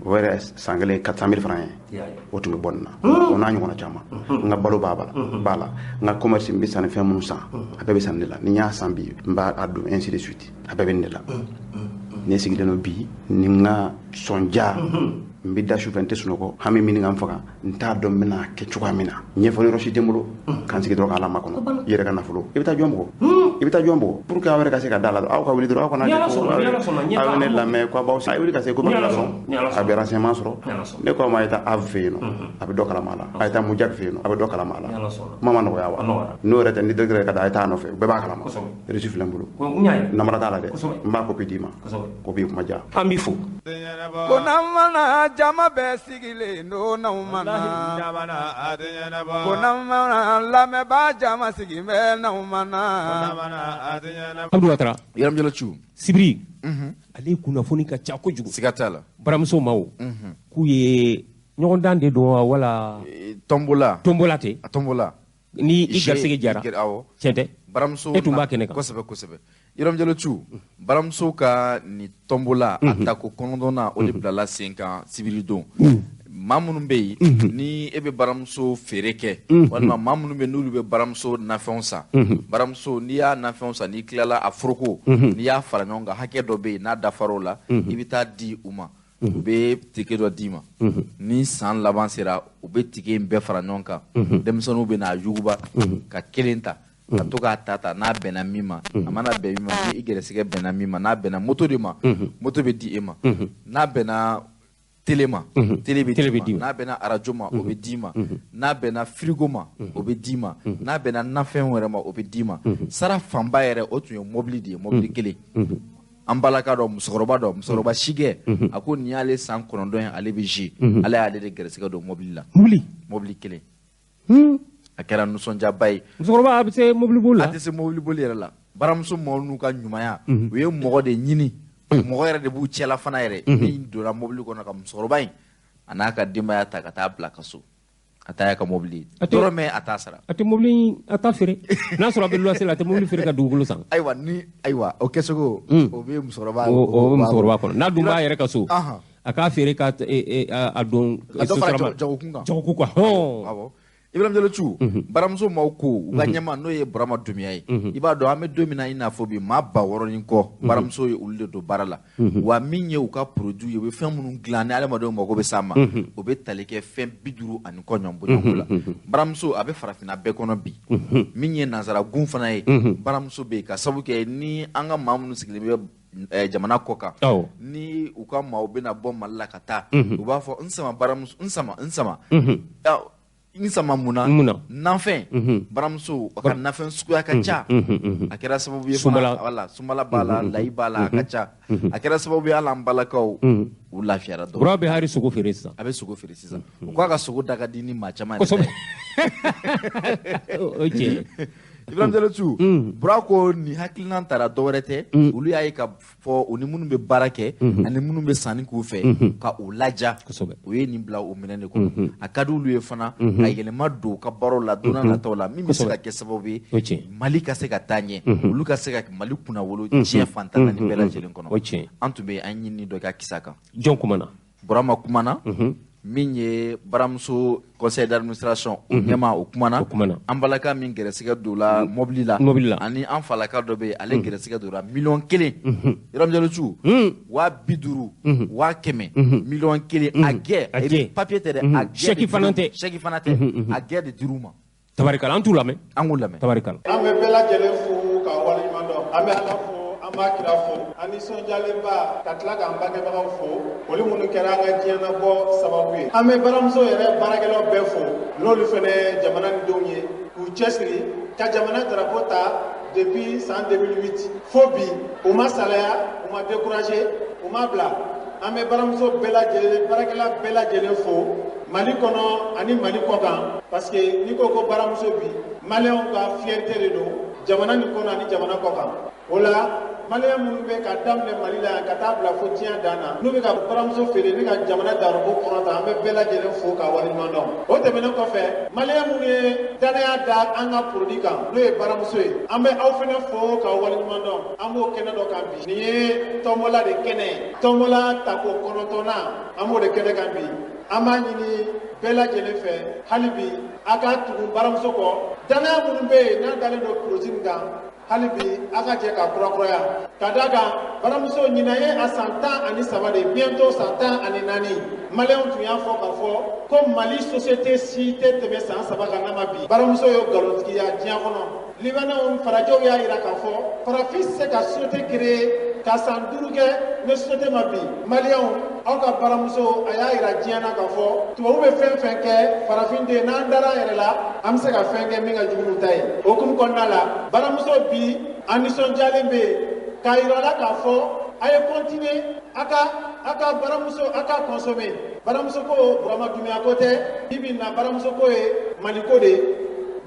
o yɛrɛ san kelen 400 000 francs ye o tun bɛ bɔ nin na o n'a ɲɔgɔnna caman n ka balo b'a la n ka commerce n bɛ sanni fɛn minnu san a bɛɛ bɛ san ne la ni n y'a san bi n b'a don ainsi de suite a bɛɛ bɛ nin de la ne sigilen don bi ni n ka sɔnja n bɛ da sufɛ n tɛ sunɔgɔ hami min ka n faga n t'a dɔn n bɛna kɛ cogoya min na ɲɛfɔli yɔrɔ si tɛ n bolo k'an sigi dɔrɔn k'Ala makɔnɔ i yɛrɛ ka nafolo i bɛ taa jɔn bugɔ i bɛ taa jɔn bugɔ pour que aw yɛrɛ ka se ka da la aw ka wuli dɔrɔn aw kana aw ye ne lamɛn ko aw a ye wuli ka se ko la dɔrɔn a bɛ renseignement sɔrɔ ne ko a ma a ye taa AV fɛ yen nɔ a bɛ dɔ kalama a la a ye taa Mujak fɛ yen nɔ a bɛ dɔ kalama a la kuma ma nɔgɔya wa n'o yɛrɛ tɛ ni directeur ka da a ye taa a nɔfɛ bɛɛ b'a kalama reçu filɛ n bolo namara t'a la dɛ n b'a copie d'i ma copie kuma diya an b'i fo ko n'an mana jama bɛɛ sigilen don n'anw mana ko n'an mana lamɛnbaa jama sigilen bɛ n'anw mana. Abdou Ouattara. Yɛrɛmjɛlɛ cu. Sibiri. Ale kunnafoni ka ca kojugu. Siga t'a la. Baramuso ma o. K'u ye ɲɔgɔndan de don wa wala. Tɔnbola. Tɔnbola tɛ. A tɔnbola. Ni i garisɛgɛ jara. Awɔ. Tiɲɛ tɛ. Baramuso e tun b'a kɛnɛ kan. Kosɛbɛ kosɛbɛ. Yɛrɛmjɛlɛ cu. Baramuso ka nin tɔnbola a tako kɔnɔntɔnna o de bilala sen kan sibiri don. Maa minnu bɛ yen ni e bɛ baramuso feere kɛ walima maa minnu bɛ n'olu bɛ baramuso nafɛnw san baramuso n'i y'a nafɛnw san n'i tilala a foroko n'i y'a fara ɲɔgɔn kan hakɛ dɔ bɛ yen n'a dafar'o la i bɛ taa di u ma u bɛ tike dɔ d'i ma ni san laban sera u bɛ tike in bɛɛ fara ɲɔgɔn kan denmisɛnninw bɛ n'a yuguba ka kelen ta ka to k'a ta n'a bɛnna min ma a mana bɛn min ma ni i gɛrɛsɛgɛ bɛnna min ma n'a bɛnna moto de ma moto bɛ di e ma n'a bɛnna télé ma télé bɛ d'i ma n'a bɛnna arajo ma o bɛ d'i ma n'a bɛnna frigo ma o bɛ d'i ma n'a bɛnna nafɛn wɛrɛ ma o bɛ d'i ma sara fanba yɛrɛ o tun ye mobili de ye mobili kelen an balaka dɔ musokɔrɔba dɔ musokɔrɔba sikɛ a ko nin y'ale san 9 ye ale bɛ zi ale y'ale de gɛrɛsɛgɛ don mobili la mobili kelen a kɛra nisɔndiyaba ye musokɔrɔba a bɛ se mobili boli la a tɛ se mobili boli yɛrɛ la baramuso maaw n'u ka ɲumanya u ye mɔgɔ de ɲini mɔgɔ yɛrɛ de b'u cɛla fana yɛrɛ min donna mobili kɔnɔ ka musokɔrɔba in a n'a ka denbaya ta ka taa bila ka so a taa y'a ka mobili ye dɔrɔmɛ a t'a sara a tɛ mobili a t'a feere n'a sɔrɔ a bɛ luwanse la a tɛ mobili feere ka dugukolo san ayiwa ni ayiwa o kɛcogo o bɛ musokɔrɔba o bɛ musokɔrɔba kɔnɔ n'a dun b'a yɛrɛ ka so a k'a feere ka a don a dɔ fara jagokun kan jagokun kan awɔ Ibrahim Jalo cu baramuso maaw ko u ka ɲɛma n'o ye Burama Dunbiya ye i b'a dɔn an bɛ don min na i n'a fɔ bi maa 6000 ni kɔ baramuso ye olu de don baara la wa min ye u ka produit ye u bɛ fɛn minnu dilan ni adamadenw mago bɛ s'a ma o bɛ tali kɛ fɛn 50 ani kɔ ɲɔgɔn la baramuso a bɛ farafinna bɛɛ kɔnɔ bi min ye nansaragun fana ye baramuso bɛ yen ka sabu kɛ ni an ka maa minnu sigilen bɛ jamana kɔ kan ni u ka maaw bɛna bɔ Mali la ka taa u b'a fɔ n sama baramuso n sama n sama n sama mun na nafɛn baramuso a ka nafɛn suguya ka ca a kɛra sababu ye fana wala sunbala b'a la layi b'a la a ka ca a kɛra sababu ye hali an balakaw u lafiyara dɔɔnin. Bura bɛ hali sogo feere sisan. A bɛ sogo feere sisan u k'a ka sogo da ka di ni maa caman yɛrɛ. Kosɛbɛ o tiɲɛ. Ibrahim Diallo Thiou, Bura ko nin hakilina taara dɔwɛrɛ tɛ, olu y'a ye ka fɔ u ni minnu bɛ baara kɛ ani minnu bɛ sanni k'u fɛ ka u laja, u ye nin bila o minɛn de kɔnɔ. A ka di olu ye fana ka yɛlɛma don u ka baaraw la don n'a nataw la min bɛ se ka kɛ sababu ye Mali ka se ka taa ɲɛ, olu ka se ka Mali kunnawolo diɲɛ fantan naani bɛɛ lajɛlen kɔnɔ. An tun bɛ an ɲini dɔ kɛ kisa kan. Jɔn kumana? Burama kumana. Min ye baramuso conseil d'administration o ɲɛmaa o kumana, an balaka min gɛrɛsɛgɛ don la mobili la, ani an falaka dɔ bɛ yen ale gɛrɛsɛgɛ don la 1 000 000. Ibrahim Diallo Thiou, 50 000, 100 000, 1 000 000 a gɛ papier tɛ dɛ, a gɛ chèque fana tɛ, chèque fana tɛ, a gɛ de dir'u ma. Tabarikala, an t'u lamɛn, an k'u lamɛn. Tabarikala, an bɛ bɛɛ lajɛlen fo ka waleɲuman dɔn, an bɛ Ala fo, an b'a kira fo, an nisɔndiyalenba ka tila k'an bangebagaw fo, olu minnu kɛra an ka diɲɛnabɔ sababu ye. An bɛ baramuso yɛrɛ baarakɛlaw bɛɛ fo, n'olu fɛnɛ ye jamana ni denw ye, k'u cɛsiri ka jamana drapeau ta depuis san 2008 fo bi, u ma salaya, u ma découragé, u ma bila. An bɛ baramuso bɛɛ lajɛlen, baarakɛla bɛɛ lajɛlen fo Mali kɔnɔ ani Mali kɔkan, parce que n'i ko ko baramuso bi, maliyɛnw ka fierté de don jamana nin kɔnɔ ani jamana kɔkan. O la maliyɛn minnu bɛ ka daminɛ Mali la yan ka taa bila fo diɲɛ dan na, n'u bɛ ka baramuso feere ni ka jamana darako kɔrɔta, an bɛ bɛɛ lajɛlen fo ka waleɲuman dɔn. O tɛmɛnen kɔfɛ, maliyɛn minnu ye danaya da an ka produit kan n'o ye baramuso ye, an bɛ aw fɛnɛ fo ka waleɲuman dɔn. An b'o kɛnɛ dɔ kan bi, nin ye tɔnbɔla de kɛnɛ ye, tɔnbɔla tako 9nan, an b'o de kɛnɛ kan bi. An b'a ɲini bɛɛ lajɛlen fɛ hali bi a ka tugu baramuso kɔ, danaya minnu bɛ yen n'a dalen don produit nin kan, hali bi a ka jɛ k'a kurakuraya. Ka d'a kan baramuso ɲinan ye a san 13 de ye, bientôt san 14. Maliyɛnw tun y'a fɔ k'a fɔ ko Mali société si tɛ tɛmɛ san 3 kan n'a ma bi. Baramuso ye nkalontigiya diɲɛ kɔnɔ. Libanɛw farajɛw y'a yira k'a fɔ farafin tɛ se ka société créer ka san 5 kɛ ni société ma bi. Maliyɛnw, aw ka baramuso a y'a yira diɲɛ na k'a fɔ tubabu bɛ fɛn fɛn kɛ farafin den, n'an dara an yɛrɛ la an bɛ se ka fɛn kɛ min ka jugu n'u ta ye. O hukumu kɔnɔna la, baramuso bi an nisɔndiyalen bɛ yen k'a yira la k'a fɔ a ye continuer a ka baramuso a ka consommer. Baramuso ko Burama Doumbouya ko tɛ, bi bi in na baramuso ko ye Maliko de ye.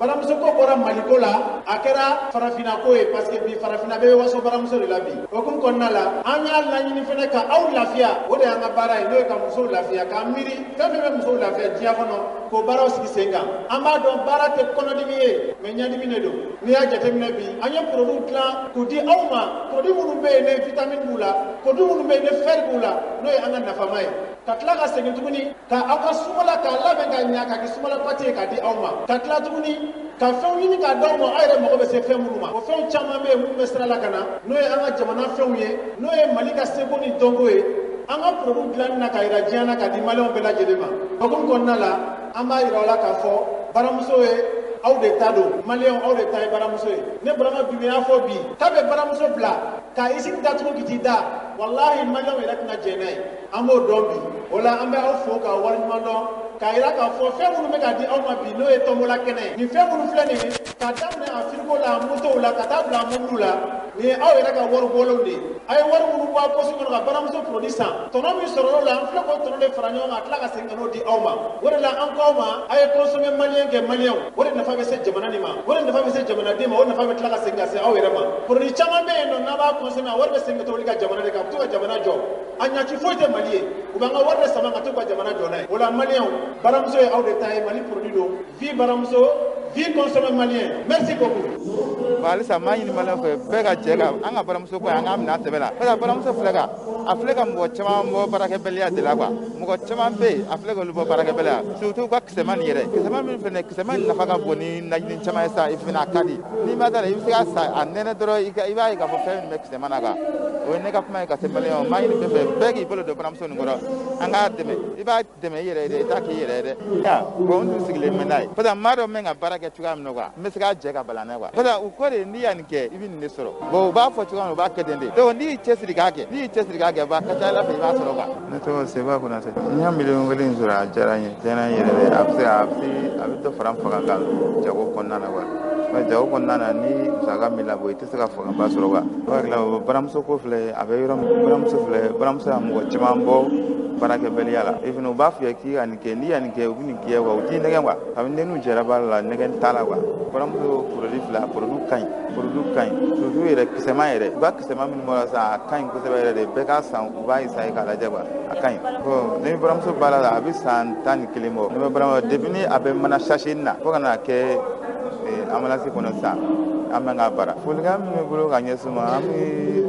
Baramuso ko bɔra Maliko la, a kɛra farafinna ko ye, parce que bi farafinna bɛɛ bɛ waso baramuso de la bi. O hukumu kɔnɔna la, an y'a laɲini fɛnɛ ka aw lafiya, o de y'an ka baara ye, n'o ye ka musow lafiya, k'an miiri fɛn fɛn bɛ musow lafiya diɲɛ kɔnɔ, k'o baaraw sigi sen kan. An b'a dɔn baara tɛ kɔnɔdimi ye, mais ɲɛdimi de don. N'i y'a jateminɛ bi, an ye produit dilan k'u di aw ma, produit minnu bɛ yen ne vitamine b'u la, produit minnu bɛ yen ne fer b'u la, n'o ye an ka nafama ye. Ka tila ka segin tuguni ka aw ka sumala k'a labɛn ka ɲa ka kɛ sumala pâte ye k'a di aw ma, ka tila tuguni ka fɛnw ɲini k'a d'aw ma aw yɛrɛ mago bɛ se fɛn minnu ma. O fɛnw caman bɛ yen minnu bɛ sira la ka na, n'o ye an ka jamana fɛnw ye, n'o ye Mali ka seko ni dɔnko ye. An ka produit dilanni na k'a yira diɲɛ na k'a di maliyɛnw bɛɛ lajɛlen ma. O hukumu kɔnɔna la, an b'a yira aw la k'a fɔ baramuso ye aw de ta don, maliyɛnw aw de ta ye baramuso ye. Ne Burama Doumbouya y'a fɔ bi k'a bɛ baramuso bila ka usine datugu k'i t'i da, walahi maliyɛnw yɛrɛ tɛna jɛn n'a ye. An b'o dɔn bi. O la an bɛ aw fo k'aw waleɲuman dɔn, k'a yira k'a fɔ fɛn minnu bɛ ka di aw ma bi n'o ye tɔnbɔla kɛnɛ ye, nin fɛn minnu filɛ nin ye, k'a daminɛ a frigo la, a motow la, ka taa bila a mobiliw la, nin ye aw yɛrɛ ka wari bɔlenw de ye. A ye wari minnu bɔ a poche kɔnɔ ka baramuso produit san, tɔnɔ min sɔrɔ o la, an filɛ k'o tɔnɔ de fara ɲɔgɔn kan ka tila ka segin ka n'o di aw ma. O de la an ko aw ma, a ye consommer maliyɛn kɛ maliyɛnw, o de nafa bɛ se jamana nin ma, o de nafa bɛ se jamanaden ma, o nafa bɛ tila ka segin ka se aw yɛrɛ ma. Produit caman bɛ yen nɔ n'a b'a consommer, a wari bɛ segin ka t'olu ka jamana de kan, a bɛ to ka jamana jɔ. A ɲaci foyi tɛ Mali ye, u b'an ka wari de sama ka t'u ka jamana jɔ n'a ye. O la maliyɛnw, baramuso ye aw de ta ye, Mali produit don. Vie baramuso, vie consommer malien. Merci beaucoup. Bon, halisa n b'a ɲini maliyɛnw fɛ bɛɛ ka jɛ ka an ka baramuso ko an k'a minɛ a sɛbɛ la, parce que baramuso filɛ ka a filɛ ka mɔgɔ caman bɔ baarakɛbaliya de la quoi. Mɔgɔ caman bɛ yen a filɛ k'olu bɔ baarakɛbaliya, surtout ka kisɛma nin yɛrɛ, kisɛma min filɛ nin ye, kisɛma nin nafa ka bon ni najini caman ye sa, i fana a ka di n'i ma da la i bɛ se ka sa a nɛnɛ dɔrɔn, i b'a ye k'a fɔ fɛn min bɛ kisɛma na quoi. O ye ne ka kuma ye ka se maliyɛnw ma. N b'a ɲini bɛɛ fɛ bɛɛ k'i bolo don baramuso nin kɔrɔ, an k'a dɛmɛ. I b'a dɛmɛ i yɛrɛ ye dɛ, i t'a k'i yɛrɛ ye dɛ. Bon, n tun sigilen bɛ n'a ye parce que n b'a dɔn n bɛ ka baara kɛ cogoya min na quoi, n bɛ se k'a jɛ ka bala n'a ye quoi, parce que u ko de n'i y'a nin kɛ i bɛ nin de sɔrɔ. Bon, u b'a fɔ cogoya min na u b'a kɛ ten de. Donc n'i y'i cɛsiri k'a kɛ, n'i y'i cɛsiri k'a kɛ, a ka ca Ala fɛ i b'a sɔrɔ quoi. Ne tɔgɔ Seba Konate. N y'a 1 000 000 in sɔrɔ, a diyara n ye, diyara n yɛrɛ dɛ. A bɛ se a bɛ dɔ fara n fanga kan jago kɔnɔna na quoi. Jago kɔnɔna na ni musaka min labɔ i tɛ se ka fangaba sɔrɔ quoi. O hakili la baramuso ko filɛ, a bɛ yɔrɔ min, baramuso filɛ, baramuso y'a mɔgɔ caman bɔ baarakɛbaliya la. Et fana u b'a f'i ye k'i ka nin kɛ, n'i ya nin kɛ u bɛ nin k'i ye quoi, u t'i nɛgɛn quoi. Kabini ne n'u jɛra baara la, nɛgɛn t'a la quoi. Baramuso produit filɛ, a produit ka ɲi, produit ka ɲi. Surtout yɛrɛ kisɛma yɛrɛ, u ka kisɛma minnu bɔra sisan, a ka ɲi kosɛbɛ yɛrɛ de. Bɛɛ k'a san, u b'a essayer k'a lajɛ quoi, a ka ɲi. Bon, ne bɛ baramuso baara la, a bɛ san 11 bɔ. Ne bɛ baramuso depuis ni a bɛ mana sachet na fo ka n'a kɛ emballage kɔnɔ sisan, an bɛ ka baara. Folikan min bɛ bolo ka ɲɛsin u ma, an bɛ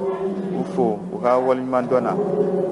u fo u ka waleɲuman dɔn na.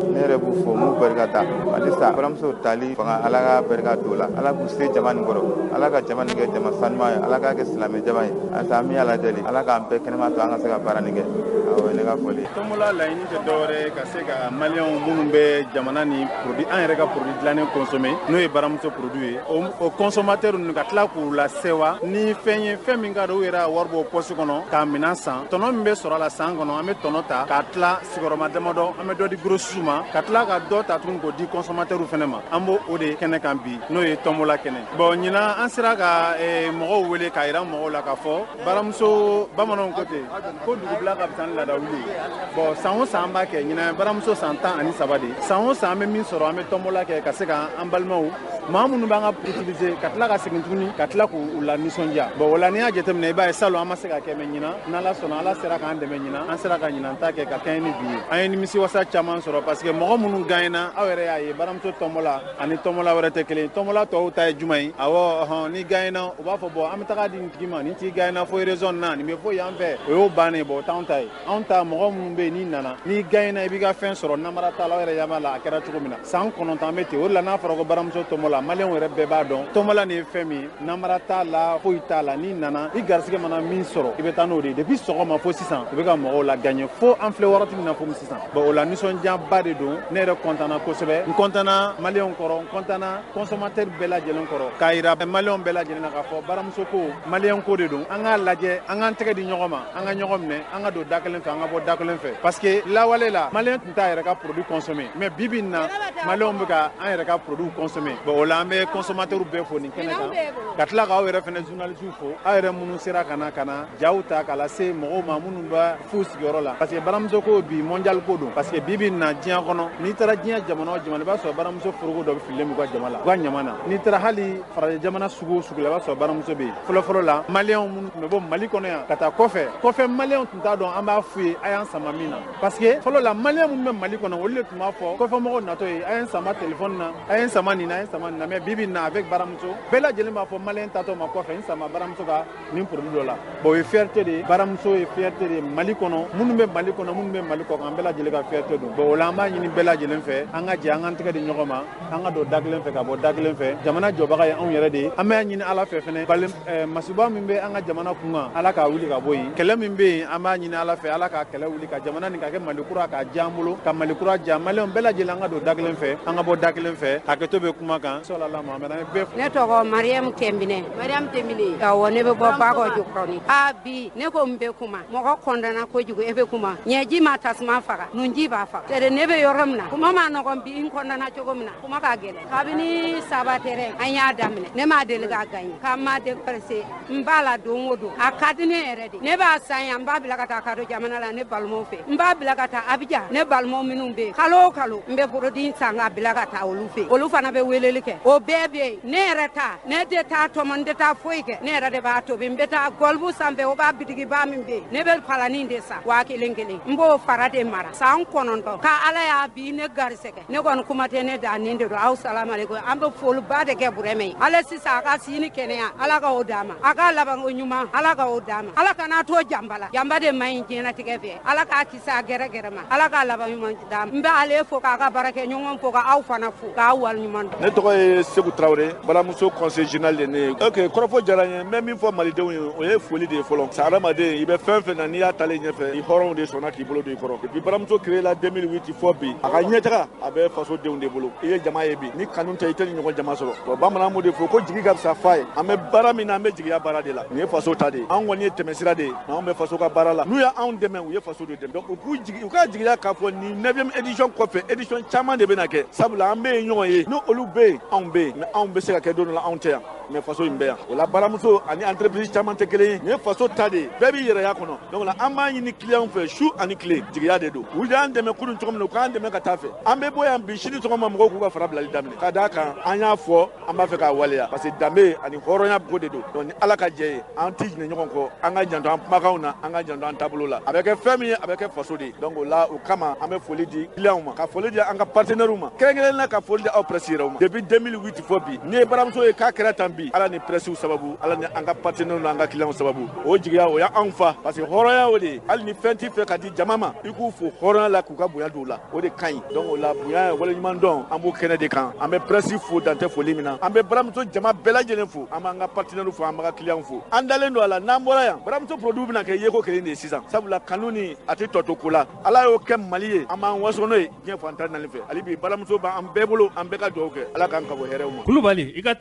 Ne yɛrɛ b'u fo, n b'u barika da. Halisa baramuso tali fanga, Ala ka barika don o la, Ala k'u se jama nin kɔrɔ, Ala ka jama nin kɛ jama sanuman ye, Ala k'a kɛ silamɛ jama ye. Halisa an bɛ Ala deli, Ala k'an bɛɛ kɛnɛma to an ka se ka baara nin kɛ. Awɔ, ne ka foli. Tɔnbɔla laɲini tɛ dɔwɛrɛ ye ka se ka maliyɛnw minnu bɛ jamana ni produit, an yɛrɛ ka produit dilannen consommer, n'o ye baramuso produit ye, o consommateur ninnu ka tila k'u lasewa ni fɛn ye, fɛn min ka d'u yɛrɛ ka wari bɔ poche kɔnɔ k'a minɛn san. Tɔnɔ min bɛ sɔrɔ a la san kɔnɔ, an bɛ tɔnɔ ta k'a tila sigiyɔrɔma damadɔ, an bɛ dɔ di grossiste ma, ka tila ka dɔ ta tuguni k'o di consommateur fɛnɛ ma. An b'o o de kɛnɛ kan bi, n'o ye tɔnbɔla kɛnɛ. Bon, ɲinan an sera ka mɔgɔw wele k'a yira mɔgɔw la k'a fɔ baramuso, bamananw ko ten ko dugubila ka fisa ni laada wuli ye. Bon, san o san an b'a kɛ, ɲinan baramuso san 13 de. San o san an bɛ min sɔrɔ, an bɛ tɔnbɔla kɛ ka se ka an balimaw, maa minnu b'an ka utiliser, ka tila ka segin tuguni ka tila k'u la nisɔndiya. Bon, o la n'i y'a jateminɛ, i b'a ye salon an ma se ka kɛ, mais ɲinan n'Ala sɔnna, Ala sera k'an dɛmɛ, ɲinan an sera ka ɲinan ta kɛ ka kɛɲɛ ni bi ye. An ye nimisiwasa caman sɔrɔ parce que mɔgɔ minnu gagnena, aw yɛrɛ y'a ye, baramuso tɔnbɔla ani tɔnbɔla wɛrɛ tɛ kelen. Tɔnbɔla tɔw ta ye jumɛn ye? Awɔ, ɔhɔn, ni gagnena u b'a fɔ bon, an bɛ taga di nin tigi ma, nin tigi gagnena fo raison na, nin bɛ fo yan fɛ, o y'o bannen. Bon, o t'anw ta ye. Anw ta, mɔgɔ minnu bɛ yen n'i nana, n'i gagnena, i b'i ka fɛn sɔrɔ, namara t'a la. Aw yɛrɛ ɲɛ b'a la a kɛra cogo min na, san 9 an bɛ ten. O de la n'a fɔra ko baramuso tɔnbɔla, maliyɛnw yɛrɛ bɛɛ b'a dɔn tɔnbɔla nin ye fɛn min ye, namara t'a la, foyi t'a la. N'i nana, i garisɛgɛ mana min sɔrɔ, i bɛ taa n'o de ye. Depuis sɔgɔma fo sisan, u bɛ ka mɔgɔw la gagner, fo an filɛ wagati min na fo sisan. Bon, o la nisɔndiyaba de don. Ne yɛrɛ kɔntanna kosɛbɛ, n kɔntanna maliyɛnw kɔrɔ, n kɔntanna consommateur bɛɛ lajɛlen kɔrɔ, k'a yira maliyɛnw bɛɛ lajɛlen na k'a fɔ baramuso ko maliyɛn ko de don. An k'a lajɛ, an k'an tɛgɛ di ɲɔgɔn ma, an ka ɲɔgɔn minɛ, an ka don da kelen fɛ, an ka bɔ da kelen fɛ, parce que lawale la maliyɛn tun t'a yɛrɛ ka produit consommer, mais bi bi in na maliyɛnw bɛ ka an yɛrɛ ka produit consommer. Bon, o la an bɛ consommateur bɛɛ fo nin kɛnɛ kan, ka tila k'aw yɛrɛ fɛnɛ journaliste fo, aw yɛrɛ minnu sera ka na jaw ta k'a lase mɔgɔw ma minnu bɛ f'u sigiyɔrɔ la, parce que baramuso ko bi mondial ko don. Parce que bi bi in na diɲɛ kɔnɔ, n'i taara diɲɛ jamana o jamana, i b'a sɔrɔ baramuso foroko dɔ bɛ fililen b'u ka jama la, u ka ɲama na. N'i taara hali farajɛ jamana sugu o sugu la, i b'a sɔrɔ baramuso bɛ yen. Fɔlɔfɔlɔ la, maliyɛnw minnu tun bɛ bɔ Mali kɔnɔ yan ka taa kɔfɛ, maliyɛnw tun t'a dɔn an b'a f'u ye a y'an sama min na, parce que fɔlɔ la maliyɛn minnu bɛ Mali kɔnɔ, olu de tun b'a fɔ kɔfɛmɔgɔw natɔ ye a ye n sama téléphone na, a ye n sama nin na, a ye n sama nin na. Mais bi bi in na, avec baramuso, bɛɛ lajɛlen b'a fɔ maliyɛn tatɔ ma kɔfɛ, n sama baramuso ka nin produit dɔ la. Bon, o ye fierté de ye, baramuso ye fierté de ye Mali kɔnɔ, minnu bɛ Mali kɔnɔ, minnu bɛ Mali kɔkan, an bɛɛ lajɛlen ka fierté don. Bon, o la an b'a ɲini bɛɛ lajɛlen fɛ, an ka jɛ, an k'an tɛgɛ di ɲɔgɔn ma, an ka don da kelen fɛ ka bɔ da kelen fɛ. Jamana jɔbaga ye anw yɛrɛ de ye. An b'a ɲini Ala fɛ fɛnɛ, masiba min bɛ an ka jamana kun kan, Ala k'a wuli ka bɔ yen. Kɛlɛ min bɛ yen, an b'a ɲini Ala fɛ, Ala k'a kɛlɛ wuli, ka jamana nin ka kɛ Mali kura, k'a diya an bolo, ka Mali kura diya maliyɛnw bɛɛ lajɛlen. An ka don da kelen fɛ, an ka bɔ da kelen fɛ. Hakɛto bɛ kuma kan. Sɔlala Muhamɛd, an ye bɛɛ fo. Ne tɔgɔ Mariam Tembine. Mariam Tembine. Awɔ, ne bɛ bɔ Bakɔ Jukɔrɔni. A bi ne ko n bɛ kuma, mɔgɔ kɔndana kojugu, e bɛ kuma. Ɲɛji ma tasuma faga, nunji b'a faga. Tɛrɛ ne bɛ yɔrɔ min na, kuma ma nɔgɔn bi, n kɔndana cogo min na, kuma ka gɛlɛn. Kabini saba tɛrɛ an y'a daminɛ, ne m'a deli k'a gagner, k'an ma dépenser, n b'a la don o don. A ka di ne yɛrɛ de. Ne b'a san yan, n b'a bila ka taa Kado jamana la ne balimaw fɛ, n b'a bila ka taa Abidjan ne balimaw minnu bɛ yen. Kalo o kalo n bɛ produit san k'a bila ka taa olu fɛ, olu fana bɛ weleli kɛ, o bɛɛ bɛ yen. Ne yɛrɛ ta, ne tɛ taa tɔmɔ, n tɛ taa foyi kɛ, ne yɛrɛ de b'a tobi. N bɛ taa gɔlibu sanfɛ, o b'a bitigiba min bɛ yen, ne bɛ falanin de san 1000 kelen, n b'o fara de mara san 9. Ka Ala y'a bi ne garisɛgɛ, ne kɔni kuma tɛ ne da nin de don. Aw salamu aleykum. An bɛ foliba de kɛ Burɛmɛ ye. Ala sisan a ka si ni kɛnɛya, Ala ka o d'a ma, a ka labanko ɲuman, Ala ka o d'a ma, Ala kana to janba la, janba de man ɲi diɲɛlatigɛ fɛ. Ala k'a kisi a gɛrɛgɛrɛ ma, Ala k'a laban ɲuman d'a ma. N bɛ ale fo, k'a ka baarakɛ ɲɔgɔn fo, k'aw fana fo, k'aw waleɲuman dɔn. Ne tɔgɔ ye Seku Tarawele, baramuso conseil général de ne ye. Ok, kɔrɔfɔ diyara n ye. N bɛ min fɔ malidenw ye, o ye foli de ye fɔlɔ. Sa hadamaden, i bɛ fɛn fɛn na, n'i y'a talen ɲɛfɛ, i hɔrɔnw de sɔnna k'i bolo don i kɔrɔ. Depuis baramuso créé la 2008 fɔ bi, a ka ɲɛtaga a bɛ fasodenw de bolo. I ye jama ye bi, ni kanu tɛ, i tɛ ni ɲɔgɔn jama sɔrɔ. Bon, bamanan m'o de fɔ ko jigi ka fisa fa ye. An bɛ baara min na, an bɛ jigiya baara de la. Nin ye faso ta de ye. Anw kɔni ye tɛmɛsira de ye, anw bɛ faso ka baara la. N'u y'anw dɛmɛ, u ye faso de dɛmɛ. Donc u k'u jigi, u k'a jigiya k'a fɔ nin 9e édition kɔfɛ, édition caman de bɛna kɛ. Sabula an bɛ yen ɲɔgɔn ye, ni olu bɛ yen, anw bɛ yen, mais anw bɛ se ka kɛ don dɔ la anw tɛ yan. mais faso in bɛ yan. O la baramuso ani entreprise caman tɛ kelen ye. Nin ye faso ta de ye, bɛɛ b'i yɛrɛya kɔnɔ. Donc la an b'a ɲini client fɛ su ani tile, jigiya de don. U y'an dɛmɛ kunun cogo min na, u k'an dɛmɛ ka taa fɛ. An bɛ bɔ yan bi, sini sɔgɔma mɔgɔw k'u ka fara bilali daminɛ. Ka d'a kan an y'a fɔ, an b'a fɛ k'a waleya parce que danbe ani hɔrɔnya ko de don. Donc ni Ala ka jɛ ye, an ti ɲinɛ ɲɔgɔn kɔ, an ka janto an kumakanw na, an ka janto an taabolo la. A bɛ kɛ fɛn min ye, a bɛ kɛ faso de ye. Donc o la, o kama an bɛ foli di clients ma, ka foli di an ka partenaires ma, kɛrɛnkɛrɛnnen na ka foli di aw presse yɛrɛw ma. Depuis 2008 fɔ bi, n'i ye baramuso ye k'a kɛra tan bi, Ala ni presse sababu, Ala ni an ka partenaires n'an ka clients sababu. O jigiya o y'anw fa parce que hɔrɔnya o de ye. Hali ni fɛn t'i fɛ ka di jama ma, i k'u fo hɔrɔnya la, k'u ka bonya don u la, o de ka ɲi. Donc o la bonya waleɲuman dɔn, an b'o kɛnɛ de kan. An bɛ presse fo dan tɛ foli min na, an bɛ baramuso jama bɛɛ lajɛlen fo, an b'an ka partenaires fo, an b'an ka clients fo. An dalen don a la, n'an bɔra yan, baramuso produit bɛna kɛ yeko kelen de ye sisan, sabula kanu ni a tɛ tɔ to ko la. Ala y'o kɛ Mali ye, an b'an waso n'o ye diɲɛ fan 14 fɛ. Hali bi baramuso b'an bɛɛ bolo, an bɛɛ ka dugawu kɛ, Ala k'an ka bɔ hɛrɛw ma. Kulubali i ka